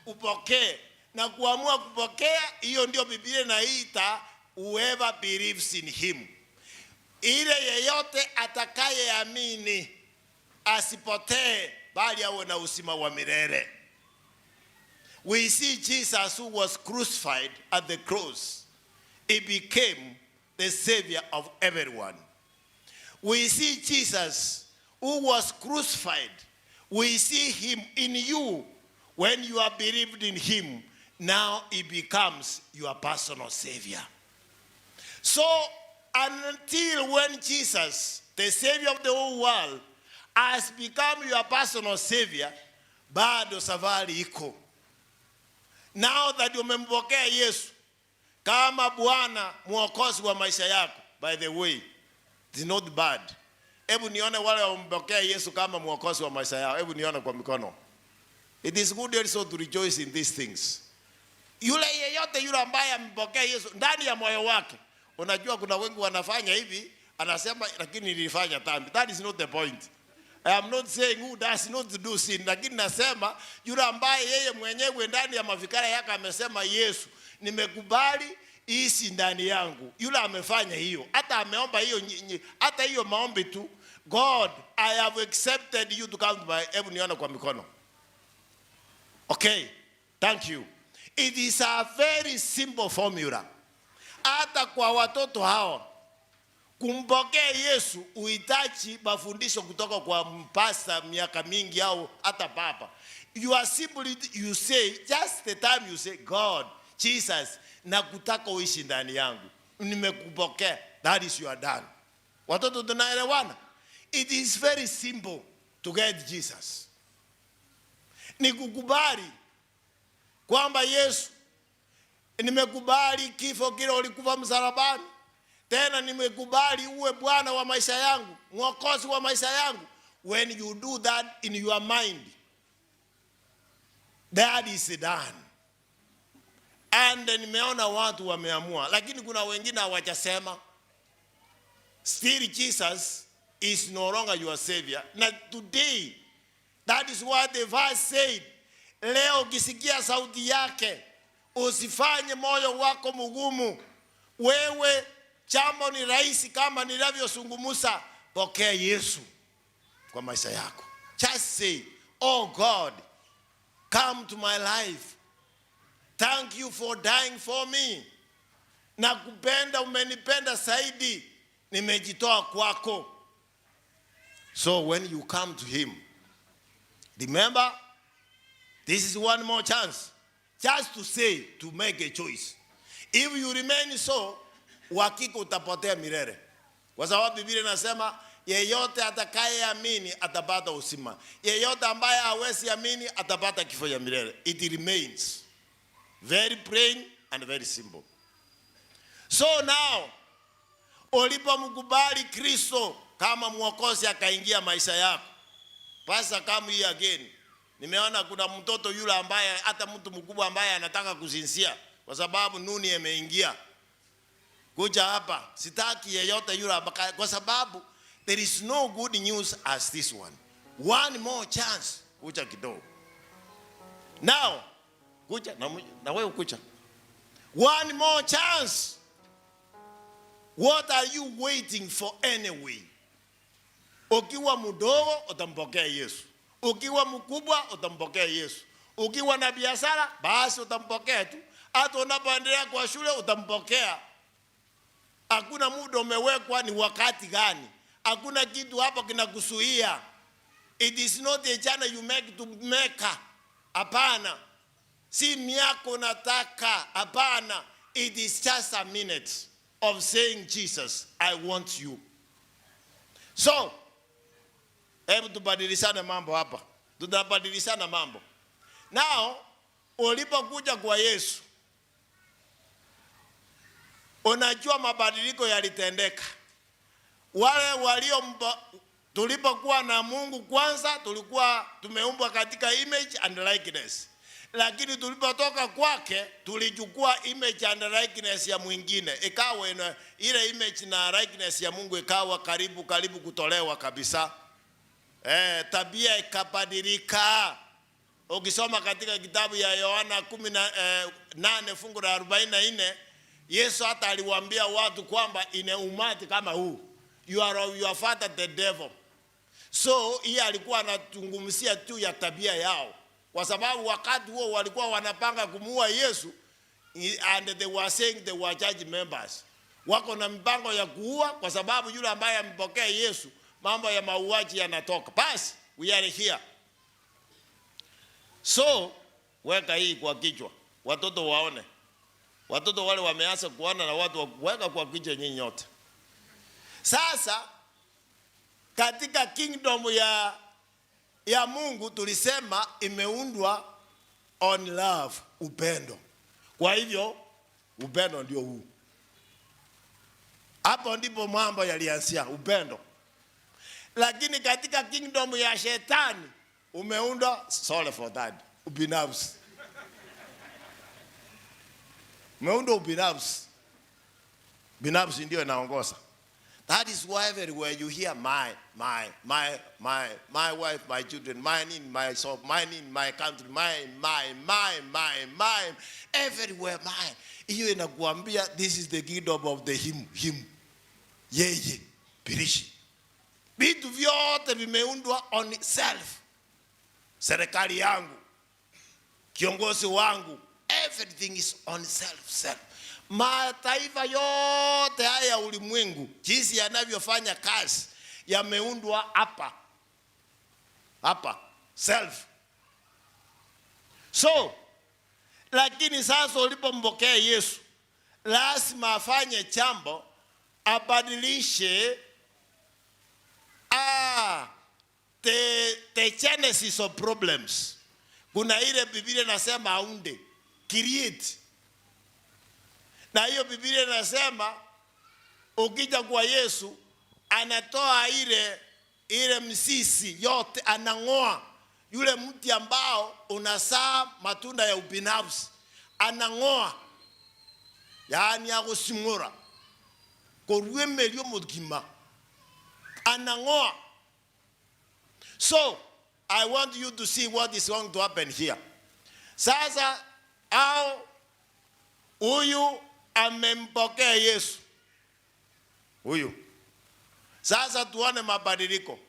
upokee. Na kuamua kupokea, hiyo ndio Biblia inaita whoever believes in him. Ile yeyote atakayeamini asipotee bali awe na uzima wa milele. We see Jesus, who was crucified at the cross. He became the savior of everyone. We see Jesus who was crucified. We see him in you. When you have believed in him, now he becomes your personal savior. So until when Jesus, the savior of the whole world, has become your personal savior, bado safari iko. Now that umempokea Yesu kama Bwana mwokozi wa maisha yako, by the way, it's not bad. Hebu nione wale wamempokea Yesu kama mwokozi wa maisha yao. Hebu nione kwa mikono. It is good also to rejoice in these things. Yule yeyote yule ambaye amempokea Yesu ndani ya moyo wake. Unajua kuna wengi wanafanya hivi, anasema lakini nilifanya dhambi. That is not the point. I am not saying who does not do sin, lakini nasema yule ambaye yeye mwenyewe ndani ya mafikira yake amesema, "Yesu, nimekubali ishi ndani yangu." Yule amefanya hiyo, hata ameomba hiyo, hata hiyo maombi tu, "God, I have accepted you to come to my," hebu nione kwa mikono. Okay, thank you. It is a very simple formula. Hata kwa watoto hawa kumpokea Yesu uhitaji mafundisho kutoka kwa mpasta miaka mingi au hata papa. You are simply, you say, just the time you say, "God, Jesus, nakutaka uishi ndani yangu. Nimekupokea." That is, you are done. Watoto, tunaelewana? It is very simple to get Jesus. Ni kukubali kwamba Yesu, nimekubali kifo kile ulikufa msalabani. Tena nimekubali uwe Bwana wa maisha yangu, mwokozi wa maisha yangu. When you do that in your mind, that is done. And nimeona watu wameamua, lakini kuna wengine hawajasema. Still Jesus is no longer your savior. Na today, that is what the verse said. Leo ukisikia sauti yake, usifanye moyo wako mgumu. Wewe, jambo ni rahisi kama ninavyozungumza, pokea Yesu kwa maisha yako. Just say, "Oh God, come to my life. Thank you for dying for me. Nakupenda, umenipenda zaidi, nimejitoa kwako." So when you come to him, remember, this is one more chance. Just to say, to make a choice. If you remain so, uhakika utapotea milele. Kwa sababu Biblia inasema yeyote atakayeamini atapata uzima. Yeyote ambaye hawezi amini atapata kifo ya milele. It remains very plain and very simple. So now, ulipomkubali Kristo kama mwokozi akaingia maisha yako. Pastor, come here again. Nimeona kuna mtoto yule ambaye hata mtu mkubwa ambaye anataka kusinzia kwa sababu nuni imeingia. Kuja hapa, sitaki yeyote yule ambaye, kwa sababu there is no good news as this one. One more chance. Kuja kidogo. Now, kuja na wewe kuja. One more chance. What are you waiting for anyway? Ukiwa mdogo utampokea Yesu. Ukiwa mkubwa utampokea Yesu. Ukiwa na biashara basi utampokea tu. Hata unapoendelea kwa shule utampokea. Hakuna muda umewekwa ni wakati gani. Hakuna kitu hapo kinakuzuia. It is not a journey you make to Mecca. Hapana. Si miaka unataka. Hapana. It is just a minute of saying, "Jesus, I want you." So, hebu tubadilishane mambo hapa. Tutabadilishana mambo. Now, ulipokuja kwa Yesu, unajua mabadiliko yalitendeka. Wale walio tulipokuwa na Mungu kwanza, tulikuwa tumeumbwa katika image and likeness. Lakini tulipotoka kwake, tulichukua image and likeness ya mwingine. Ikawa ile image na likeness ya Mungu ikawa karibu karibu kutolewa kabisa. Tabia ikabadilika. Ukisoma katika kitabu ya Yohana 18 fungu la 44, Yesu hata aliwaambia watu kwamba ine umati kama huu, "You are of your father the devil." So hii alikuwa anazungumzia tu ya tabia yao, kwa sababu wakati huo walikuwa wanapanga kumuua Yesu and they were saying they were church members. Wako na mpango ya kuua, kwa sababu yule ambaye amepokea Yesu, mambo ya mauaji yanatoka. Basi we are here. So weka hii kwa kichwa, watoto waone. Watoto wale wameanza kuona na watu weka kwa kichwa nyinyi nyote. Sasa katika kingdom ya Mungu tulisema imeundwa on love, upendo. Kwa hivyo upendo ndio huu. Hapo ndipo mambo yalianzia, upendo. Lakini katika kingdom ya shetani umeundwa, sorry for that, ubinafsi. Umeundwa ubinafsi. Binafsi ndio inaongoza. That is why everywhere you hear my, my, my, my, my wife, my children, mine in my soul, mine in my country, mine, my, my, my, my, everywhere mine. Hiyo inakuambia this is the kingdom of the him, him. Yeye, pirishi. Vitu vyote vimeundwa on self. Serikali yangu, kiongozi wangu, everything is on self, self. Mataifa yote haya ya ulimwengu jinsi yanavyofanya kazi yameundwa hapa hapa, self. So lakini sasa ulipompokea Yesu, lazima afanye jambo, abadilishe the genesis of problems. Kuna ile Biblia inasema aunde, create, na hiyo Biblia inasema Ukija kwa Yesu anatoa ile msisi yote, anang'oa yule mti ambao unazaa matunda ya ubinafsi, anang'oa, yaani agosimura korwemelio mugima, anang'oa. So I want you to see what is going to happen here. Sasa au huyu amempokea Yesu huyu, sasa tuone mabadiliko.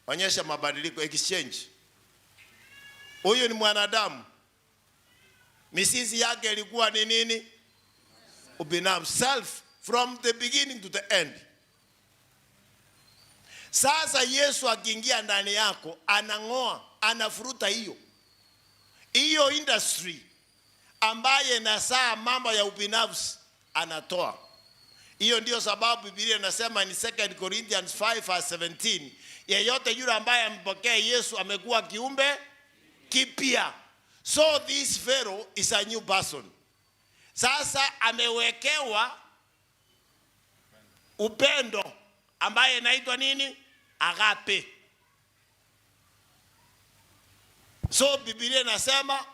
Onyesha mabadiliko, exchange. Huyu ni mwanadamu, mizizi yake ilikuwa ni nini? Ubinafsi, self from the beginning to the end. Sasa Yesu akiingia ndani yako, anang'oa, anafuruta hiyo industry ambaye inazaa mambo ya ubinafsi, anatoa. Hiyo ndio sababu Biblia inasema in 2 Corinthians 5 verse 17, yeyote yule ambaye amempokea Yesu amekuwa kiumbe kipya. So this fellow is a new person. Sasa amewekewa upendo ambaye inaitwa nini? Agape. So Biblia inasema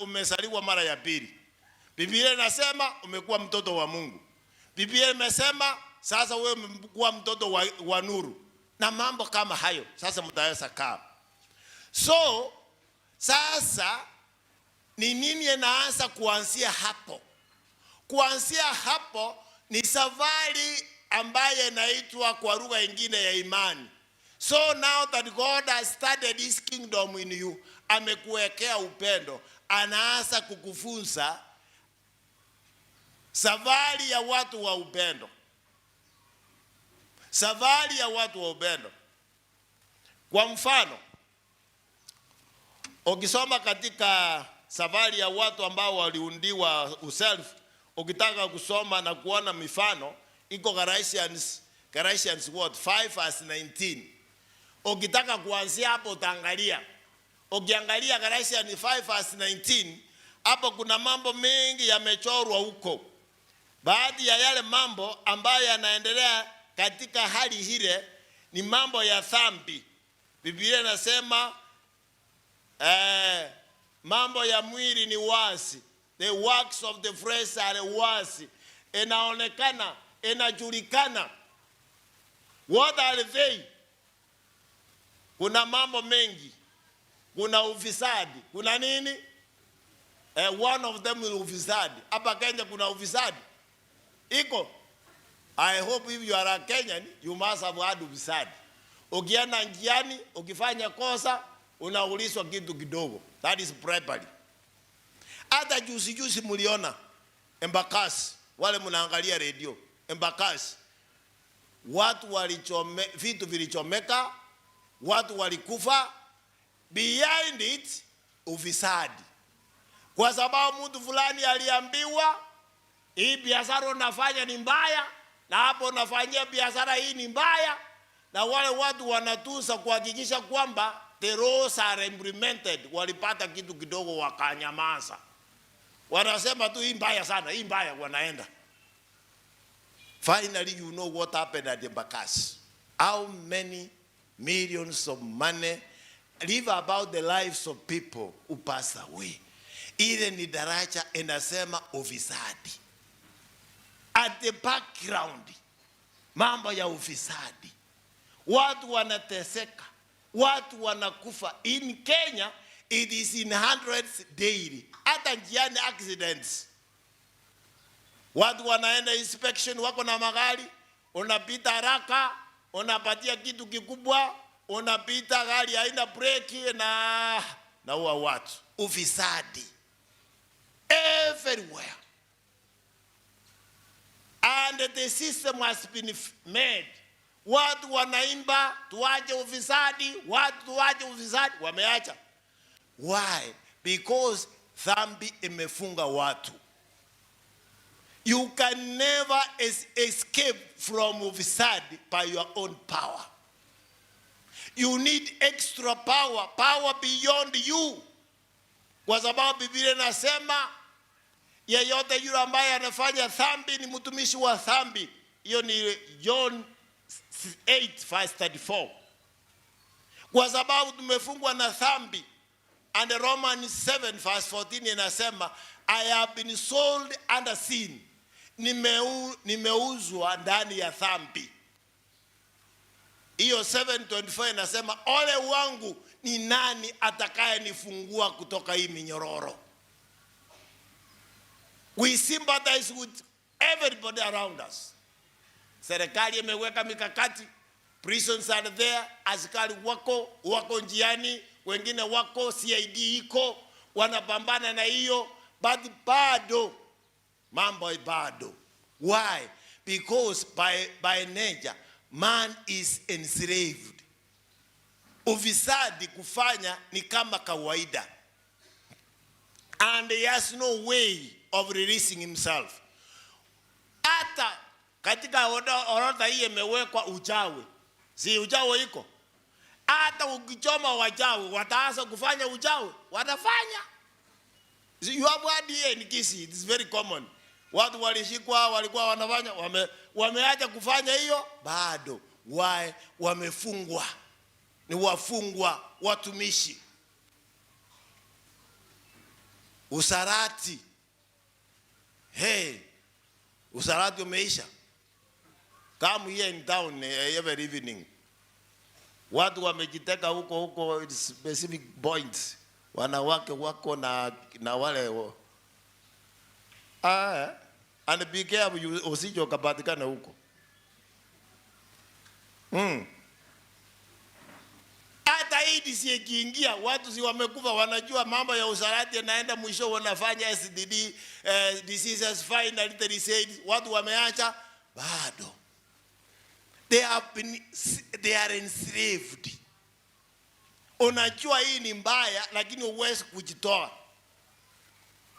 umezaliwa mara ya pili. Biblia inasema umekuwa mtoto wa Mungu. Biblia imesema sasa wewe umekuwa mtoto wa nuru na mambo kama hayo. Sasa mtaweza kaa. So sasa ni nini inaanza kuanzia hapo? Kuanzia hapo ni safari ambaye inaitwa kwa lugha ingine ya imani. So now that God has started his kingdom in you, amekuwekea upendo, anaanza kukufunza safari ya watu wa upendo. Safari ya watu wa upendo. Kwa mfano, ukisoma katika safari ya watu ambao waliundiwa uself, ukitaka kusoma na kuona mifano iko Galatians what 5 verse 19. Ukitaka kuanzia hapo utaangalia. Ukiangalia Galatians 5 verse 19, hapo kuna mambo mengi yamechorwa huko. Baadhi ya yale mambo ambayo yanaendelea katika hali ile ni mambo ya dhambi. Biblia inasema mambo ya mwili ni wazi. The works of the flesh are wazi. Inaonekana, inajulikana. What are they? Kuna mambo mengi. Kuna ufisadi. Kuna nini? One of them is ufisadi. Hapa Kenya kuna ufisadi. Iko. I hope if you are a Kenyan, you must have had ufisadi. Ukienda njiani, ukifanya kosa, unaulizwa kitu kidogo. That is bribery. Hata juzi juzi mliona Embakasi, wale mnaangalia redio, Embakasi. Watu walichome, vitu vilichomeka, watu walikufa. Behind it, ufisadi. Kwa sababu mtu fulani aliambiwa hii biashara unafanya ni mbaya, na hapo unafanyia biashara hii ni mbaya, na wale watu wanatusa kuhakikisha kwamba the laws are implemented. Walipata kitu kidogo wakanyamaza, wanasema tu hii mbaya sana, hii mbaya, wanaenda. Finally, you know what happened at Embakasi. How many millions of money live about the lives of people who pass away. Ile ni daraja inasema ufisadi. At the background, mambo ya ufisadi, watu wanateseka, watu wanakufa. In Kenya it is in hundreds daily. Hata njiani accidents, watu wanaenda inspection, wako na magari, unapita haraka, unapatia kitu kikubwa, unapita gari haina breki na naua watu. Ufisadi everywhere. And the system has been made. Watu wanaimba tuache ufisadi, watu tuache ufisadi, wameacha. Why? Because dhambi imefunga watu. You can never escape from ufisadi by your own power. You need extra power, power beyond you. Kwa sababu Biblia inasema yeyote yule ambaye anafanya dhambi ni mtumishi wa dhambi. Hiyo ni John 8 verse 34. Kwa sababu tumefungwa na dhambi. And Romans 7 verse 14 inasema, I have been sold under sin. Nimeuzwa ndani ya dhambi. Hiyo 7:24 inasema, ole wangu, ni nani atakayenifungua kutoka hii minyororo? We sympathize with everybody around us. Serikali imeweka mikakati, prisons are there, askari wako njiani, wengine wako CID iko, wanapambana na hiyo, but bado mambo bado. Why? Because by nature man is enslaved. Ufisadi kufanya ni kama kawaida. And he has no way of releasing himself. Hata katika orodha hii imewekwa uchawi. Si uchawi iko? Hata ukichoma wachawi wataanza kufanya uchawi, watafanya. See, you have had here in Kisii, it is very common. Watu walishikwa walikuwa wanafanya, wameacha kufanya hiyo bado. Why? Wamefungwa. Ni wafungwa, watumishi. Usarati. Hey, usarati umeisha. Come here in town every evening. Watu wamejiteka huko huko specific points. Wanawake wako na wale and be careful you usije ukapatikana huko. Hata hii si ikiingia, watu si wamekufa, wanajua mambo ya usarati yanaenda mwisho, wanafanya SDD, diseases finally they said, watu wameacha bado. They are enslaved. Unajua hii ni mbaya lakini huwezi kujitoa.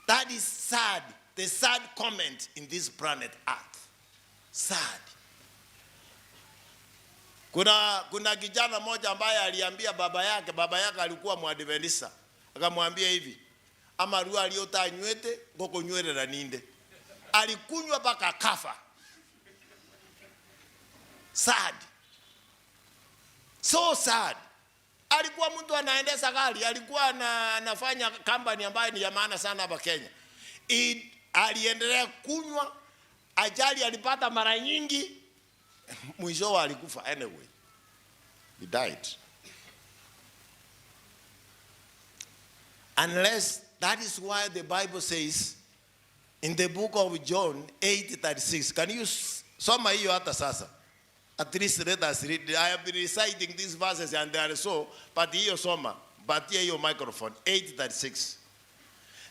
That is sad. The sad comment in this planet Earth. Sad. Kuna kijana mmoja ambaye aliambia baba yake, baba yake alikuwa Mwadventista. Akamwambia hivi, ama ruwa aliyota nywete, ngoko nywele na ninde. Alikunywa mpaka akafa. Sad. So sad. Alikuwa mtu anaendesha gari, alikuwa anafanya company ambayo ni ya maana sana hapa Kenya. Aliendelea kunywa, ajali alipata mara nyingi, mwisho alikufa anyway. He died. Unless, that is why the Bible says in the book of John 8:36. Can you soma hiyo hata sasa? At least let us read. I have been reciting these verses and they are so, but hiyo soma, but hiyo microphone, 8:36.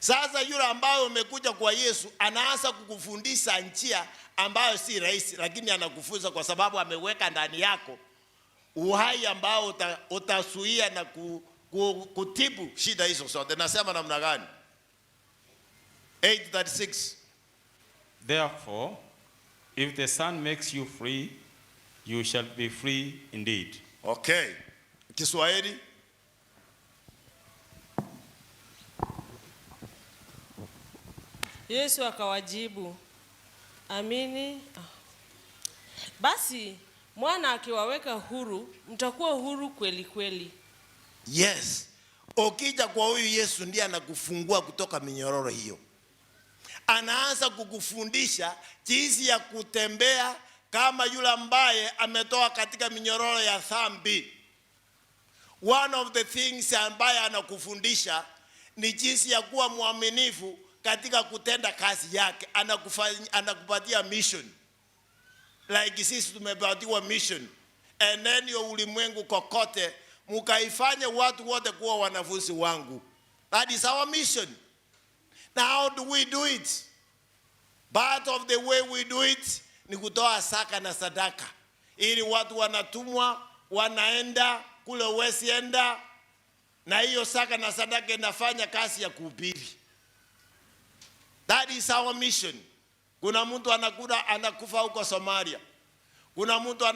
Sasa yule ambaye umekuja kwa Yesu anaanza kukufundisha njia ambayo si rahisi, lakini anakufunza kwa sababu ameweka ndani yako uhai ambao utazuia na kutibu shida hizo zote. Nasema namna gani? 8:36. Therefore, if the Son makes you free, you shall be free indeed. Okay. Kiswahili? Yesu akawajibu, amini. Basi mwana akiwaweka huru, mtakuwa huru kweli kweli. Yes. Ukija kwa huyu Yesu ndiye anakufungua kutoka minyororo hiyo. Anaanza kukufundisha jinsi ya kutembea kama yule ambaye ametoka katika minyororo ya dhambi. One of the things ambaye anakufundisha ni jinsi ya kuwa mwaminifu katika kutenda kazi yake. Anakupatia mission. Like sisi tumepatiwa mission. Eneni ulimwengu kokote, mkaifanye watu wote kuwa wanafunzi wangu. That is our mission. Now how do we do it? Part of the way we do it ni kutoa saka na sadaka. Ili watu wanatumwa, wanaenda kule wesienda, na hiyo saka na sadaka inafanya kazi ya kuhubiri. That is our mission. Kuna mtu anakufa huko Somalia. Kuna mtu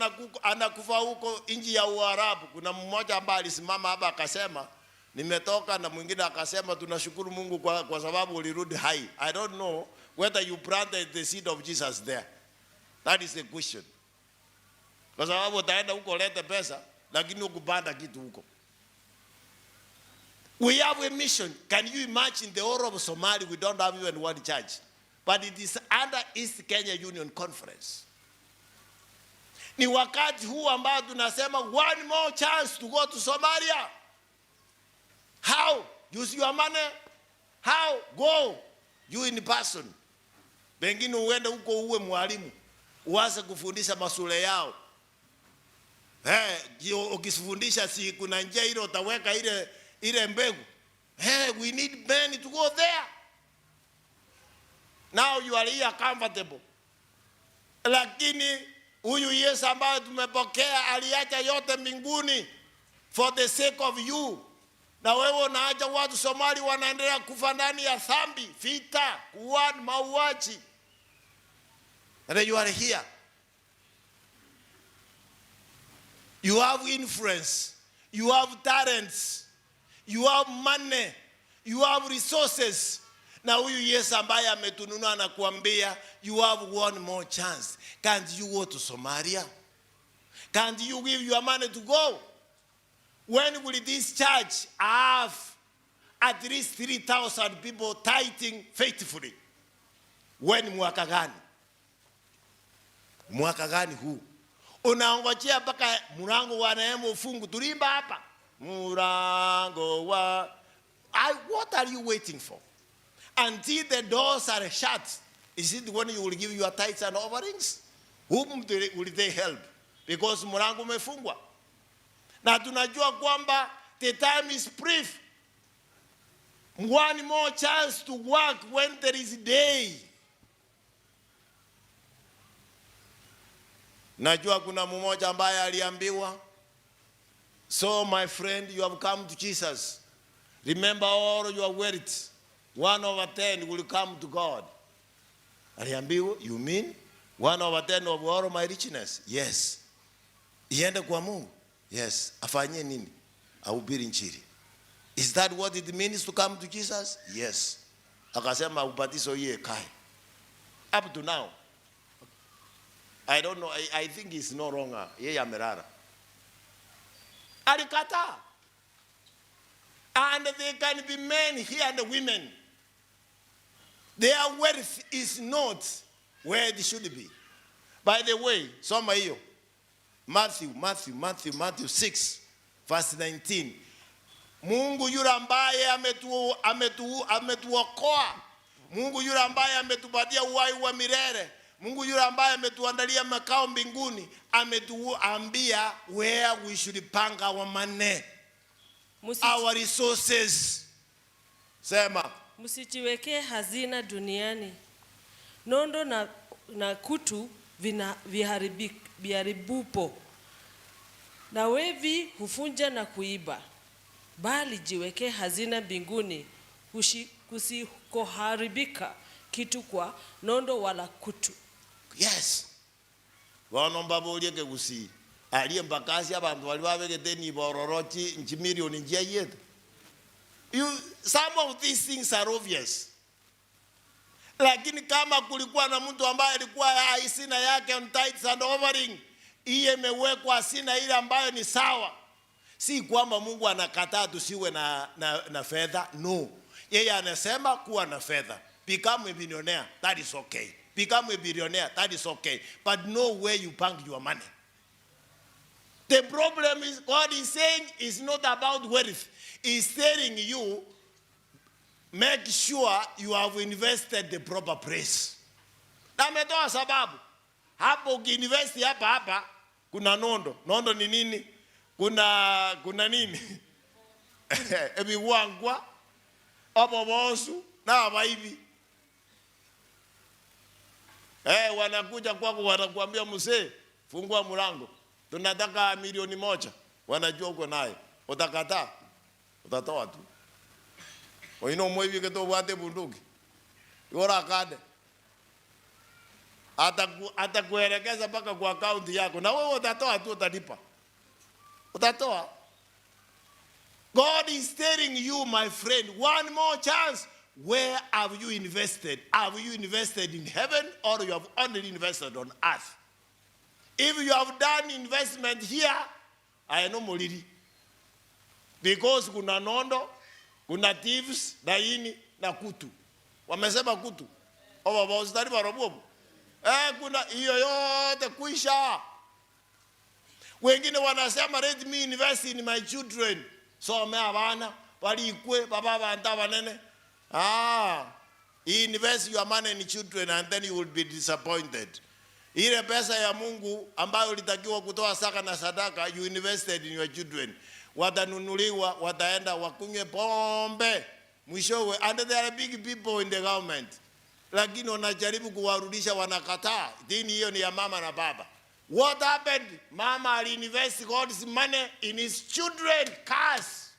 anakufa huko nchi ya Uarabu. Kuna mmoja ambaye alisimama hapa akasema nimetoka, na mwingine akasema tunashukuru Mungu kwa sababu ulirudi hai. I don't know whether you planted the seed of Jesus there. That is the question. Kwa sababu utaenda huko ulete pesa, lakini hukupanda kitu huko. We have a mission. Can you imagine the whole of Somali, we don't have even one church. But it is under East Kenya Union Conference. Ni wakati huu ambao tunasema one more chance to go to Somalia. How? Use your money. How? Go. You in person. Pengine uende huko uwe mwalimu. Uanze kufundisha mashule yao. Ukifundisha si kuna njia ile utaweka ile mbegu. Hey, we need men to go there. Now you are here comfortable. Lakini huyu Yesu ambaye tumepokea aliacha yote mbinguni for the sake of you. Na wewe unaacha watu Somali wanaendelea kufa ndani ya dhambi, vita, kuuana, mauaji. And then you are here. You have influence. You have talents. You have money. You have resources. Na huyu Yesu ambaye ametununua anakuambia you have one more chance. Can't you go to Somalia? Can't you give your money to go? When will this church have at least 3,000 people tithing faithfully? When mwaka gani? Mwaka gani huu? Unaongojea mpaka mlango wa neema ufungu. Tulimba hapa. Mlango wa what are you waiting for? Until the doors are shut, is it when you will give your tithes and offerings? Whom will they help? Because mlango umefungwa. Na tunajua kwamba the time is brief. One more chance to work when there is day. Najua kuna mmoja ambaye aliambiwa, so my friend, you have come to Jesus. Remember all your wealth. 1/10 will come to God. Aliambiwa, you mean 1/10 of all my richness? Yes. Iende kwa Mungu? Yes. Afanyie nini? Ahubiri injili. Is that what it means to come to Jesus? Yes. Akasema ubatizo iye kae. Up to now. I don't know. I think it's no longer. Yeye amelala. Alikataa. And there can be men here and women. Their wealth is not where it should be. By the way, soma hiyo. Matthew 6, verse 19. Mungu yule ambaye ametuokoa. Mungu yule ambaye ametupatia uhai wa milele. Mungu yule ambaye ametuandalia makao mbinguni, ametuambia where we should bank our money. Our resources. Sema. Msijiwekee hazina duniani. Nondo na kutu viharibupo. Na wevi hufunja na kuiba. Bali jiwekee hazina mbinguni, kusikoharibika kitu kwa nondo wala kutu. Yes. Wanomba bolieke kusi. Aliye mbakasi abantu wali babegete ni bororochi nchi milioni njia yetu. Some of these things are obvious. Lakini kama kulikuwa na mtu ambaye alikuwa haisina yake on tithes and offering, iye imewekwa sina ile ambayo ni sawa. Si kwamba Mungu anakataa tusiwe na fedha, no. Yeye anasema kuwa na fedha. Become a billionaire, that is okay. Become a billionaire, that is okay. But know where you bank your money. The problem is, God is saying it's not about wealth. He's telling you, make sure you have invested the proper place. Na ametoa sababu. Hapo ukiinvest hapa hapa, kuna nondo. Nondo ni nini? Kuna nini? Ebiwangwa, obobosu, na abaibi. Wanakuja kwako wanakuambia mzee, fungua mlango. Tunataka 1,000,000. Wanajua uko naye. Utakataa. Utatoa tu. Oino mwevi keto wate bunduki. Yora kade. Atakuelekeza mpaka kwa account yako. Na wewe utatoa tu, utalipa. Utatoa. God is telling you, my friend, one more chance. Where have you invested? Have you invested in heaven or you have only invested on earth? If you have done investment here, I know molili. Because kuna nondo, kuna thieves, na ini, na kutu. Wamesema kutu. Oba baustari barobuobu. Kuna hiyo yote kuisha. Wengine wanasema let me invest in my children. Some abana, balikwe, baba banta banene. Invest your money in children and then you will be disappointed. Ile pesa ya Mungu ambayo ulitakiwa kutoa saka na sadaka, you invested in your children. Watanunuliwa, wataenda wakunywe pombe mwishowe, and there are big people in the government, lakini wanajaribu kuwarudisha, wanakataa. Dini hiyo ni ya mama na baba. What happened? Mama aliinvest God's money in his children. Curse.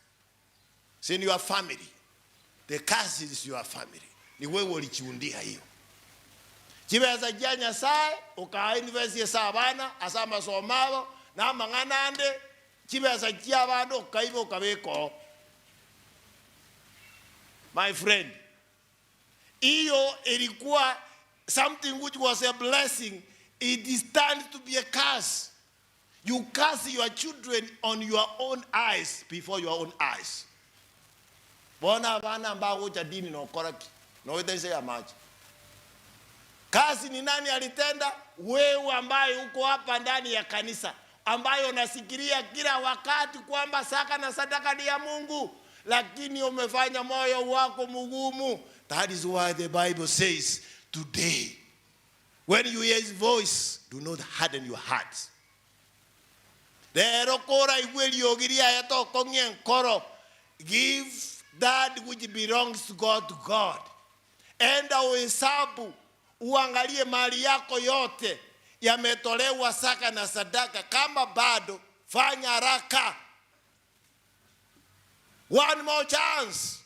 It's in your family. The curse is your family. Ni wewe ulichiundia hiyo. Chibesa chia Nyasaye ukainvest ase abana ase amasomo abo na amang'ana ande, chibesa chia abandu okaiba okabeka oo. My friend, hiyo ilikuwa something which was a blessing. It is turned to be a curse. You curse your children on your own eyes, before your own eyes. Bona abana ambao dini na okoraki na oitese ya maji. Kazi ni nani alitenda? Wewe ambaye uko hapa ndani ya kanisa, ambaye unasikiria kila wakati kwamba saka na sadaka ni ya Mungu, lakini umefanya moyo wako mgumu. That is why the Bible says today, when you hear his voice, do not harden your hearts. Rero kora igwe riogiria yatokong'ie nkoro. Give that which belongs to God to God. Enda uhesabu, uangalie mali yako yote yametolewa saka na sadaka. Kama bado, fanya haraka. One more chance.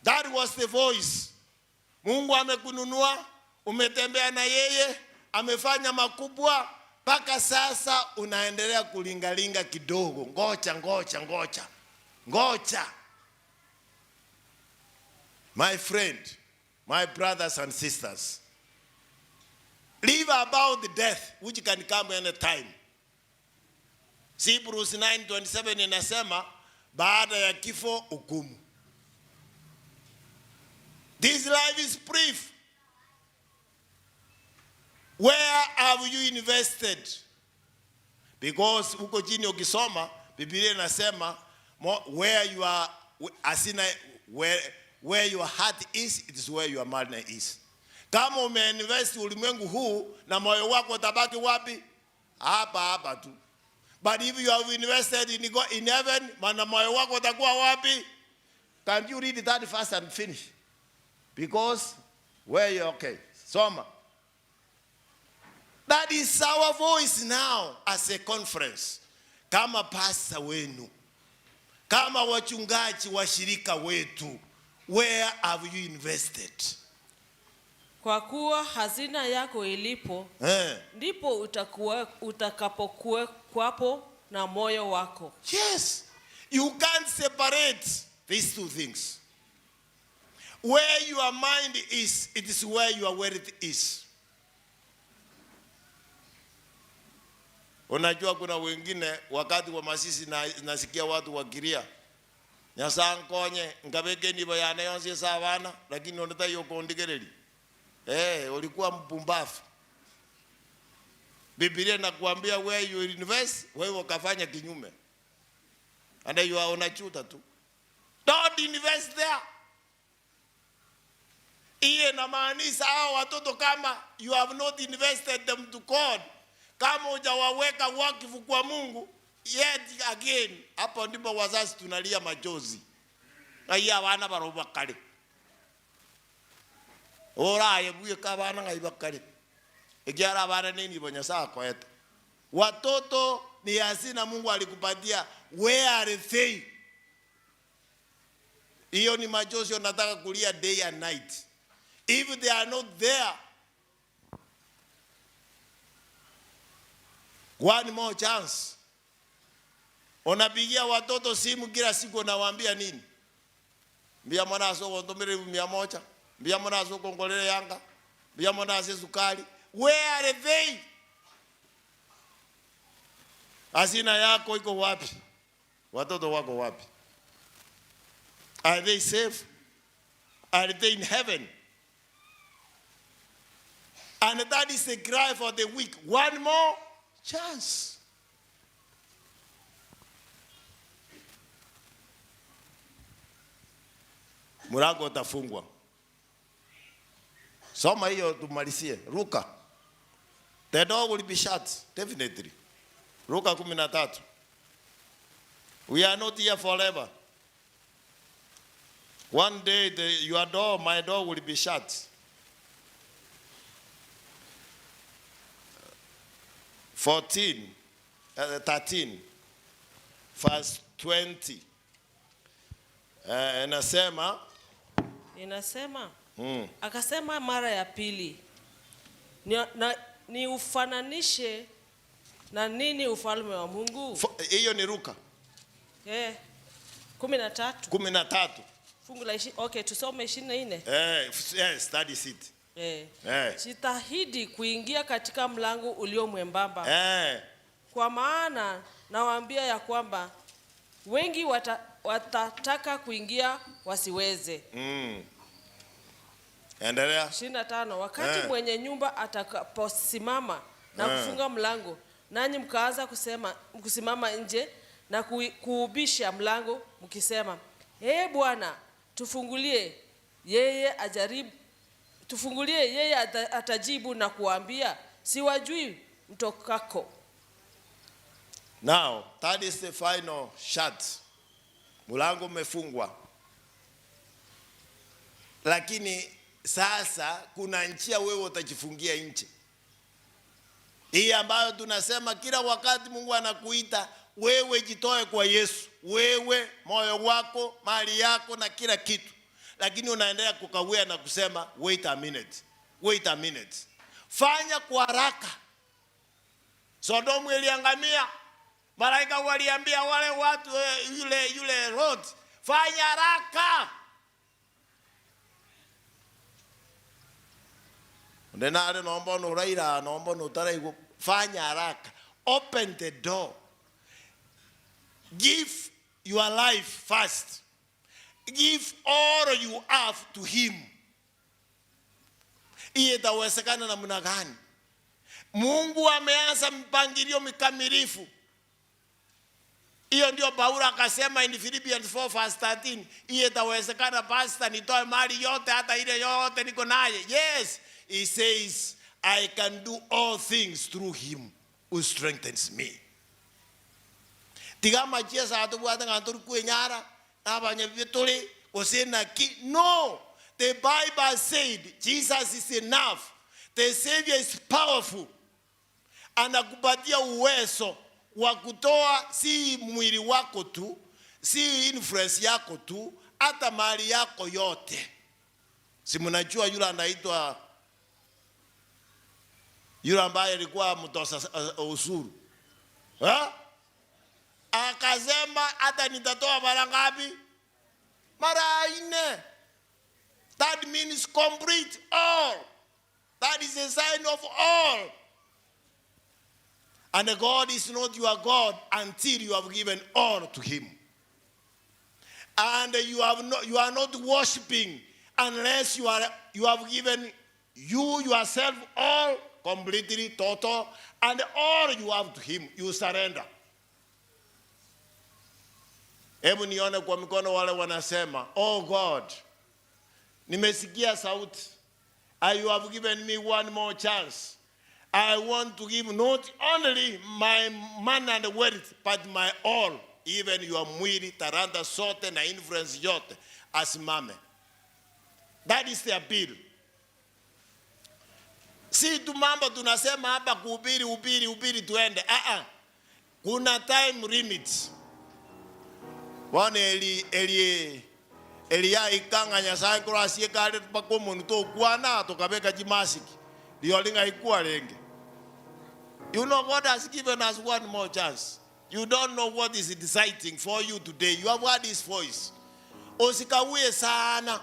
That was the voice. Mungu amekununua, umetembea na yeye, amefanya makubwa, mpaka sasa unaendelea kulingalinga kidogo. Ngoja, ngoja, ngoja. Ngoja. My friend, my brothers and sisters, live about the death which can come any time. Hebrews 9:27 inasema baada ya kifo hukumu. This life is brief. Where have you invested? Because huko chini ukisoma Biblia inasema where you are, asina, where your heart is, it is where your money is. Kama umeinvest ulimwengu huu na moyo wako utabaki wapi? Hapa hapa tu. But if you have invested in God, in heaven, mana moyo wako utakuwa wapi? Can you read that fast and finish? Because where you okay. Soma. That is our voice now as a conference. Kama pastor wenu, kama wachungaji washirika wetu, where have you invested? Kwa kuwa hazina yako ilipo, ndipo utakapokuwapo na moyo wako. Yes, you can't separate these two things. Where your mind is, it is where your wealth is. Unajua kuna wengine wakati wa masisi nasikia watu wakilia, Nyasaye nkonye ngabeke nibo yana yonse sabana, lakini oneta yokondigereri. Ulikuwa mpumbavu. Biblia inakuambia where you invest, wewe ukafanya kinyume. And you are unachuta tu. Don't invest there. Iye inamaanisha hao watoto kama you have not invested them to God, kama hujawaweka wakifu kwa Mungu, yet again, hapo ndipo wazazi tunalia machozi. Na iya abana baroba kale. Ora yebuye kabana ngaiba kale. Ekiara abana nini bo Nyasaye akoeta. Watoto ni hazina Mungu alikupatia. Where are they? Hiyo ni machozi unataka kulia day and night. If they are not there, one more chance. Unapigia watoto simu kila siku unawaambia nini? Mbia mwana aso ndomire 100, mbia mwana aso kongolele yanga, mbia mwana aso sukari. Where are they? Hazina yako iko wapi? Watoto wako wapi? Are they safe? Are they in heaven? And that is the cry for the weak. One more chance. Mlango utafungwa. Soma hiyo tumalizie. Luka. The door will be shut, definitely. Luka 13. We are not here forever. One day your door, my door will be shut. 13, verse 20. Inasema, Inasema, akasema mara ya pili, ni ufananishe na nini ufalme wa Mungu? Hiyo ni Luka. 13. 13. Fungu la okay, tusome 24. Study it. Jitahidi kuingia katika mlango ulio mwembamba. Kwa maana nawaambia ya kwamba wengi watataka kuingia wasiweze. Endelea. 25. Wakati mwenye nyumba atakaposimama na kufunga mlango, nanyi mkaanza kusimama nje na kuubisha mlango mkisema, "Ee Bwana, tufungulie." Yeye ajaribu tufungulie, yeye atajibu na kuambia, "Siwajui mtokako." Now, that is the final shot. Mlango umefungwa. Lakini sasa kuna njia wewe utajifungia nje. Hii ambayo tunasema kila wakati Mungu anakuita, wewe jitoe kwa Yesu. Wewe, moyo wako, mali yako na kila kitu. Lakini unaendelea kukawia na kusema wait a minute. Wait a minute. Fanya kwa haraka. Sodomu iliangamia. Malaika waliambia wale watu, yule Lot, fanya haraka. Ndenare naomba nuraira, naomba nutaraigo. Fanya haraka. Open the door. Give your life first. Give all you have to him. Hii itawezekana namna gani? Mungu ameanza mpangilio mkamilifu. Hiyo ndio Paulo akasema in Philippians 4 verse 13, hii itawezekana pastor, nitoe mali yote hata ile yote niko naye. Yes, he says I can do all things through him who strengthens me. Tiga machia atubwate ng'anto kwenyara nabanya bituli osena ki. No, the Bible said Jesus is enough. The Savior is powerful. Anakupatia uwezo wa kutoa si mwili wako tu, si influence yako tu, hata mali yako yote. Si mnajua yule anaitwa yule ambaye alikuwa mtoza ushuru. Ha? Akasema hata nitatoa mara ngapi? Mara 4. That means complete all. That is a sign of all. And God is not your God until you have given all to him. And you are not worshiping unless you have given you yourself all, completely, total, and all you have to him, you surrender. Hebu nione kwa mikono wale wanasema, oh God, nimesikia sauti. You have given me one more chance. I want to give not only my money and wealth, but my all, even your mwili, taranta sote na influence yote, asimame. That is the appeal. Si tu mambo tunasema hapa kuhubiri, hubiri, hubiri tuende. Kuna time limit. Bwana Elia ikanga Nyasaye kurasie kale pakomo to kwana tukabeka jimasiki. Liolinga ikuwa lenge. You know God has given us one more chance. You don't know what is deciding for you today. You have heard his voice. Usikawie sana.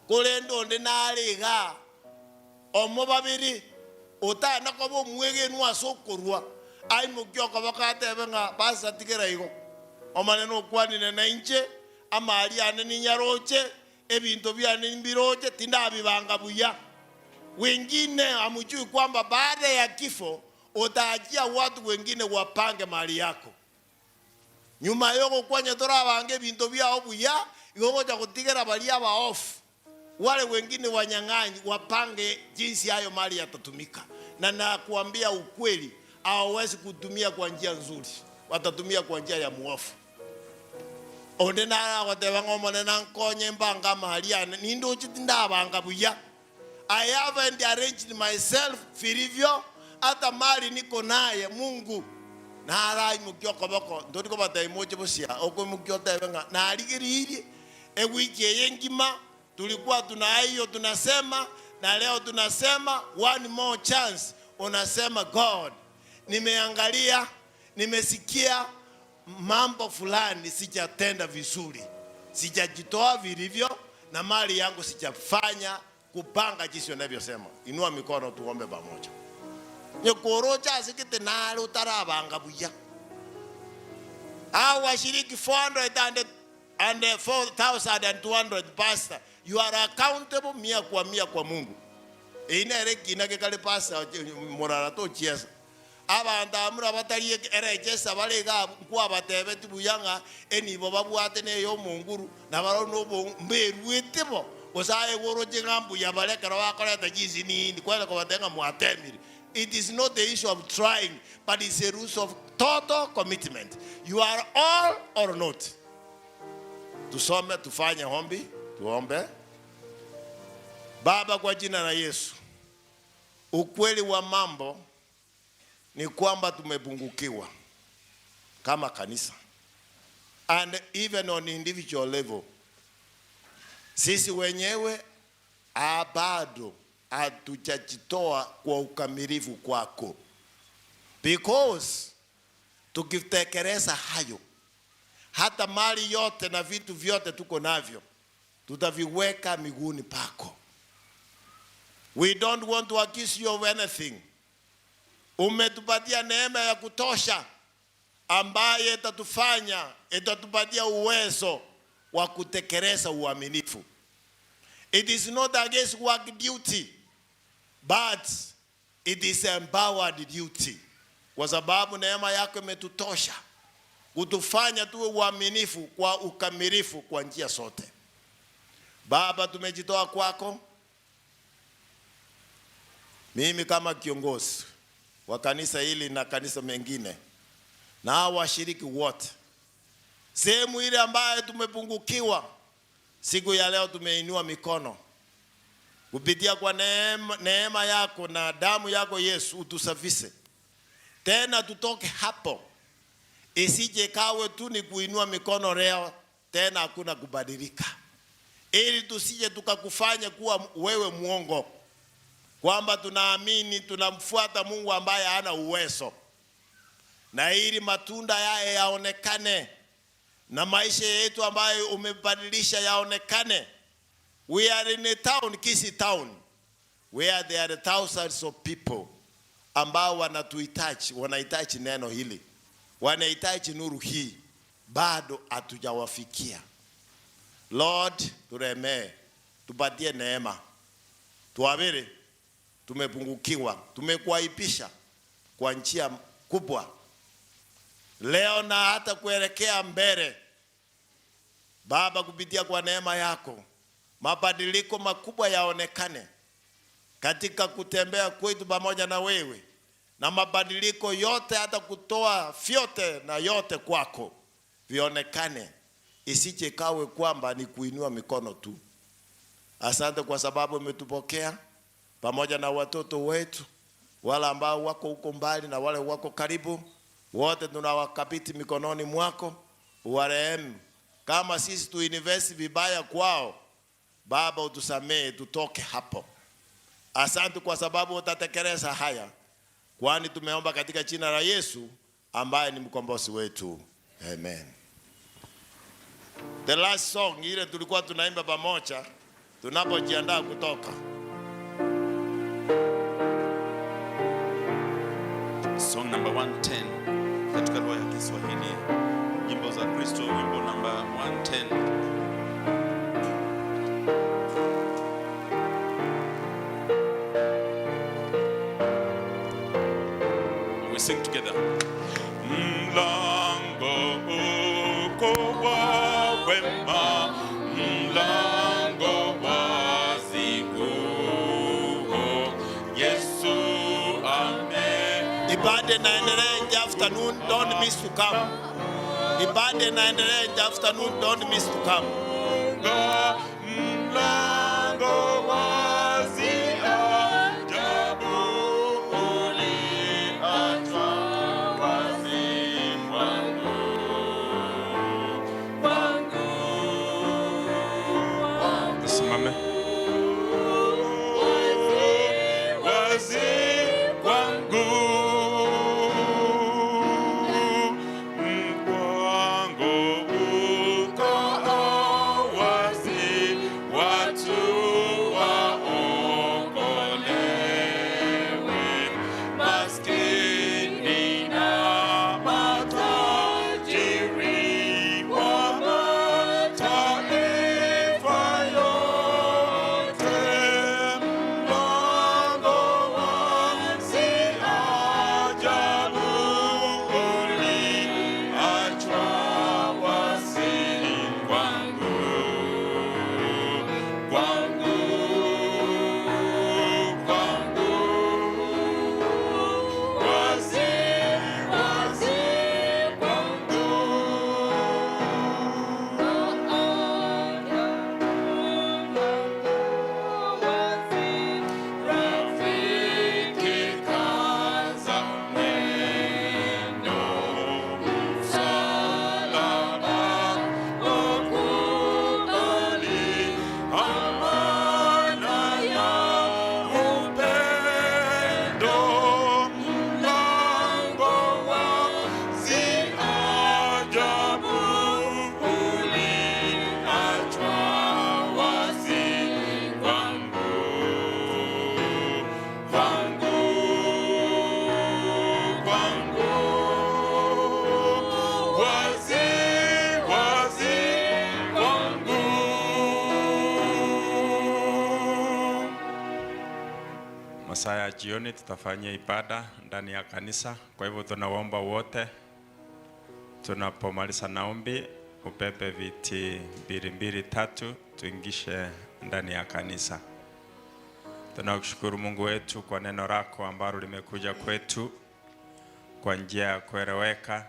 Kulendo onde naliga omo babiri otana kobo mwegenu asokorwa aimukioko bakatebe ng'a basatigera igo omane nokwanire na inche amali ane ninyaroche ebinto byane mbiroche tindabibanga buya. Wengine hamjui kwamba baada ya kifo utaachia watu wengine wapange mali yako. Nyuma yoko kwanya torabange bintu byao buya igogoja kutigera balia ba off. Wale wengine wanyang'anyi wapange jinsi hayo mali yatatumika. Na nakuambia ukweli, hawawezi kutumia kwa njia nzuri, watatumia kwa njia ya muofu. Onde nara goteba ng'omone nankonye mbanga mali ane nindochi tindabanga buya. I haven't arranged myself vilivyo, hata mali niko naye Mungu nara imukio koboko ndoriko bataimoche bosia okomukio tebe ng'a narigiririe ewiki eyengima tulikuwa tuna hiyo tunasema, na leo tunasema one more chance. Unasema God, nimeangalia, nimesikia mambo fulani sijatenda vizuri, sijajitoa vilivyo na mali yangu sijafanya kupanga jinsi unavyosema. Inua mikono tuombe pamoja. Nyekorocha asikite nalo tarabanga buya. Hao washiriki 400 and 4,200 pastor, you are accountable 100 kwa 100 kwa Mungu. Inere kina ke kale pastor morara to chiesa. Abanda amura batari erejesa balega kwa batebe tibuyanga enibo babwate ne yo munguru na baro no mberuetebo. Osaye woro jengambu ya baleka bakoreta jizi ni kwenda kwa batenga mwatemiri. It is not the issue of trying, but it's a rule of total commitment. You are all or not. Tusome, tufanye hombi, tuombe. Baba, kwa jina la Yesu, ukweli wa mambo ni kwamba tumepungukiwa kama kanisa, and even on individual level. Sisi wenyewe bado hatujajitoa kwa ukamilifu kwako, because tukitekeleza hayo, hata mali yote na vitu vyote tuko navyo tutaviweka miguuni pako. We don't want to accuse you of anything. Umetupatia neema ya kutosha ambaye itatupatia uwezo wa kutekeleza uaminifu. It is not against work duty, but it is empowered duty. Kwa sababu neema yako imetutosha kutufanya tuwe uaminifu kwa ukamilifu kwa njia zote. Baba, tumejitoa kwako. Mimi kama kiongozi wa kanisa hili na kanisa mengine na washiriki wote, sehemu ile ambayo tumepungukiwa, siku ya leo tumeinua mikono kupitia kwa neema yako na damu yako Yesu, utusafishe tena tutoke hapo, isije kawe tu ni kuinua mikono leo tena hakuna kubadilika, ili tusije tukakufanya kuwa wewe muongo, kwamba tunaamini tunamfuata Mungu ambaye hana uwezo, na ili matunda yae yaonekane na maisha yetu ambayo umebadilisha yaonekane. We are in a town, Kisii town, where there are thousands of people ambao wanatuhitaji, wanahitaji neno hili, wanahitaji nuru hii, bado hatujawafikia. Lord, turemee, tupatie neema, tuabiri tumepungukiwa, tumekuaibisha kwa njia kubwa leo na hata kuelekea mbele. Baba, kupitia kwa neema yako mabadiliko makubwa yaonekane katika kutembea kwetu pamoja na wewe, na mabadiliko yote hata kutoa vyote na yote kwako vionekane, isije kawe kwamba ni kuinua mikono tu. Asante kwa sababu umetupokea pamoja na watoto wetu, wale ambao wako huko mbali na wale wako karibu, wote tunawakabidhi mikononi mwako, uwarehemu. Kama sisi tu invest vibaya kwao, Baba utusamee, tutoke hapo. Asante kwa sababu utatekeleza haya, kwani tumeomba katika jina la Yesu ambaye ni mkombozi wetu. Amen. The last song ile tulikuwa tunaimba pamoja tunapojiandaa kutoka. Song number 110 katika lugha ya Kiswahili, nyimbo za Kristo, wimbo namba 110. We sing together. Mlango uko wa wema, mlango wazi uko, Yesu ame. Ibada inaendelea in the afternoon, don't miss to come. Ibada inaendelea in the afternoon, don't miss to come. Mlango wazi ajabu uliachwa wazi kwangu, kwangu. Tusimame. Wazi kwangu, mlango uko wazi, watu waokolewe, maskini na matajiri wa mataifa yote, mlango wazi ajabu uliachwa wazi kwangu, kwangu, kwangu, wazi, wazi kwangu. Rafiki, kaza mwendo, msalaba wakubali, amana ya upendo, mlango wazi ajabu uliachwa wazi kwangu, kwangu, kwangu, wazi, wazi kwangu. Masaa ya jioni tutafanyia ibada ndani ya kanisa. Kwa hivyo tunawaomba wote, tunapomaliza naombi, ubebe viti mbili mbili tatu, tuingishe ndani ya kanisa. Tunakushukuru Mungu wetu kwa neno lako ambalo limekuja kwetu kwa njia ya kueleweka.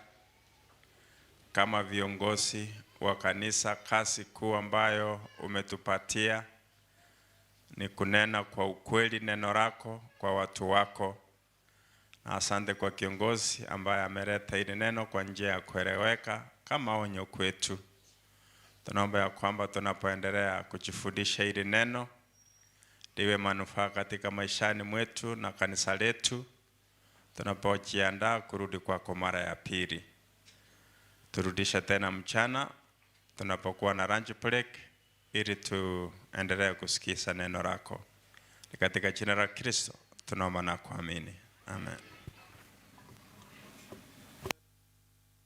Kama viongozi wa kanisa, kazi kuu ambayo umetupatia ni kunena kwa ukweli neno lako kwa watu wako. Na asante kwa kiongozi ambaye ameleta hili neno kwa njia ya kueleweka kama onyo kwetu. Tunaomba ya kwamba tunapoendelea kujifundisha hili neno liwe manufaa katika maishani mwetu na kanisa letu, tunapojiandaa kurudi kwako mara ya pili. Turudishe tena mchana tunapokuwa na lunch break, ili tuendelee kusikiza neno lako. Ni katika jina la Kristo tunaomba na kuamini. Amen.